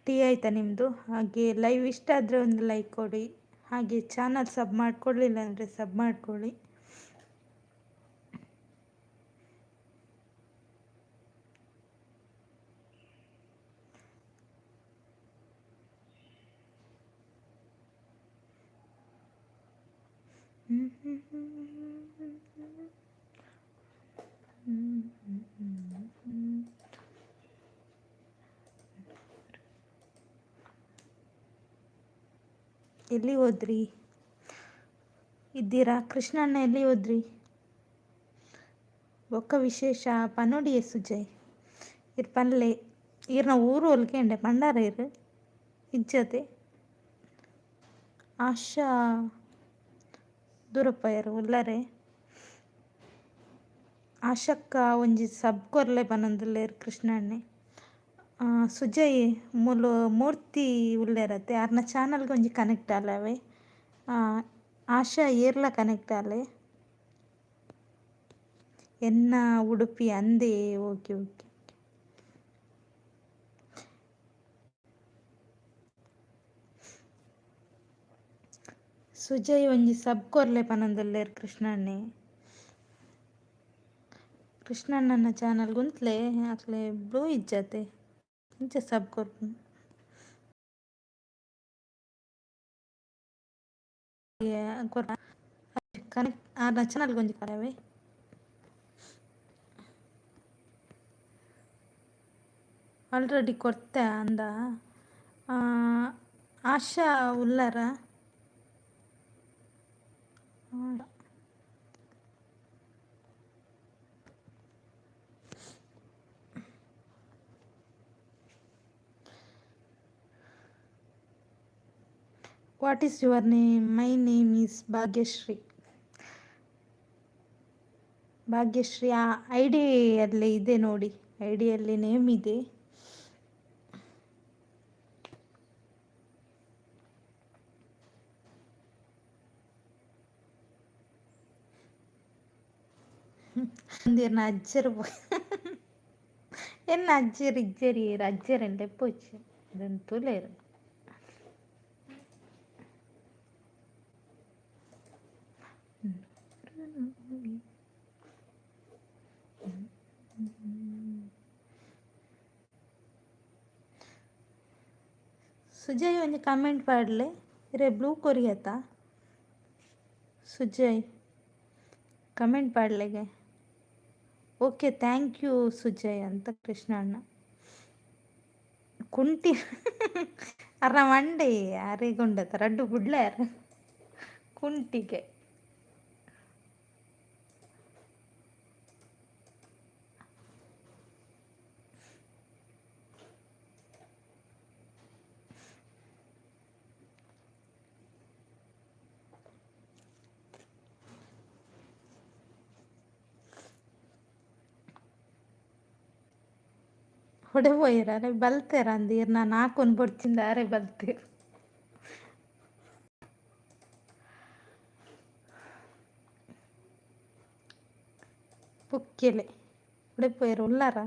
ಟೀ ಆಯಿತಾ ನಿಮ್ಮದು? ಹಾಗೆ ಲೈವ್ ಇಷ್ಟ ಆದರೆ ಒಂದು ಲೈಕ್ ಕೊಡಿ, ಹಾಗೆ ಚಾನಲ್ ಸಬ್ ಮಾಡಿಕೊಳ್ಳಿಲ್ಲ ಅಂದರೆ ಸಬ್ ಮಾಡ್ಕೊಳ್ಳಿ. ಎಲ್ಲಿ ಹೋದ್ರಿ? ಇದ್ದೀರಾ? ಕೃಷ್ಣಣ್ಣ ಎಲ್ಲಿ ಹೋದ್ರಿ? ಬೊಕ್ಕ ವಿಶೇಷ ಪನೊಡಿಯೆ ಸುಜಯ್ ಇರ್ ಪನ್ಲೆ. ಈರ್ನ ಊರು ಒಲ್ಕೆಂಡೆ ಪಂಡಾರ ಇರ್ ಇಜ್ಜತೆ. ಆಶಾ ದೂರಪ್ಪಯ್ಯರು ಉಲ್ಲರೆ. ಆಶಕ್ಕ ಒಂಜಿ ಸಬ್ ಕೊರ್ಲೆ ಪನೊಂದುಲ್ಲೆರ್ ಕೃಷ್ಣಣ್ಣೆ. ಸುಜಯ್ ಮೂಲು ಮೂರ್ತಿ ಉಲ್ಲೆರತೆ ಅರ್ನ ಚಾನಲ್ಗೆ ಒಂಜಿ ಕನೆಕ್ಟ್ ಆಲವೆ. ಆಶಾ ಏರ್ಲ ಕನೆಕ್ಟ್ ಆಲೆ. ಎನ್ನ ಉಡುಪಿ ಅಂದೇ. Okay okay. Sujay ಒಂಜಿ ಸಬ್ ಕೊರ್ಲೆ ಪನೊಂದುಲ್ಲೆರ್ ಕೃಷ್ಣಣ್ಣೆ. ಕೃಷ್ಣಣ್ಣನ ಚಾನಲ್ ಗುಂತ್ಲೆ ಅಕ್ಲೆ ಬ್ಲೂ ಇಜ್ಜತೆ ಇಂಚ ಸಬ್ ಕೊರ್ಪುನು. ಕನೆಕ್ಟ್ ಆರ್ನ ಚಾನಲ್ಗೆ ಒಂಜಿ ಕೊರವೆ. ಆಲ್ರೆಡಿ ಕೊರ್ತೆ ಅಂದ. ಆಶಾ ಉಲ್ಲರ? What is your name? My name is Bhagyashree. Bhagyashree ಆ I ಡಿಯಲ್ಲಿ ಇದೆ ನೋಡಿ, I ಡಿಯಲ್ಲಿ ನೇಮ್ ಇದೆ. ಒಂದಿರ್ನ ಅಜ್ಜರು ಎನ್ನ ಅಜ್ಜರು ಇಜ್ಜರಿ ಅಜ್ಜರೆಲ್ಲ ಪೋಚಿ ಅದನ್ನು ತುಲೇರು. ಸುಜಯ್ ಒಂಜಿ ಕಮೆಂಟ್ ಪಾಡ್ಲೆ. ಇರೆ ಬ್ಲೂ ಕೊರಿಯತ್ತ ಸುಜಯ್ ಕಮೆಂಟ್ ಪಾಡ್ಲೆಗೆ. ಓಕೆ thank you Sujay ಅಂತ ಕೃಷ್ಣಣ್ಣ. ಕುಂಟಿ ಅರ ಮಂಡೆ ಅರೆಗುಂಡತ ರಡ್ಡು ಬುಡ್ಲಾರ ಕುಂಟಿಗೆ. ಒಡೆ ಪೋಯೆರ್ ಅರೆ ಬಲ್ತೆರ್ ಅಂದ್ ಇರ್ನ ನಾಕೊಂದು ಬೊಡ್ಚಿಂದ ಅರೆ ಬಲ್ತೆರ್. ಪುಕ್ಕೆಲೆ ಒಡೆ ಪೋಯೆರ್ ಉಲ್ಲಾರ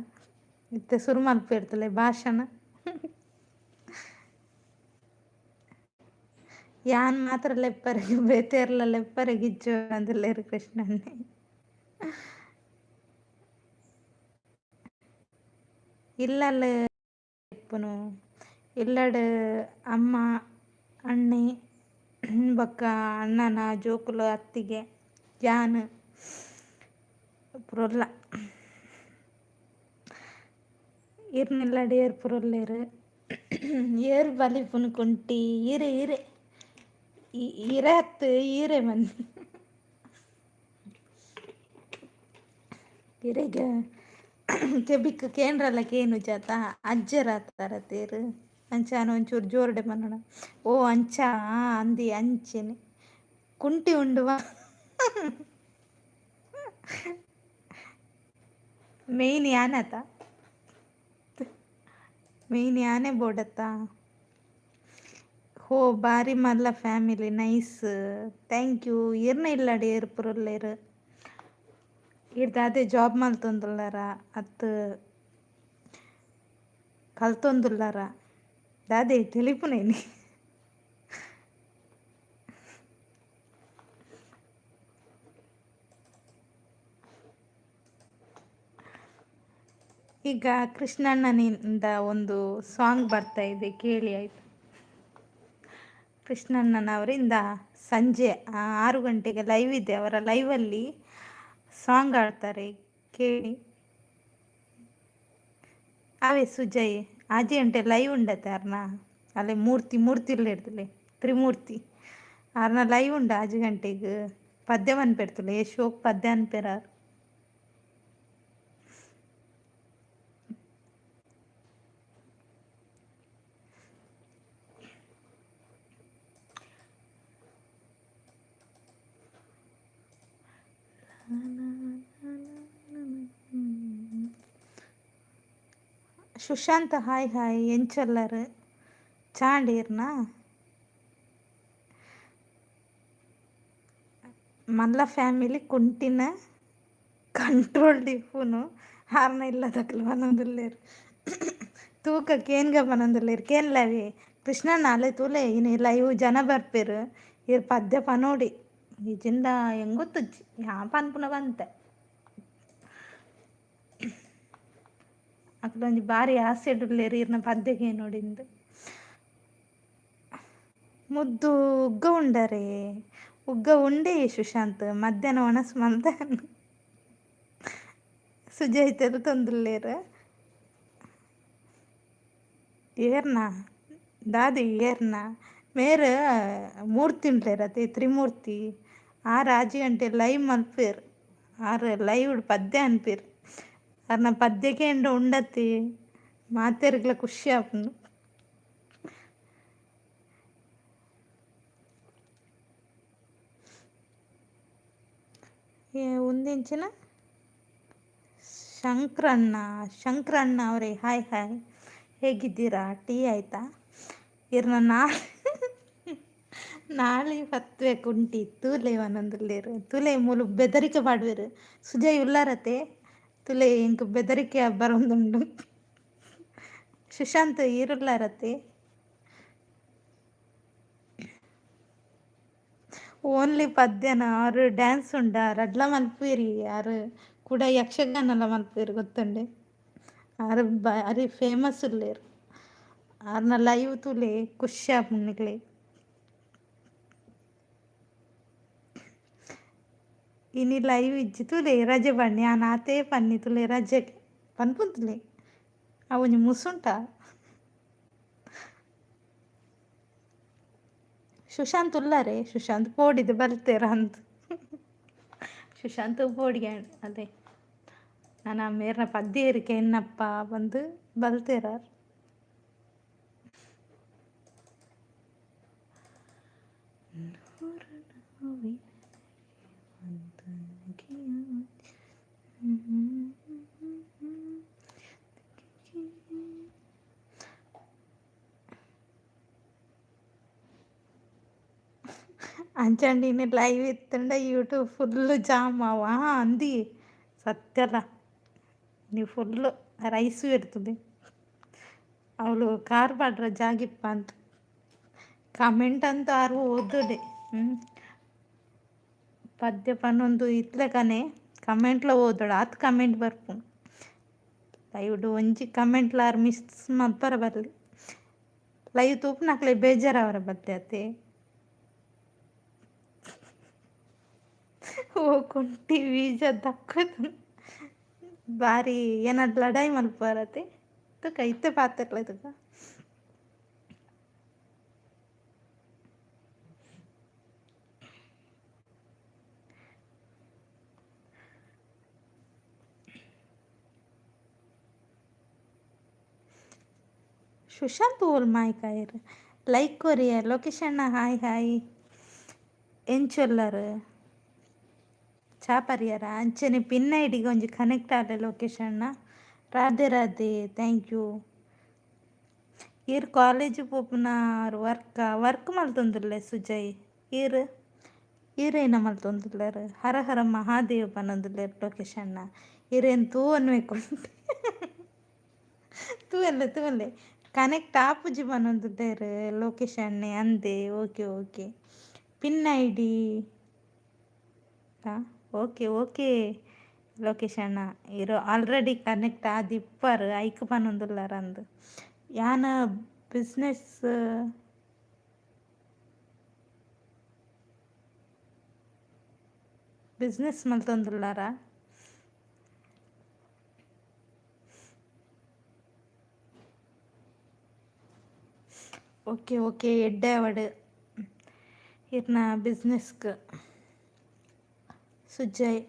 ಇತ್ತೆ ಸುರು ಮಲ್ಪೆರ್ತಲೆ ಭಾಷಣ. ಯಾನ್ ಮಾತ್ರ ಲೆಪ್ಪರೆಗ್ ಬೇತೆರ್ಲ ಲೆಪ್ಪರೆಗ್ ಇಜ್ಜೋ ಅಂದುಲ್ಲೆರ್ ಕೃಷ್ಣಣ್ಣೆ. ಇಲ್ಲಲ್ ಇಪ್ಪುನು ಇಲ್ಲಡ್ ಅಮ್ಮ ಅಣ್ಣೆ ಬೊಕ್ಕ ಅಣ್ಣನ ಜೋಕುಲು ಅತ್ತಿಗೆ ಯಾನ್ ಪೂರ ಉಲ್ಲ. ಇರ್ನ ಇಲ್ಲಡ್ ಏರ್ ಪೂರ ಉಲ್ಲೆರ್ ಏರ್ ಬಲಿಪುನು ಕುಂಟಿ ಈರೆ ಈರೆ ಈರೆ ಅತ್ತ್ ಈರೆ ಮನ್ನಿ ಇರೆಗ್ ಕೆಬಿಕ್ ಕೇಂಡ್ರಲ ಕೇನುಜತ ಅಜ್ಜೆರಾತಾರತೇರ್ ಅಂಚಾನ ಒಂಚೂರು ಜೋರುಡೆ ಪನೊಡ ಓ ಅಂಚ ಅಂದಿ ಅಂಚೆನೆ ಕುಂಟಿ ಉಂಡುವ ಮೇಯ್ನ್ ಯಾನತ ಮೇಯ್ನ್ ಯಾನೆ ಬೋಡತ್ತ. ಹೋ ಬಾರಿ ಮಲ್ಲ ಫ್ಯಾಮಿಲಿ ನೈಸ್ thank you. ಇರ್ನ ಇಲ್ಲಡ್ ಏರ್ ಪೂರ ಉಲ್ಲೆರ್ ಈರ್ ದಾದೆ ಜಾಬ್ ಮಲ್ತೊಂದುಲ್ಲಾರ ಅತ್ತ್ ಕಲ್ತೊಂದುಲ್ಲಾರ ದಾದೆ ತೆಲಿಪುನೇನಿ. ಈಗ ಕೃಷ್ಣಣ್ಣನಿಂದ ಒಂದು ಸಾಂಗ್ ಬರ್ತಾ ಇದೆ ಕೇಳಿ ಆಯ್ತು. ಕೃಷ್ಣಣ್ಣನವರಿಂದ ಸಂಜೆ 6 ಗಂಟೆಗೆ ಲೈವ್ ಇದೆ, ಅವರ ಲೈವಲ್ಲಿ ಸಾಂಗ್ ಆಡ್ತಾರೆ ಕೇಳಿ. ಅವೇ ಸುಜಯ್ ಆಜಿ ಗಂಟೆ ಲೈವ್ ಉಂಡತೆ ಅರ್ನ ಅಲ್ಲೇ ಮೂರ್ತಿ ಮೂರ್ತಿ ಇರ್ತಲೆ ತ್ರಿಮೂರ್ತಿ ಆರ್ನ ಲೈವ್ ಉಂಡು 5 ಗಂಟೆಗೆ ಪದ್ಯ ಪನ್ಪೆರ್ತಲೆ ಶೋಕ್ ಪದ್ಯ ಅನ್ಪೆರಾರ್. ಸುಶಾಂತ್ ಹಾಯ್ ಹಾಯ್ ಎಂಚೊಲ್ಲರ್ ಚಾಂಡೀರ್ನ ಮಲ್ಲ ಫ್ಯಾಮಿಲಿ ಕುಂಟಿನ ಕಂಟ್ರೋಲ್ ಇಪ್ಪುನು ಆರ್ನ ಇಲ್ಲದಕ್ಲು ಪನೊಂದುಲ್ಲೆರ್ ತೂಕ ಕೇನ್ಗ ಪನೊಂದುಲ್ಲೆರ್ ಕೇನ್ಲವೇ ಕೃಷ್ಣಣ್ಣ ಅಲೆ ತೂಲೆ ಇನಿ ಲೈವ್ ಜನ ಬರ್ಪೆರ್ ಈರ್ ಪದ್ಯ ಪನೋಡಿ ಇಜಿಂಡ ಎಂಕ್ ಗೊತ್ತುಜ್ಜಿ ಯಾನ್ ಪನ್ಪುನ ಪಂತೆ. ಅಕ್ಲೊಂಜಿ ಬಾರಿ ಆಸೆಡ್ ಉಲ್ಲೆರ್ ಈರ್ನ ಪದ್ಯ ಕೇನೊಡಿಂದ್. ಮುದ್ದು ಉಗ್ಗ ಉಂಡರೇ ಉಗ್ಗ ಉಂಡೆ ಸುಶಾಂತ್ ಮಧ್ಯಾಹ್ನ ಒಣಸ್ ಮಲ್ತೆ ಸುಜಯ್ ತೆಲ್ತೊಂದುಲ್ಲೆರ್ ಏರ್ನ ದಾದಿ ಏರ್ನ ಮೇರ್ ಮೂರ್ತಿ ಉಂಡ್ಲೆರ್ ಅತೆ ತ್ರಿಮೂರ್ತಿ ಆರ್ 5 ಗಂಟೆ ಲೈವ್ ಮಲ್ಪೆರ್ ಆರ್ ಲೈವ್ ಪದ್ಯ ಅನ್ಪೆರ್ ಆರ್ನ ಪದ್ಯ ಕೇಂಡ ಉಂಡತಿ ಮಾತೆರ್ಗ್ಲ ಖುಷಿ ಆಪುಂಡು. ಉಂದೆಂಚಿನ ಶಂಕ್ರಣ್ಣ ಶಂಕ್ರಣ್ಣ ಅವರೇ ಹಾಯ್ ಹಾಯ್ ಹೇಗಿದ್ದೀರಾ ಟೀ ಆಯಿತಾ ಇರ್ನ ನಾಳೆ ನಾಳೆ ಪತ್ವೆ ಕುಂಟಿ ತೂಲೆ ಪನೊಂದುಲ್ಲೆರ್ ತೂಲೆ ಮೂಲು ಬೆದರಿಕೆ ಪಾಡ್ವೆರ್ ಸುಜಯ್ ಉಲ್ಲಾರತೆ ತೂಲೆ ಎಂಕ್ ಬೆದರಿಕೆ ಬರೊಂದುಂಡು ಸುಶಾಂತ್ ಈರ್ ಉಲ್ಲಾರತೆ ಓನ್ಲಿ ಪದ್ಯನ ಆರ್ ಡ್ಯಾನ್ಸ್ ಉಂಡ ರಡ್ಲ ಮಲ್ಪುವೆರ್ ಆರ್ ಕುಡ ಯಕ್ಷಗಾನಲ ಮಲ್ಪುವೆರ್ ಗೊತ್ತುಂಡೆ ಆರ್ ಬಾರಿ ಫೇಮಸ್ ಉಲ್ಲೆರ್ ಆರ್ನ ಲೈವ್ ತೂಲೆ ಖುಷಿ ಆಪುಂಡು ನಿಕ್ಲೆಗ್. ಇನಿ ಲೈವ್ ಇಜ್ಜಿ ತೂಲೆ ರಜೆ ಪನ್ನಿ ಯಾನ್ ಆತೇ ಪನ್ನಿ ತೂಲೆ ರಜೆ ಪನ್ಪುಂತುಲೆ ಅವು ಒಂಜಿ ಮುಸುಂಟ. ಸುಶಾಂತ್ ಉಲ್ಲಾರೆ ಸುಶಾಂತ್ ಪೋಡಿದ್ ಬಲ್ತೆರ್ ಅಂದ್ ಸುಶಾಂತ್ ಪೋಡಿಗೆ ಅದೇ ನನ ಮೇರ್ನ ಪದ್ಯ ಏರಿಕೆ ಎನ್ನಪ್ಪ ಪಂದ್ ಬಲ್ತೆರ್ ಆರ್. ಅಂಚಾಂಡ ಇನಿ ಲೈವ್ ಇತ್ತಂಡ ಯೂಟ್ಯೂಬ್ ಫುಲ್ ಜಾಮ್ ಅವ ಅಂದಿ ಸತ್ಯಲ. ನೀವು ಫುಲ್ಲು ರೈಸು ಇರ್ತದೆ. ಅವಳು ಕಾರ್ ಪಾಡ್ರ ಜಾಗಿಪ್ಪ ಅಂತ ಕಮೆಂಟ್ ಅಂತ ಆರು ಓದುಡೆ. ಹ್ಞೂ, ಪದ್ಯ ಪನ್ನೊಂದು ಇತ್ಲೆಕನೆ ಕಮೆಂಟ್ಲ ಓದೋಡು, ಆತ್ ಕಮೆಂಟ್ ಬರ್ಪುಂಡು. ಲೈವ್ಡ್ ಒಂಜಿ ಕಮೆಂಟ್ಲ ಆರ್ ಮಿಸ್ ಮಲ್ಪರ ಬರಲಿ, ಲೈವ್ ತೂಪುನಕ್ಲೆ ಬೇಜಾರಾವರ ಬತ್ತೆ ಅತೆ. ಓ ಕುಂಟಿ ಬೀಜ ದಕ್ಕುದು ಬಾರಿ ಏನಾದ್ರು ಲಡಾಯಿ ಮಲ್ಪರತೆ. ತುಕ ಇತ್ತೆ ಪಾತೆರ್ಲ ತುಕ. ಸುಶಾಂತ್ ಓಲ್ ಮಾಯ್ಕಾಯೆರ್ ಲೈಕ್ ಕೊರಿಯ ಲೊಕೇಶಣ್ಣ. ಹಾಯ್ ಹಾಯ್, ಎಂಚೊಲ್ಲರ್? ಚಾ ಪರಿಯರ? ಅಂಚನೆ ಪಿನ್ ಐಡಿಗೆ ಒಂಜಿ ಕನೆಕ್ಟ್ ಆಲೆ ಲೊಕೇಶಣ್ಣ. Radhe Radhe, thank you. ಈರ್ ಕಾಲೇಜ್ ಪೋಪುನ ವರ್ಕ್ ವರ್ಕ್ ಮಲ್ತೊಂದುಲ್ಲೆ ಸುಜಯ್? ಈರ್ ಈರೇನ ಮಲ್ತೊಂದುಲ್ಲೆರ್? ಹರ ಹರ ಮಹಾದೇವ್ ಪನೊಂದುಲ್ಲೆರ್ ಲೊಕೇಶಣ್ಣ. ಈರೇನ್ ತೂವೊನ್ಬೇಕು? ತೂವಲ್ಲೆ ತೂವಲ್ಲೆ. ಕನೆಕ್ಟ್ ಆಪುಜಿ ಪನೊಂದುಲ್ಲೆರ್ ಲೊಕೇಶಣ್ಣೆ ಅಂದೆ. Okay okay, pin I D. ಹಾಂ, ಓಕೆ ಓಕೆ ಲೋಕೇಶ್ ಅಣ್ಣ, ಇರೋ ಆಲ್ರೆಡಿ ಕನೆಕ್ಟ್ ಆದಿಪ್ಪರ್, ಐಕ್ ಪನೊಂದುಲ್ಲಾರ ಅಂದ್. ಯಾನ ಬಿಸ್ನೆಸ್ ಬಿಸ್ನೆಸ್ ಮಲ್ತೊಂದುಲ್ಲಾರ? ಓಕೆ ಓಕೆ, ಎಡ್ಡೆ ಆವಡ್ ಇರ್ನ ಬಿಸ್ನೆಸ್ಗೆ ಸುಜಯ್.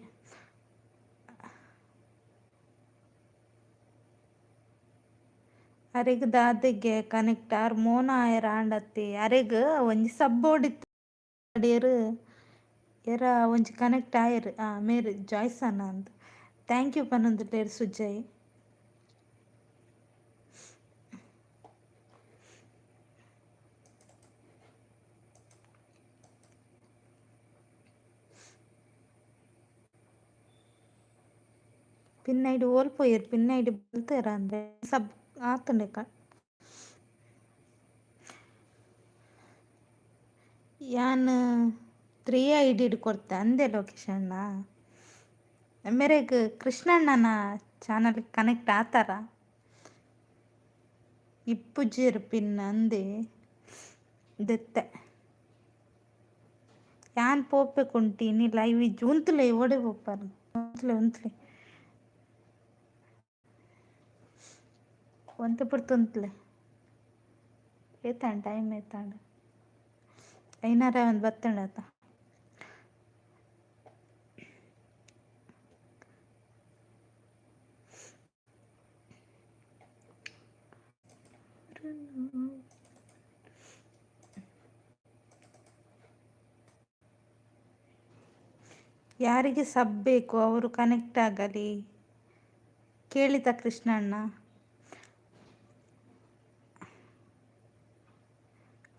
ಅರೆಗ್ ದಾದೆಗೆ ಕನೆಕ್ಟ್ ಆರ್ ಮೋನ ಆಯೆರ್ ಆಂಡತ್ತೆ. ಅರೆಗ್ ಒಂಜಿ ಸಬ್ಬೋರ್ಡ್ ಇತ್ತೆರ್, ಏರ ಒಂಜಿ ಕನೆಕ್ಟ್ ಆಯೆರ್. ಆ ಮೇರ್ ಜಾಯ್ಸನ್ ಅಂದ್ thank you ಪನೊಂದುಲ್ಲೆರ್ Sujay. Pin ID ಓಲ್ ಪೋಯೆರ್? ಪಿನ್ ಐಡಿ ಬಲ್ತೆರ್ ಅಂದ್ರೆ ಸಬ್ ಆತುಂಡೆ. ಯಾನ್ ತ್ರೀ ಐಡಿಡ್ ಕೊರ್ತೆ ಅಂದೆ ಲೋಕೇಶಣ್ಣ. ಮೇರೆಗ್ ಕೃಷ್ಣಣ್ಣನ ಚಾನಲ್ ಕನೆಕ್ಟ್ ಆತಾರ? ಇಪ್ಪುಜೆರ್ ಪಿನ್ ಅಂದೆ ದೆತ್ತೆ. ಯಾನ್ ಪೋಪೆ ಕುಂಟಿ ಇನಿ ಲೈವ್ ಇಜ್ಜಿ. ಉಂತುಲೆ, ಓಡೆ ಪೋಪರ್? ಉಂತುಲೆ ಉಂತುಲೆ, ಒಂತೆ ಪೊರ್ತು ಉಂತುಲೆ. ಏತಾಂಡ್ ಟೈಮ್? ಏತಾಂಡ್? ಐನಾರ ಒಂದು ಬತ್ತಂಡತ. ಯಾರಿಗೆ ಸಬ್ ಬೇಕು ಅವರು ಕನೆಕ್ಟ್ ಆಗಲಿ. ಕೇಳಿದ ಕೃಷ್ಣಣ್ಣ?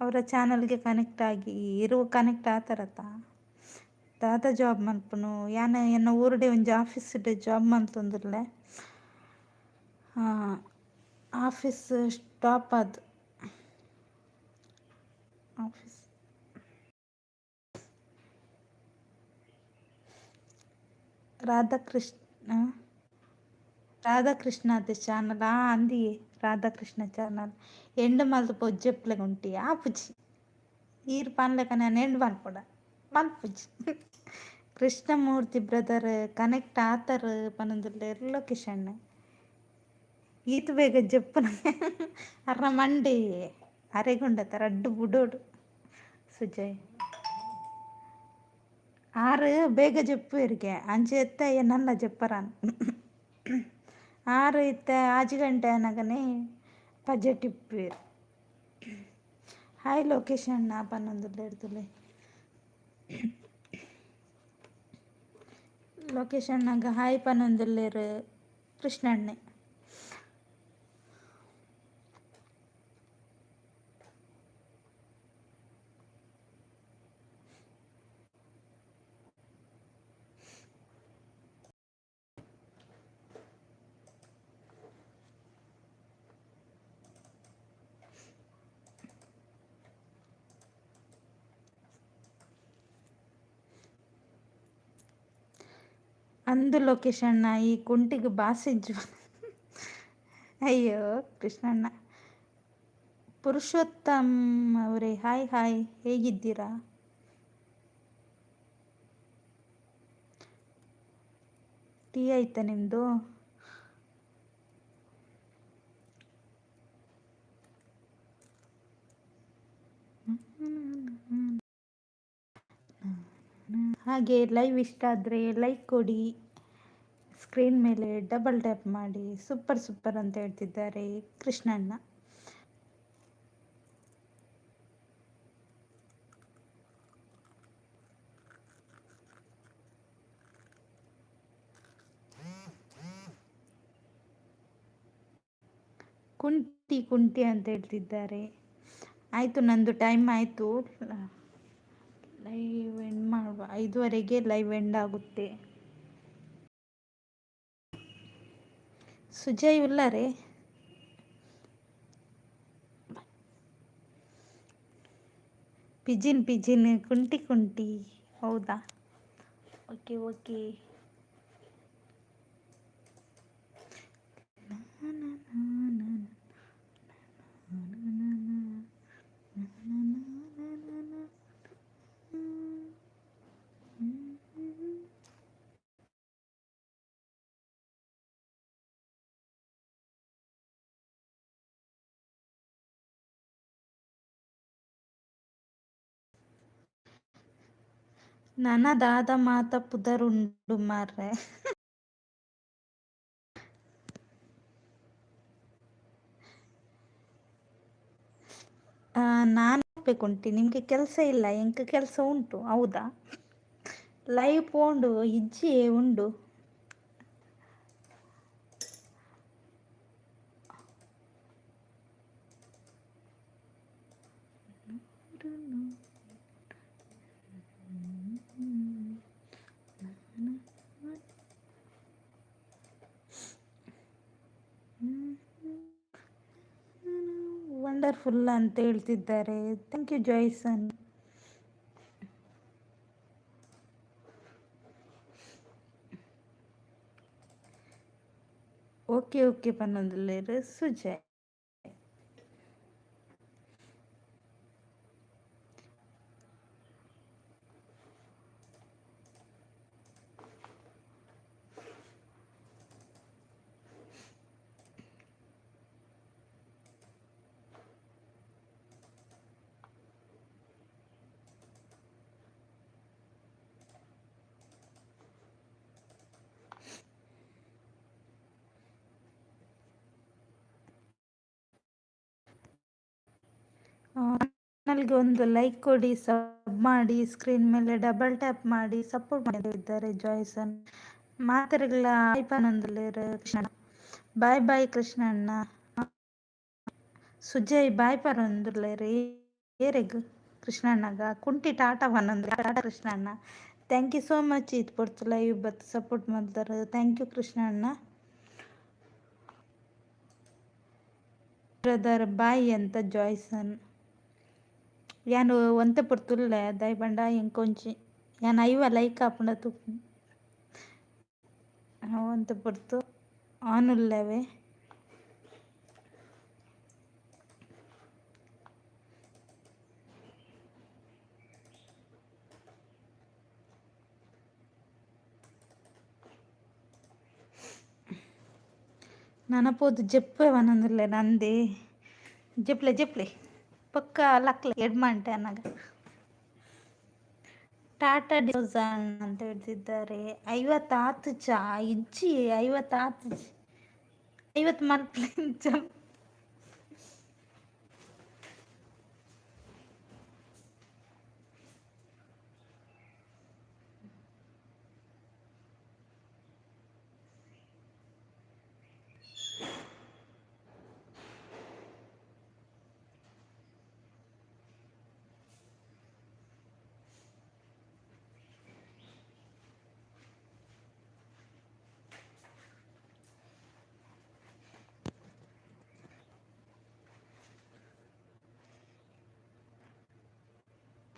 ಅವರ ಚಾನಲ್ಗೆ ಕನೆಕ್ಟ್ ಆಗಿ ಇರುವ. ಕನೆಕ್ಟ್ ಆತಾರತ? ದಾದ ಜಾಬ್ ಮನ್ಪುನು? ಯಾನ್ ಎನ್ನ ಊರುಡೆ ಒಂಜಿ ಆಫೀಸ್ ಜಾಬ್ ಮಲ್ತೊಂದುಲ್ಲೆ. ಆಫೀಸ್ ಸ್ಟಾಪ್ ಆದ್ ಆಫೀಸ್. ರಾಧಾಕೃಷ್ಣ, ರಾಧಾಕೃಷ್ಣ ಅದೇ ಚಾನಲ್. ಆ ಅಂದಿಯೇ ರಾಧಾಕೃಷ್ಣ ಚಾನಲ್. ಎಂಡ್ ಮಲ್ತ್ ಪೊಜ್ಜೆಪ್ಲೆಗ್ ಉಂಟಿ ಆಪುಜಿ. ಈರ್ ಪನ್ಲೆಕ ಯಾನ್ ಎಂಡ್ ಮಲ್ಪೊಡ? ಮಲ್ಪುಜಿ. ಕೃಷ್ಣಮೂರ್ತಿ ಬ್ರದರ್ ಕನೆಕ್ಟ್ ಆತರ್ ಪನೊಂದುಲ್ಲೆರ್ ಲೊಕೇಶನ್. ಈತ್ ಬೇಗ ಜೆಪ್ಪುನ ಅರ್ನ ಮಂಡೆ ಅರೆಗುಂಡತ ರಡ್ಡ್ ಬುಡೋಡು ಸುಜಯ್. ಆರ್ ಬೇಗ ಜೆಪ್ಪುವೆರ್ಗೆ, ಅಂಚ ಎತ್ತ ಎನ್ನಲ್ಲ ಜೆಪ್ಪರಾನ್. ಆರು ಇತ್ತೆ ಆಜಿ ಗಂಟೆ ಆನಗನೆ ಪಜೆಟ್ ಇಪ್ಪುವೆರ್. ಹಾಯ್ ಲೋಕೇಶ್ ಅಣ್ಣ ಪನೊಂದುಲ್ಲೆರ್ ತೂಲೆ. ಲೋಕೇಶ್ ಅಣ್ಣಗ್ ಹಾಯ್ ಪನೊಂದುಲ್ಲೆರ್ ಕೃಷ್ಣಣ್ಣೆ. ಅಂದು ಲೋಕೇಶ್ ಅಣ್ಣ, ಈ ಕುಂಟಿಗೆ ಬಾಸಿಜ್ಜು. ಅಯ್ಯೋ ಕೃಷ್ಣಣ್ಣ. ಪುರುಷೋತ್ತಮ್ ಅವರೇ, ಹಾಯ್ ಹಾಯ್, ಹೇಗಿದ್ದೀರಾ? ಟೀ ಆಯ್ತಾ ನಿಮ್ಮದು? ಹಾಗೆ ಲೈವ್ ಇಷ್ಟ ಆದರೆ ಲೈಕ್ ಕೊಡಿ, ಸ್ಕ್ರೀನ್ ಮೇಲೆ ಡಬಲ್ ಟ್ಯಾಪ್ ಮಾಡಿ. ಸೂಪರ್ ಸೂಪರ್ ಅಂತ ಹೇಳ್ತಿದ್ದಾರೆ ಕೃಷ್ಣಣ್ಣ. ಕುಂಟಿ ಕುಂಟಿ ಅಂತ ಹೇಳ್ತಿದ್ದಾರೆ. ಆಯಿತು, ನಂದು ಟೈಮ್ ಆಯಿತು, ಲೈವ್ ಎಂಡ್ ಮಾಡುವ. 5ವರೆಗೆ ಲೈವ್ ಎಂಡ್ ಆಗುತ್ತೆ. ಸುಜಯ್ ಉಲ್ಲಾರೆ? ಪಿಜಿನ್ ಪಿಜಿನ್ ಕುಂಟಿ ಕುಂಟಿ, ಹೌದಾ? Okay okay. ನನ ದಾದ ಮಾತ ಪುದರುಂಡು ಮಾರ್ರೆ. ನಾನು ಹೋಗ್ಬೇಕುಂಟಿ, ನಿಮಗೆ ಕೆಲಸ ಇಲ್ಲ, ಎಂಕ್ ಕೆಲಸ ಉಂಟು, ಹೌದಾ? ಲೈವ್ ಪೋಂಡು ಇಜ್ಜಿ ಉಂಡು. ವಂಡರ್ಫುಲ್ ಅಂತ ಹೇಳ್ತಿದ್ದಾರೆ. Thank you Joyson. Okay okay ಪನ್ನೊಂದುಲ್ಲೆರ್ Sujay. ಚಾನಲ್ಗೆ ಒಂದು ಲೈಕ್ ಕೊಡಿ, ಸಬ್ ಮಾಡಿ, ಸ್ಕ್ರೀನ್ ಮೇಲೆ ಡಬಲ್ ಟ್ಯಾಪ್ ಮಾಡಿ ಸಪೋರ್ಟ್ ಮಾಡಿದ್ದಾರೆ ಜಾಯ್ಸನ್. ಮಾತೆರೆಗ್ಲ ಪನೊಂದುಲ್ಲೆರ್ ಕೃಷ್ಣ. ಬಾಯ್ ಬಾಯ್ ಕೃಷ್ಣಣ್ಣ. ಸುಜಯ್ ಬಾಯ್ ಪನೊಂದುಲ್ಲೆರ್ ಏರೆಗ್ ಕೃಷ್ಣಣ್ಣಗ? ಕುಂಟಿ tata ಪನೊಂದು Tata Krishnanna. Thank you so much ಈತ್ ಪೊರ್ತು ಲೈವ್ ಬತ್ತ್ ಸಪೋರ್ಟ್ ಮಲ್ದರ್. Thank you ಕೃಷ್ಣಣ್ಣ. ಬ್ರದರ್ ಬಾಯ್ ಅಂತ ಜಾಯ್ಸನ್. ಯಾನ್ ಒಂತೆ ಪೊರ್ತುಲ್ಲೆ ದಾಯೆ ಪಂಡ ಎಂಕೊಂಜಿ ಯಾನ್ ಐವ ಲೈಕ್ ಆಪುಂಡ ತೂಪುನು. ಒಂತೆ ಪೊರ್ತು ಆನ್ ಉಲ್ಲೆವೆ. ನನ ಪೋದು ಜೆಪ್ಪೆ ಪನೊಂದುಲ್ಲೆ ನಂದೇ ಜೆಪ್ಲೆ ಜೆಪ್ಲೆ ಪಕ್ಕ ಲಕ್ಲೆ ಎಡ್ಮಂಟೆ ಅನ್ನಾಗ. ಟಾಟಾ ಡಿಸೋಜಾ ಅಂತ ಹೇಳ್ತಿದ್ದಾರೆ. 50 ಚಾ ಇಜ್ಜಿ, 50 50 ಮಲ್ಪಲೆ.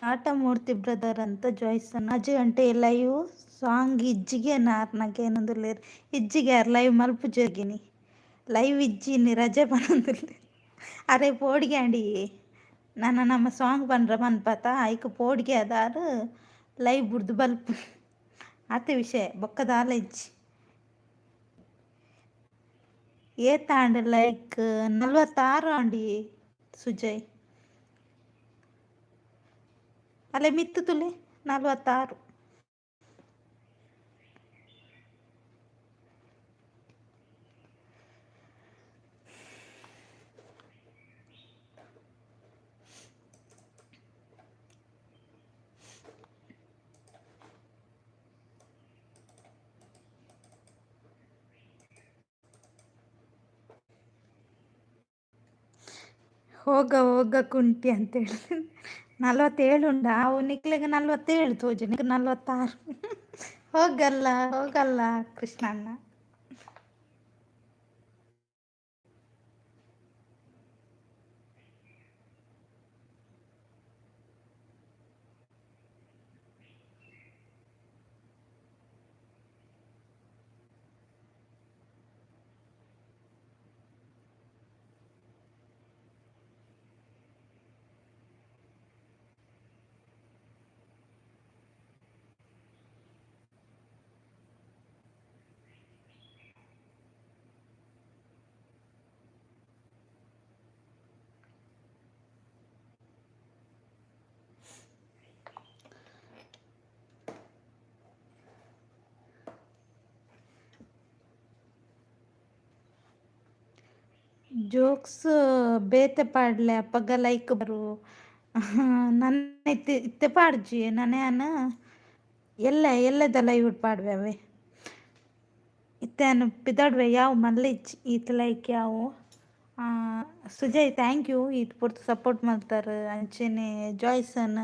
ಆಟಮೂರ್ತಿ ಬ್ರದರ್ ಅಂತ ಜಾಯ್ಸನ್. 4 ಗಂಟೆ ಲೈವ್ ಸಾಂಗ್ ಇಜ್ಜಿಗೆ ನಾರ್ನಗೆ ಏನೊಂದುಲ್ಲೆರ್ ಇಜ್ಜಿಗೆ ಆರ್ ಲೈವ್ ಮಲ್ಪುಜೆರ್ಗಿನಿ. ಲೈವ್ ಇಜ್ಜಿ ರಜೆ ಪನೊಂದುಲ್ಲೆರ್. ಅರೆ ಪೋಡಿಗೆ ಅಂಡಿ ನನ ನಮ್ಮ ಸಾಂಗ್ ಪನ್ರ ಪನ್ಪತ ಐಕ್ ಪೋಡಿಗೆ ಅದಾರ್ ಲೈವ್ ಬುಡ್ದು ಬಲ್ಪು ಆತೆ ವಿಷಯ ಬೊಕ್ಕ ದಾಲ ಇಜ್ಜಿ. ಏತಾಂಡ್ ಲೈಕ್? 46 ಆಂಡಿ ಸುಜಯ್. ಅಲ್ಲೇ ಮಿತ್ತು ತುಲೆ, 46. ಹೋಗ ಹೋಗ ಕುಂಟಿ ಅಂತೇಳಿ. 47 ಉಂಡ ಅವು ನಿಕ್ಲೆಗ್? 47 ತೋಜು ನಿಕ್, 46. ಹೋಗಲ್ಲ ಹೋಗಲ್ಲ ಕೃಷ್ಣಣ್ಣ. ಜೋಕ್ಸ್ ಬೇತೆ ಪಾಡ್ಲೆ, ಅಪಗ ಲೈಕ್ ಬರು. ನನ ಇತ್ತೆ ಇತ್ತೆ ಪಾಡ್ಜಿ ನನ ಯಾನ್ ಎಲ್ಲ ಎಲ್ಲದ ಲೈವ್ ಪಾಡ್ವೆ ಅವೆ. ಇತ್ತೆ ಯಾನ್ ಪಿದಾಡ್ವೆ, ಯಾವ ಮಲ್ಲೆ ಇಜ್ಜಿ ಈತ್ ಲೈಕ್ ಯಾವು. ಸುಜಯ್, thank you, ಈತ್ ಪೊರ್ತು ಸಪೋರ್ಟ್ ಮಲ್ತಾರ್. ಅಂಚೆನೆ ಜಾಯ್ಸನ್,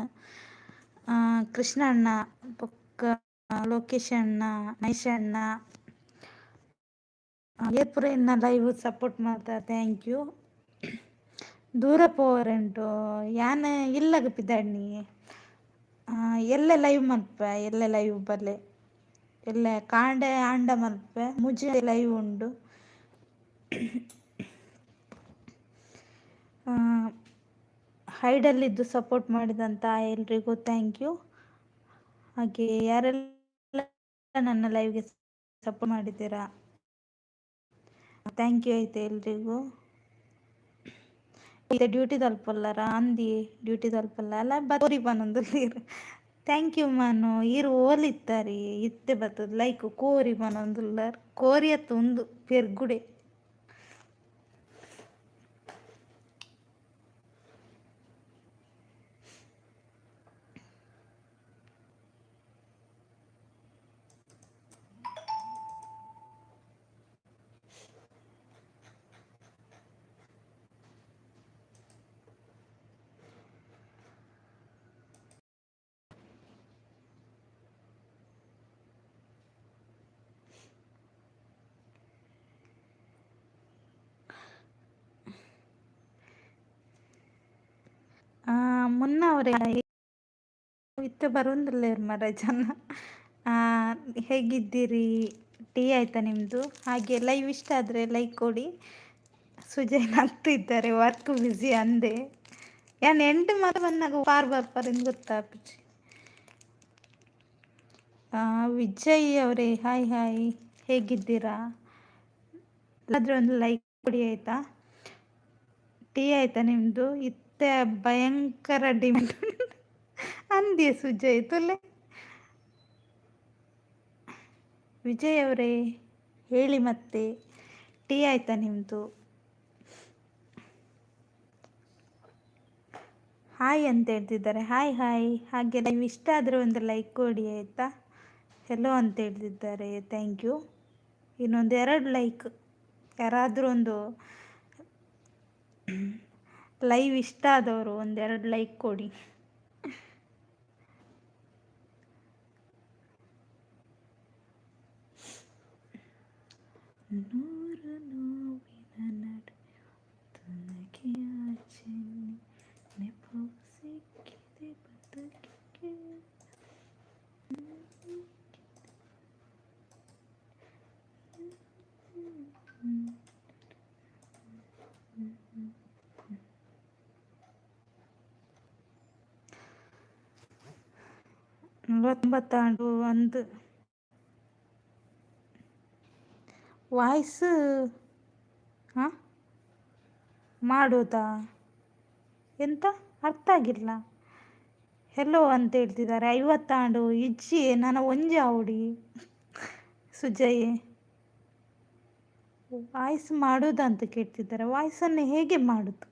ಕೃಷ್ಣಣ್ಣ, ಬೊಕ್ಕ ಲೋಕೇಶ್ ಅಣ್ಣ, ಮಹೇಶ್ ಅಣ್ಣ, ಏತ್ ಪೂರ ಎನ್ನ ಲೈವ್ ಸಪೋರ್ಟ್ ಮಲ್ತಾರ್, thank you. ದೂರ ಪೋವರೆಂಟು ಯಾನ್ ಇಲ್ಲಗ್ ಪಿದಾಡ್ನಿ. ಎಲ್ಲೆ ಲೈವ್ ಮಲ್ಪೆ, ಎಲ್ಲೆ ಲೈವ್ ಬಲ್ಲೆ. ಎಲ್ಲೆ ಕಾಂಡೆ ಆಂಡ ಮಲ್ಪೆ, 3 ಲೈವ್ ಉಂಡು. ಹೈಡಲ್ಲಿದ್ದು ಸಪೋರ್ಟ್ ಮಾಡಿದಂಥ ಎಲ್ರಿಗೂ thank you. ಹಾಗೆ ಯಾರೆಲ್ಲ ನನ್ನ ಲೈವ್ಗೆ ಸಪೋರ್ಟ್ ಮಾಡಿದ್ದೀರಾ, thank you ಐತೆ ಎಲ್ರಿಗೂ. ಡ್ಯೂಟಿ ತಲುಪಲ್ಲಾರ ಅಂದಿ, ಡ್ಯೂಟಿ ತಲುಪಲ್ಲ ಅಲ್ಲ ಬರಿ ಪನೊಂದುಲ್ಲೆರ್. Thank you Manu. ಈರ್ ಓಲಿತ್ತಾರಿ? ಇತ್ತೆ ಬತ್ತದ ಲೈಕ್. ಕೋರಿ ಪನೊಂದುಲ್ಲರ್, ಕೋರಿ ಅತ್ತು ಉಂದು ಪೆರ್ಗುಡೆ. ಮುನ್ನ ಅವರೇ ಇತ್ತೆ ಬರೋಂದಿಲ್ಲ ಮರ ಜನ. ಹೇಗಿದ್ದೀರಿ? ಟೀ ಆಯಿತಾ ನಿಮ್ಮದು? ಹಾಗೆ ಲೈವ್ ಇಷ್ಟ ಆದರೆ ಲೈಕ್ ಕೊಡಿ. ಸುಜಯ್ ನಗ್ತಿದ್ದಾರೆ, ವರ್ಕ್ ಬ್ಯುಸಿ ಅಂದೆ ಯಾನ್. ಎಂಟು ಮಾತ ಬಂದಾಗ ಪಾರ್ ಬರ್ಪಾರಿಂದ ಗೊತ್ತಾಪುಜಿ. ವಿಜಯ್ ಅವರೇ, ಹಾಯ್ ಹಾಯ್, ಹೇಗಿದ್ದೀರಾ? ಆದರೆ ಒಂದು ಲೈಕ್ ಕೊಡಿ ಆಯಿತಾ? ಟೀ ಆಯಿತಾ ನಿಮ್ಮದು? ಇತ್ತೆ ಭಯಂಕರ ಡಿಮ್ಯಾಂಡ್ ಅಂದ್ಯ ಸುಜಯ್ ತುಲೆ. ವಿಜಯ್ ಅವರೇ, ಹೇಳಿ ಮತ್ತೆ, ಟೀ ಆಯಿತಾ ನಿಮ್ಮದು? ಹಾಯ್ ಅಂತ ಹೇಳ್ತಿದ್ದಾರೆ, ಹಾಯ್ ಹಾಯ್. ಹಾಗೆ ಲೈವ್ ಇಷ್ಟ ಆದರೆ ಒಂದು ಲೈಕ್ ಕೊಡಿ ಆಯಿತಾ? ಹೆಲೋ ಅಂತ ಹೇಳ್ತಿದ್ದಾರೆ, thank you. ಇನ್ನೊಂದು ಎರಡು ಲೈಕ್. ಯಾರಾದರೂ ಒಂದು ಲೈವ್ ಇಷ್ಟ ಆದವರು ಒಂದೆರಡು ಲೈಕ್ ಕೊಡಿ. ನೂರು ನೋವಿನ ನಡುವೆ ತುನಗೆಯ ಚೆನ್ನಿ ನೆಪವು ಸಿಕ್ಕಿದೆ ಬದುಕಿಗೆ. ನಲ್ವತ್ತೊಂಬತ್ತಾಂಡು ಒಂದು ವಾಯ್ಸ್ ಹಾಂ ಮಾಡೋದಾ ಎಂತ ಅರ್ಥ ಆಗಿಲ್ಲ. ಹೆಲೋ ಅಂತ ಹೇಳ್ತಿದ್ದಾರೆ. ಐವತ್ತಾಂಡು ಇಜ್ಜಿ ನನ್ನ ಒಂಜಿ ಆವಡಿ ಸುಜಯ್. ವಾಯ್ಸ್ ಮಾಡೋದಂತ ಕೇಳ್ತಿದ್ದಾರೆ. ವಾಯ್ಸನ್ನು ಹೇಗೆ ಮಾಡೋದು?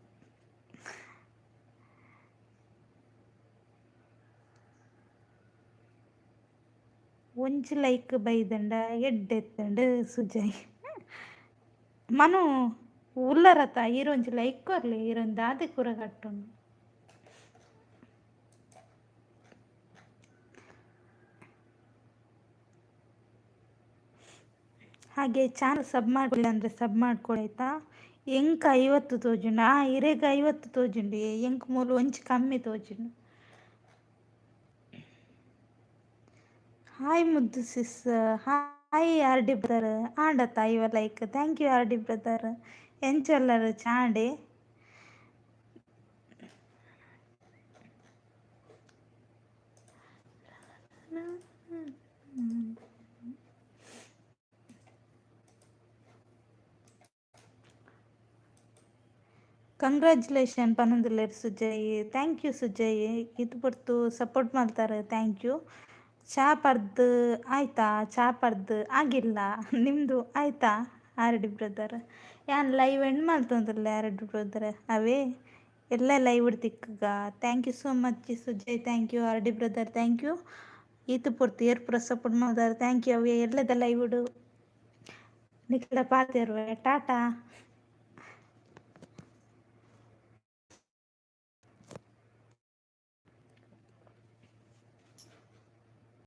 ಒಂಜಿ ಲೈಕ್ ಬೈದಂಡ ಎಡ್ಡೆತ್ತಂಡ್ ಸುಜಯ್. ಮನು ಉಲ್ಲರತ ಈರೊಂಜಿ ಲೈಕ್ ಕೊರ್ಲೆ ಈರೊಂದು ದಾದೆ ಕೂರ ಕಟ್ಟುನು. ಹಾಗೆ ಚಾನಲ್ ಸಬ್ ಮಾಡ್ಕೊಳ್ಳಿ ಅಂದರೆ ಸಬ್ ಮಾಡ್ಕೊಳ್ಳಿ ಆಯಿತಾ. ಎಂಕ್ 50 ತೋಜುಂಡು, ಆ ಇರೆಗ್ 50 ತೋಜುಂಡು, ಎಂಕ್ ಮೂಲು ಒಂಚಿ ಕಮ್ಮಿ ತೋಜುಂಡು. ಹಾಯ್ ಮುದ್ದು sis, hi R D brother. ಆಂಡತ್ತ 50 like, thank you R D brother. ಎಂಚೊಲ್ಲರು ಚಾಂಡೆ. Congratulation ಪನೊಂದುಲ್ಲೆರ್ Sujay, thank you Sujay. ಇದು ಪೊರ್ತು ಸಪೋರ್ಟ್ ಮಲ್ತಾರ್, thank you. ಚಾ ಪರ್ದು ಆಯ್ತಾ? ಚಾ ಪರ್ದು ಆಗಿಲ್ಲ, ನಿಮ್ಮದು ಆಯ್ತಾ ಆರ್ ಡಿ ಬ್ರದರ್? ಯಾನ್ ಲೈವ್ ಎಂಡ್ ಮಲ್ತೊಂದುಲ್ಲೆ ಆರ್ ಡಿ ಬ್ರದರ್, ಅವೇ ಎಲ್ಲ ಲೈವ್ ತಿಕ್ಕುಗ. Thank you so much Sujay, thank you R D brother, thank you. ಈತ್ ಪೊರ್ತು ಏರ್ ಪೂರ ಸಪೋರ್ಟ್ ಮಲ್ದಾರ್, thank you. ಅವೇ ಎಲ್ಲದ ಲೈವ್ ನಿಕ್ಲ ಪಾತೆರುವೆ, ಟಾಟಾ.